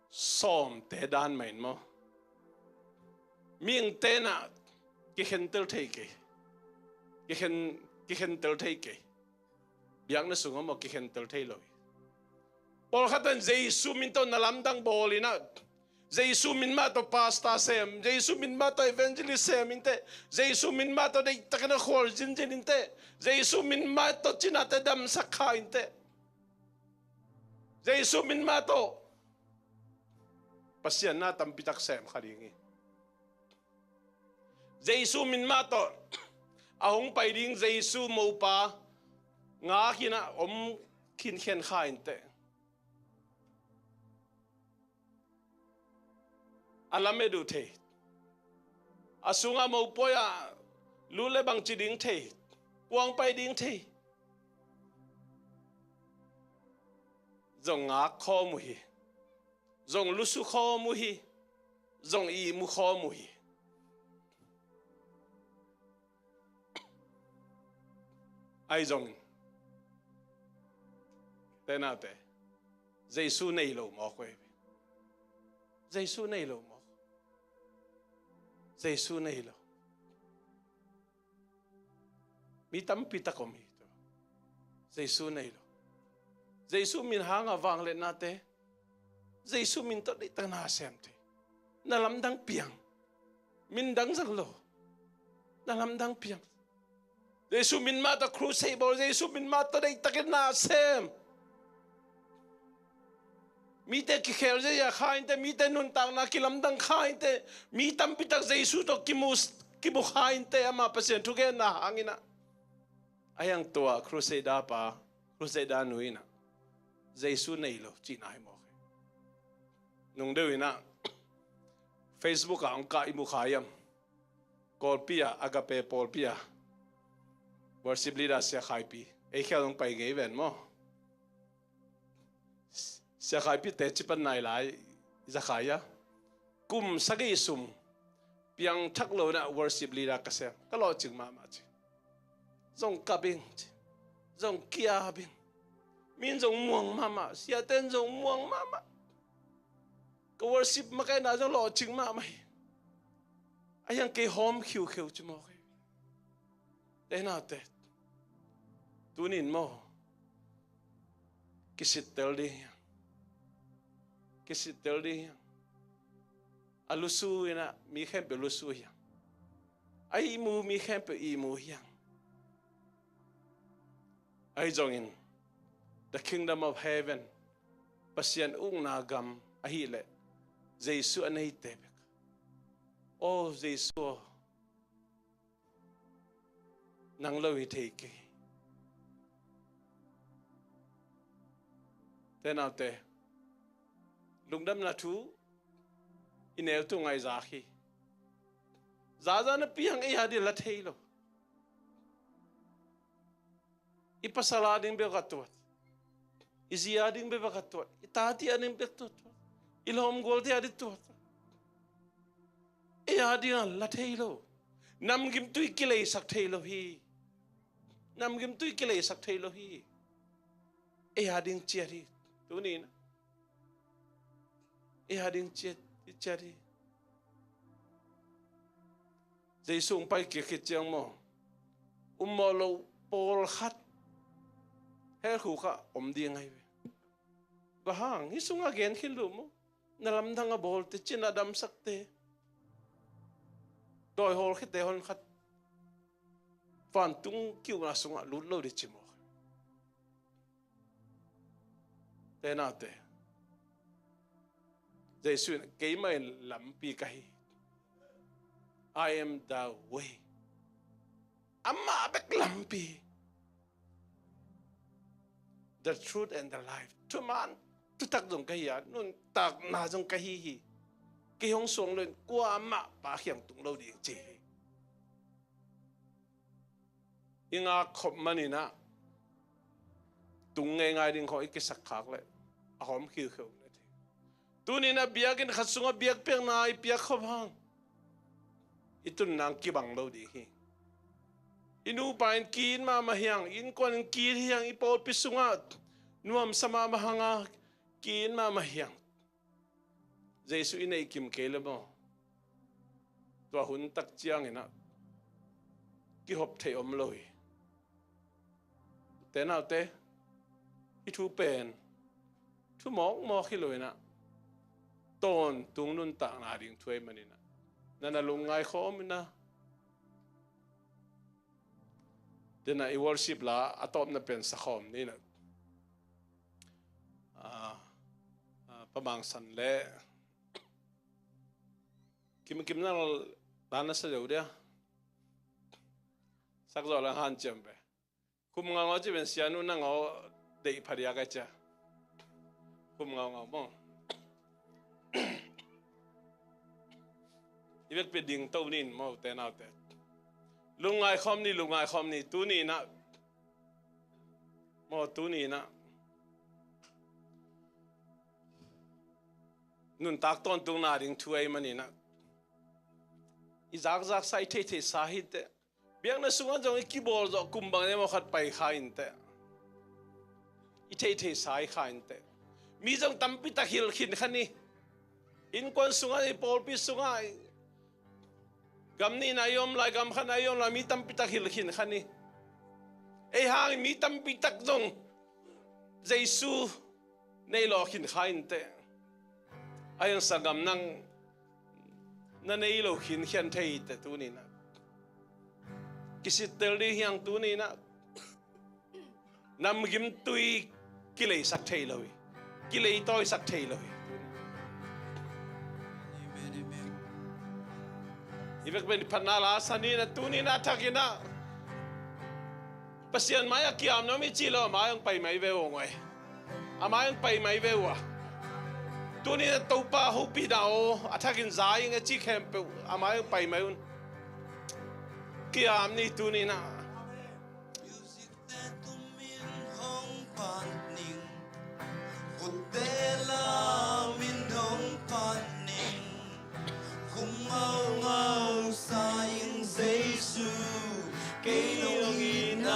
sawmte dan mah in maw, mihingte in ah kikhentel thei kei. Kikhen, kikhentel thei kei. Biakna sungah maw kikhentel thei lo hi. Pawlkhat in Jesu min tawh na lamdang bawl in ah, Jesu min mah tawh pastor sem, Jesu min mah tawh evangelist sem inteh, Jesu min mah tawh deihtakin a khual zinzin inteh, Jesu min mah tawh cinate damsak kha inteh, Jesu min mah tawh Pasian na tampitak sem kha ding hi. Jesu min mah tawh a hong pai ding Jesu mopa ngak in ah om khinkhen kha inteh, a lamet uh thei. A sungah mopawi ah lut le bang ci ding thei, kua hong pai ding thei, zong ngak khawm uh hi. Zong lusu khawm uh hi. Zong ihmu khawm uh hi. Ahi zongin, te naute, Jesu nei lo mawk uh hi. Jesu nei lo mawk. Jesu nei lo. Mi tampi tak om hi. Jesu nei lo. Jesu min hanga vangliatnate, Jesu min tawh deihtak na sem thei. Na lamdang piang. Min dang zang lo. Na lamdang piang. Jesu min mah tawh crusade bawl, Jesu min mah tawh deihtakin na sem. Mite kikhel ziahziah kha inteh, mite nuntakna kilamdang kha inteh, mi tampi tak Jesu tawh kimu, kimu kha inteh, ama Pasian thugenna hangin ah. Ahi hang tua crusader pa, crusader nu in ah, Jesu nei lo cihna hi mawk hi. Nung deuh in ah, Facebook ah hong kah i mu kha hiam? Kawlpi ah, Agape pawlpi ah, worship leader Sia Khaipi. Ei khel hong pai ngei ven maw? Sia Khaipi te cipan nai lai, Sia Khai ah, kum sagih sum piangthak lo in ah worship leader ka sem. Ka lawhcing mahmah ci. Zong kap ing ci. Zong kiap ing. Min zong muang mahmah. Siate in zong muang mahmah. Ka worship makaihna zong lawhcing mahmah hi. Ahi hang kei hawm khiukheu ci mawk hi. Te naute, tunin maw, kisittel ding hi hang. Kisittel ding hi hang. A lusu in ah mi khempeuh lusu hi hang. A ihmu mi khempeuh ihmu hi hang. Ahi zongin, the kingdom of heaven, Pasian ukna gam ahih leh Jesu a neite bek. Oh Jesu aw, nang lo hi thei kei. Te naute, lungdamna thu i neu tung a i zak hi. Zaza napi hang ei a ding la thei lo. I pasal a ding bek a tuat. I zi a ding bek a tuat. I tate a ding bek tuat. I lawm gualte a ding tua. Ei a ding a la thei lo. Namgimtui kileisak thei lo hi. Namgimtui kileisak thei lo hi. Ei a ding ciat hi. Tuni in ei a ding ciat, ciat hi. Jesu hong pai kik khit ciang maw, ummawh loh pawlkhat hell khuk ah om ding ahi ve. Bang hang hih sungah gen khin lo maw? Na lamdang a bawlte, cina damsakte, dawi hawlkhiate honkhat vantung ki-ukna sungah lut lo ding ci maw? Te naute, Jesu in, "Keimah in lampi ka hi. I am the way." Amah bek lampi. The truth and the life. Thuman thutak zong ka hi a, nuntakna zong ka hi hi. Kei hong suang lo in kuamah Pa kiang tung lo ding ci hi. I ngak khop manin ah, tung ngeingai ding khawng i kisak khak leh a hawm khiukheu na thei. Tuni in ah biakinn khat sungah biakpiakna i piak khop hang, i tunna kibang lo ding hi. I nupa in ki-it mahmah hi hang, i innkuan in ki-it hi hang, i pawlpi sungah nuamsa mahmah hang a ki-it mahmah hi hang. Jesu i neih kim kei le maw, tua hun tak ciangin ah kihop theih om lo hi. Te naute, hih thu pen thu mawkmawk hi lo in ah, tawntung nuntakna ding thu ahih manin ah, na na lungngai khawm in ah. Tena i worship la a tawpna pen sa khawm ni in ah, ah, ah, Pa Mang San le Kim, Kim nang la na sa deuh dia. Sak zawh lang hanciam ve. Khum ngaungau ci pen sianu nang aw deih phadiak ai cia. Khum ngaungau maw? I vekpi ding to nin maw, te naute. Lungngai khawm ni, lungngai khawm ni, tuni in ah. Maw, tuni in ah. Nuntak tawntungna ding thu ahih manin ah, i zakzaksa, i theitheisa hi teh. Biakna sungah zong i kibawl zawh kum bang ne maw khat pai kha in teh. I theitheisa hi kha in teh. Mi zong tampi tak hilh khin kha ni. Innkuan sungah, i pawlpi sungah, i gam nihna i om lai, gam khatna i om lai, mi tampi tak hilh khin kha ni. Ei hang mi tampi tak zong Jesu nei lawh khin kha in teh. A hiang sanggam nang na nei lo khinkhian thei teh tuni in ah. Kisittel ding hi hang tuni in ah. Namgimtui kileisak thei lo hi. Kileitawisak thei lo hi. Amen, amen. Hi vek pen i phatna la sa ni in ah, tuni in ah a thak in ah Pasian mai-ah kiam nuam i cih lo, a mai hong pai mai ve uh ngoi. A mai hong pai mai ve uh a. Tuni in ah Topa hopihna aw, a thak in za ing a cih khempeuh a mai hong pai mai un. Kiam ni tuni in ah. Music te tum in hong phat ning, khutte lam in hong phat ning, khum ngaungau sa ing Jesu, kei lungsim ah.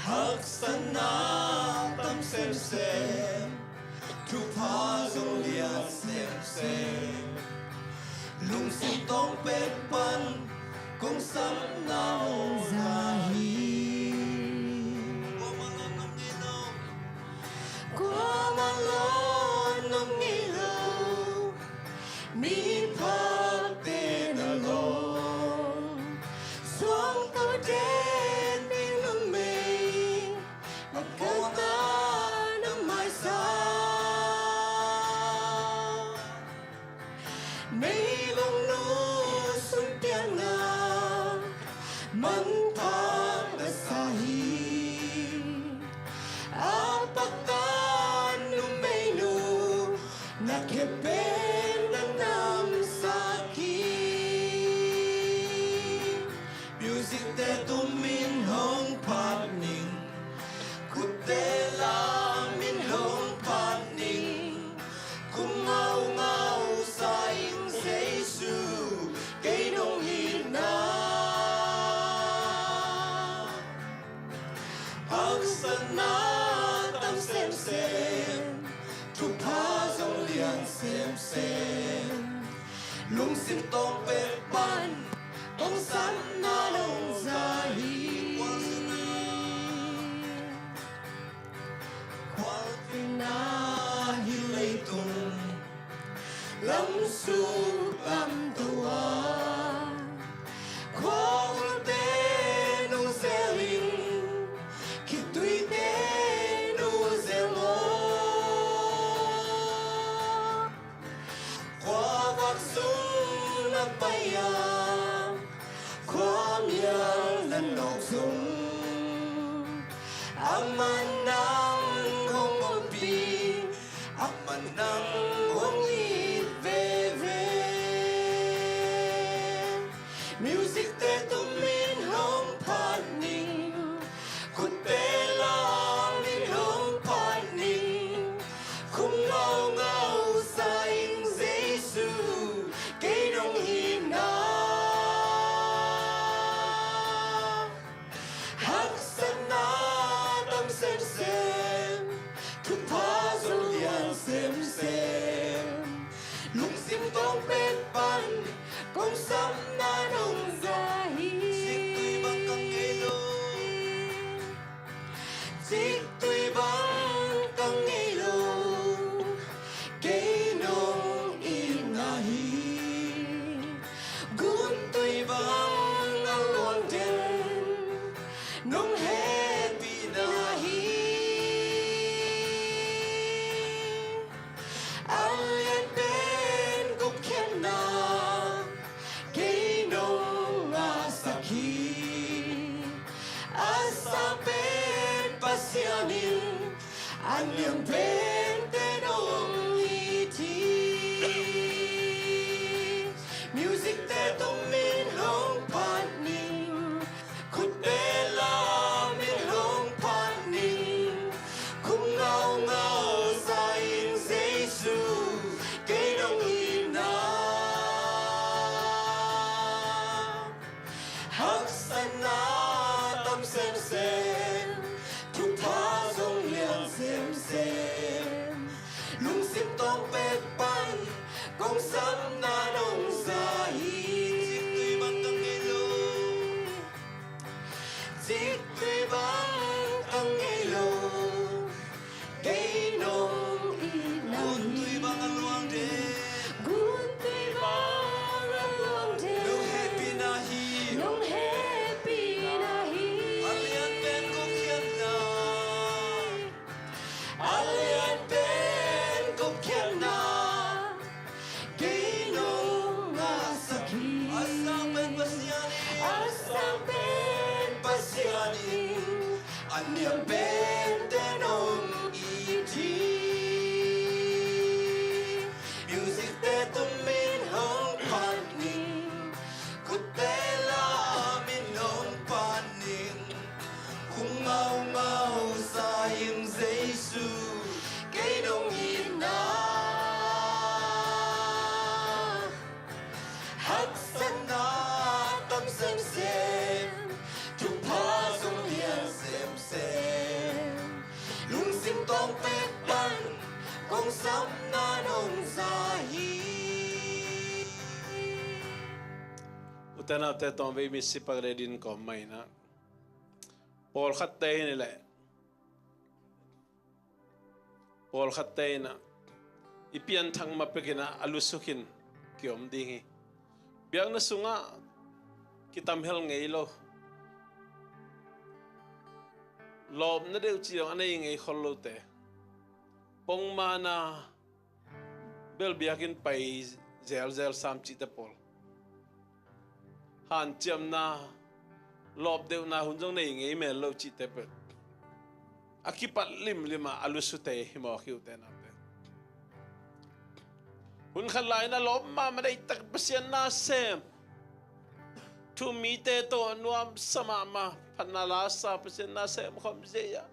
Haksatna tam semsem, thupha zong lian semsem, lungsim tawng pek pan kong sapna hong za hi. Kuamah lawn om ngei lo, miphakte na lawm, suangtalte na numei, a kona na maisa. Meilong nu sung piangna manpha na sa hi. A pakan numeinu na khepen na namsak hi. Music te tum in hong phat ning, khutte lam Lungsim tawng pek pan kong sapna nong za hi. Khualzin ah hih leitung lamsuk lamto a, khua ulte nong zel in, khitui te nong zel maw? Khua vak sung na pai a, khua mial na nawk zong, amah nang hong ompih, amah nang hong it veve. Music te tum in hong phat ning, khutte lam in hong phat ning, khum ngaungau sa ing Jesu, kei nong itna. Haksatna tam semsem, thupha zong lian semsem, lungsim tawng pek pan kong sapna nong za hi. Ciktui bang ka ngei lo, ciktui bang ka ngei lo, kei nong itna hi. Guntui bang a luang den, nong hehpihna hi. A lian pen gupkhiatna, kei nong ngahsak hi. A sang pen Pasian in, a niam pente nong it hi. Music te tum in hong phat ning, khutte lam in hong phat ning, khum ngaungau sa ing Jesu, kei nong itna. Haksatna tam semsem, thupha zong lian semsem, lungsim tawng pek pan kong sapna nong za hi. Ciktui bang ka ngei lo, ciktui bang ka ngei lo, kei nong itna hi. Guntui bang a luang den, guntui bang a luang den, nong hehpihna hi. Nong hehpihna hi. A lian pen gupkhiatna, a lian pen gupkhiatna, kei nong ngahsak hi. A sang pen Pasian in, a sang pen Pasian in, a niam pente nong it hi. Music te tum in hong phat ning, khutte lam in hong phat ning, khum ngaungau sa ing Jesu, kei nong itna. Haksatna tam semsem, thupha zong lian semsem, lungsim tawng pek pan kong sapna nong za hi. U te nau te, tawmvei misi pak le din kawm mai na. Pawlkhatte hi ni leh, pawlkhatte in ah i pianthak ma pekin ah a lusu khin kiom ding hi. Biakna sungah kitamhel ngei lo, lawpna deuh cih zong a nei ngei khol lote, pongmana bel biakinn pai zelzel sam cihte pawl, hanciamna, lawpdeuhna hun zong nei ngei mel lo cihte peuh a kipat limlim ah a lusute hi mawk hi, u te nau te. Hun khat lai-in a lawp mahmah, deihtak Pasian na sem, thu-um mite tawh nuamsa mahmah, phatna la sa, Pasian na sem khawm zei ah,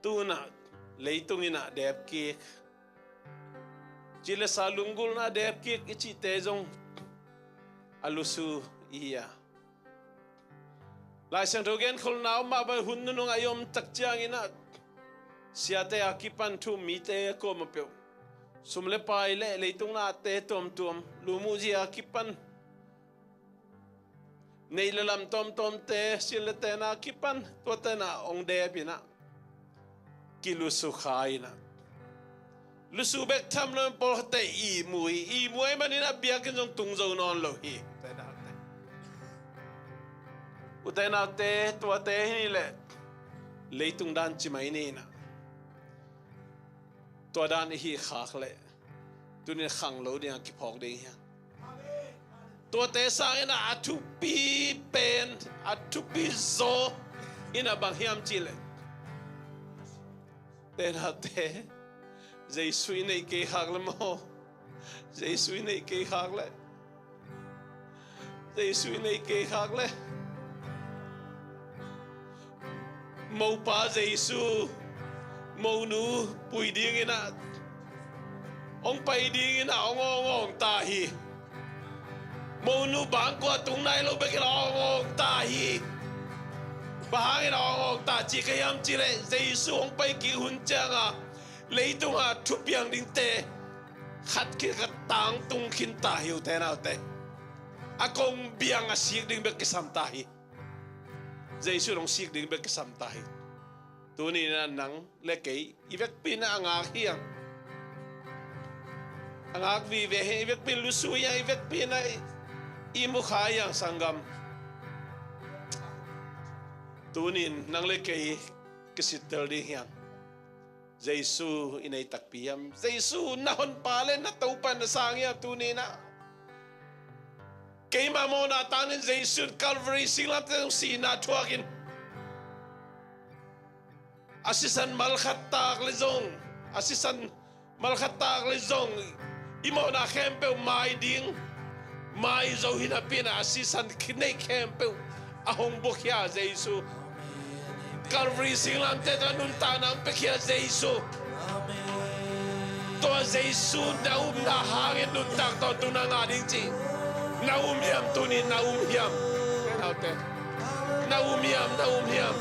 tu-in ah leitung in ah dep kik, cilesa lunggulhna dep kik i cihte zong a lusu i hi a. Lai Siangtho genkholhna om mah bang, hun nunung a i om tak ciangin ah siate a kipan thu-um mite kuamah peuh Sum le pai le leitung nate tuamtuam, lumuhzia kipan, neih le lam tuamtuamte, sin le tena kipan, tuate na hong dep in ah, kilusu kha in ah, lusu bek tham lo in pawlkhatte ihmu hi. Ihmu ahih manin a biakinn zong tung zo nawn lo hi. Ute naute, tuate hi ni leh leitung dan ci mai ni in ah, tua dan i hih khak leh tuni in khang lo ding a kiphawk ding hi. Tuate sangin ah a thupi pen, a thupi zaw in ah bang hiam cih leh, ute naute, Jesu i neih kei khak leh maw, Jesu i neih kei khak leh, Jesu i neih kei khak leh, mopa Jesu, monu pui ding in ah, hong pai ding in ah hong awngawng ta hi. Monu bangkua tung nai lo bek in ah hong awngawng ta hi. Bang hangin ah hong awngawng ta ci ka hiam cih leh, Jesu hong pai kik hun ciang a leitung a thupiang dingte khat khit khat tangtung khin ta hi, ute naute. A kong biang a sik ding bek kisam ta hi. Jesu in hong sik ding bek kisam ta hi. Tuni in ah nang le kei i vekpi in ah a ngak hi hang. A ngak vive hi hang, i vekpi in lusu hi hang, i vekpi in ah i, i mu kha hi hang, sanggam. Tuni in nang le kei kisittel ding hi hang. Jesu i nei takpi hiam? Jesu na honpa le na Topa na sang hiam tuni in ah? Keima mawhna tangin Jesu in Calvary singlamteh zong sihna thuakin, a sisan malkhat tak le zong, a sisan malkhat tak le zong i mawhna khempeuh mai ding, mai zo hi napi in ah a sisan neih khempeuh a hong buakhia Jesu. Calvary singlamteh tawh nuntakna hong piakhia Jesu. Tua Jesu na upna hangin nuntak tawntungna ngah ding ci. Na um hiam tuni, na um hiam? Na um hiam, na um hiam?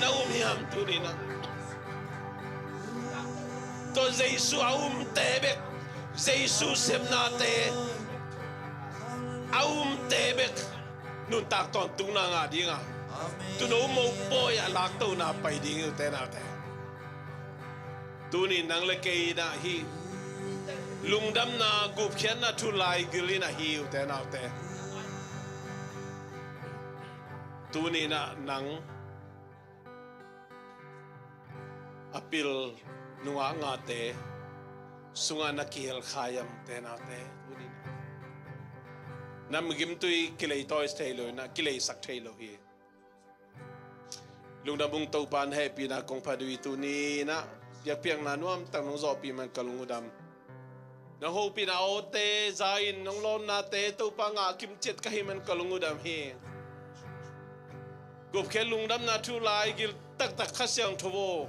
Na um hiam tuni in ah? Tua Jesu a umte bek, Jesu sepnate a umte bek nuntak tawntungna ngah ding a, tuuno mopawi a laktona pai ding hi, ute naute. Tuni in nang le kei in ah hih lungdamna, gupkhiatna thu laigil in ah hi, ute naute. Tuni in ah nang a pil nungah ngate sungah na kihel kha hiam, ute naute? Tuni in ah na migimtui kileitawi thei lo in ah, kileisak thei lo hi. Lungdam ung Topa, na hehpihna kong phat uh hi. Tuni in ah biakpiakna nuamtak nong zawhpih man ka lung uh dam. Nong hopihna awte za-in nong lawnnate Topa ngah kimciat ka hih man ka lung uh dam hi. Gupkhiat lungdamna thu laigil taktak Kha Siangtho aw,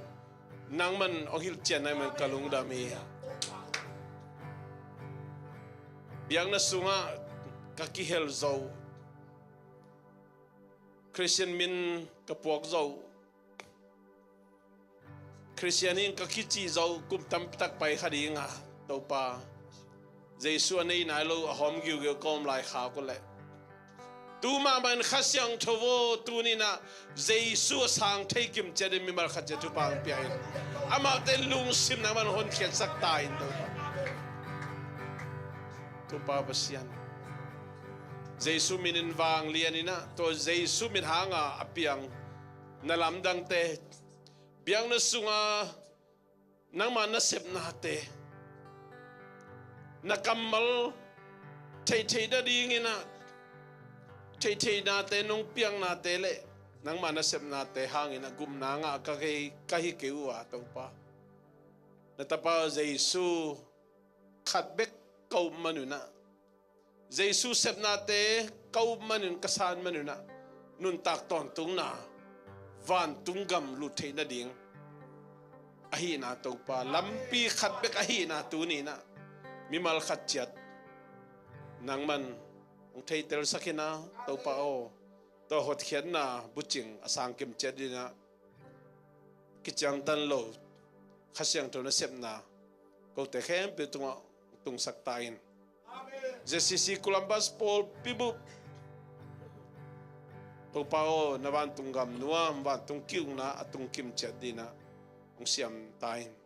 nangman hong hilhcian na hih man ka lung uh dam hi. Biakna sungah ka kihel zo, Khristian min ka puak zo, Khristian hi ing ka kici zo kum tampi tak pai kha ding a, Topa, Jesu a nei nai lo a hawm giugiu ka om lai khak uh leh, tu mahmah in Kha Siangtho aw, tuni in ah Jesu a sang thei kimciat in mimal khat ciat thupha hong pia in. Amaute lungsim nangman honkhiatsak ta in, Topa. Topa Pasian, Jesu min in vanglian in ah, tua Jesu min hanga a piang na lamdangte, biakna sunga nangma nasepnate, na kammal theihtheih nadingin ah, theihtheihnate, nong piaknate le nangma nasepnate hangin ah gupna ngah ka hi, ka hi kei uh a, Topa, na Tapa Jesu khat bek ka up man un ah, Jesu sepnate ka up man un, ka san man un ah, nuntak tawntungna, vantung gam lut theih nading ahihna, Topa, lampi khat bek ahihna tuni in ah mimal khat ciat nangman hong theitelsak in ah, Topa aw, tua hotkhiatna bucing a sang kimciat in ah kiciangtan lo Kha Siangtho nasepna kote khempeuh tungah tungsak ta in. J C C Columbus pawlpi bup, Topa aw, na vantung gam nuam, vantung ki-ukna a tungkim ciat dinah hong siam ta in. I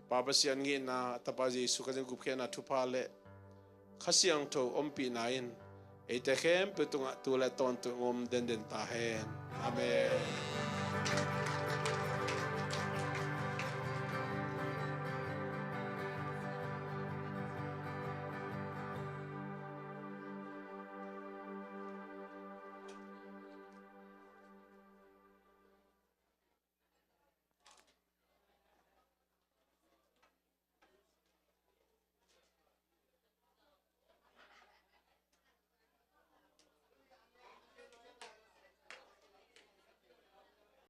Pa Pasian ngehna, a Tapa Jesu Khazih gupkhiatna thupha le Kha Siangtho ompihna in eite khempeuh tungah tu le tawntung om denden ta hen. Amen.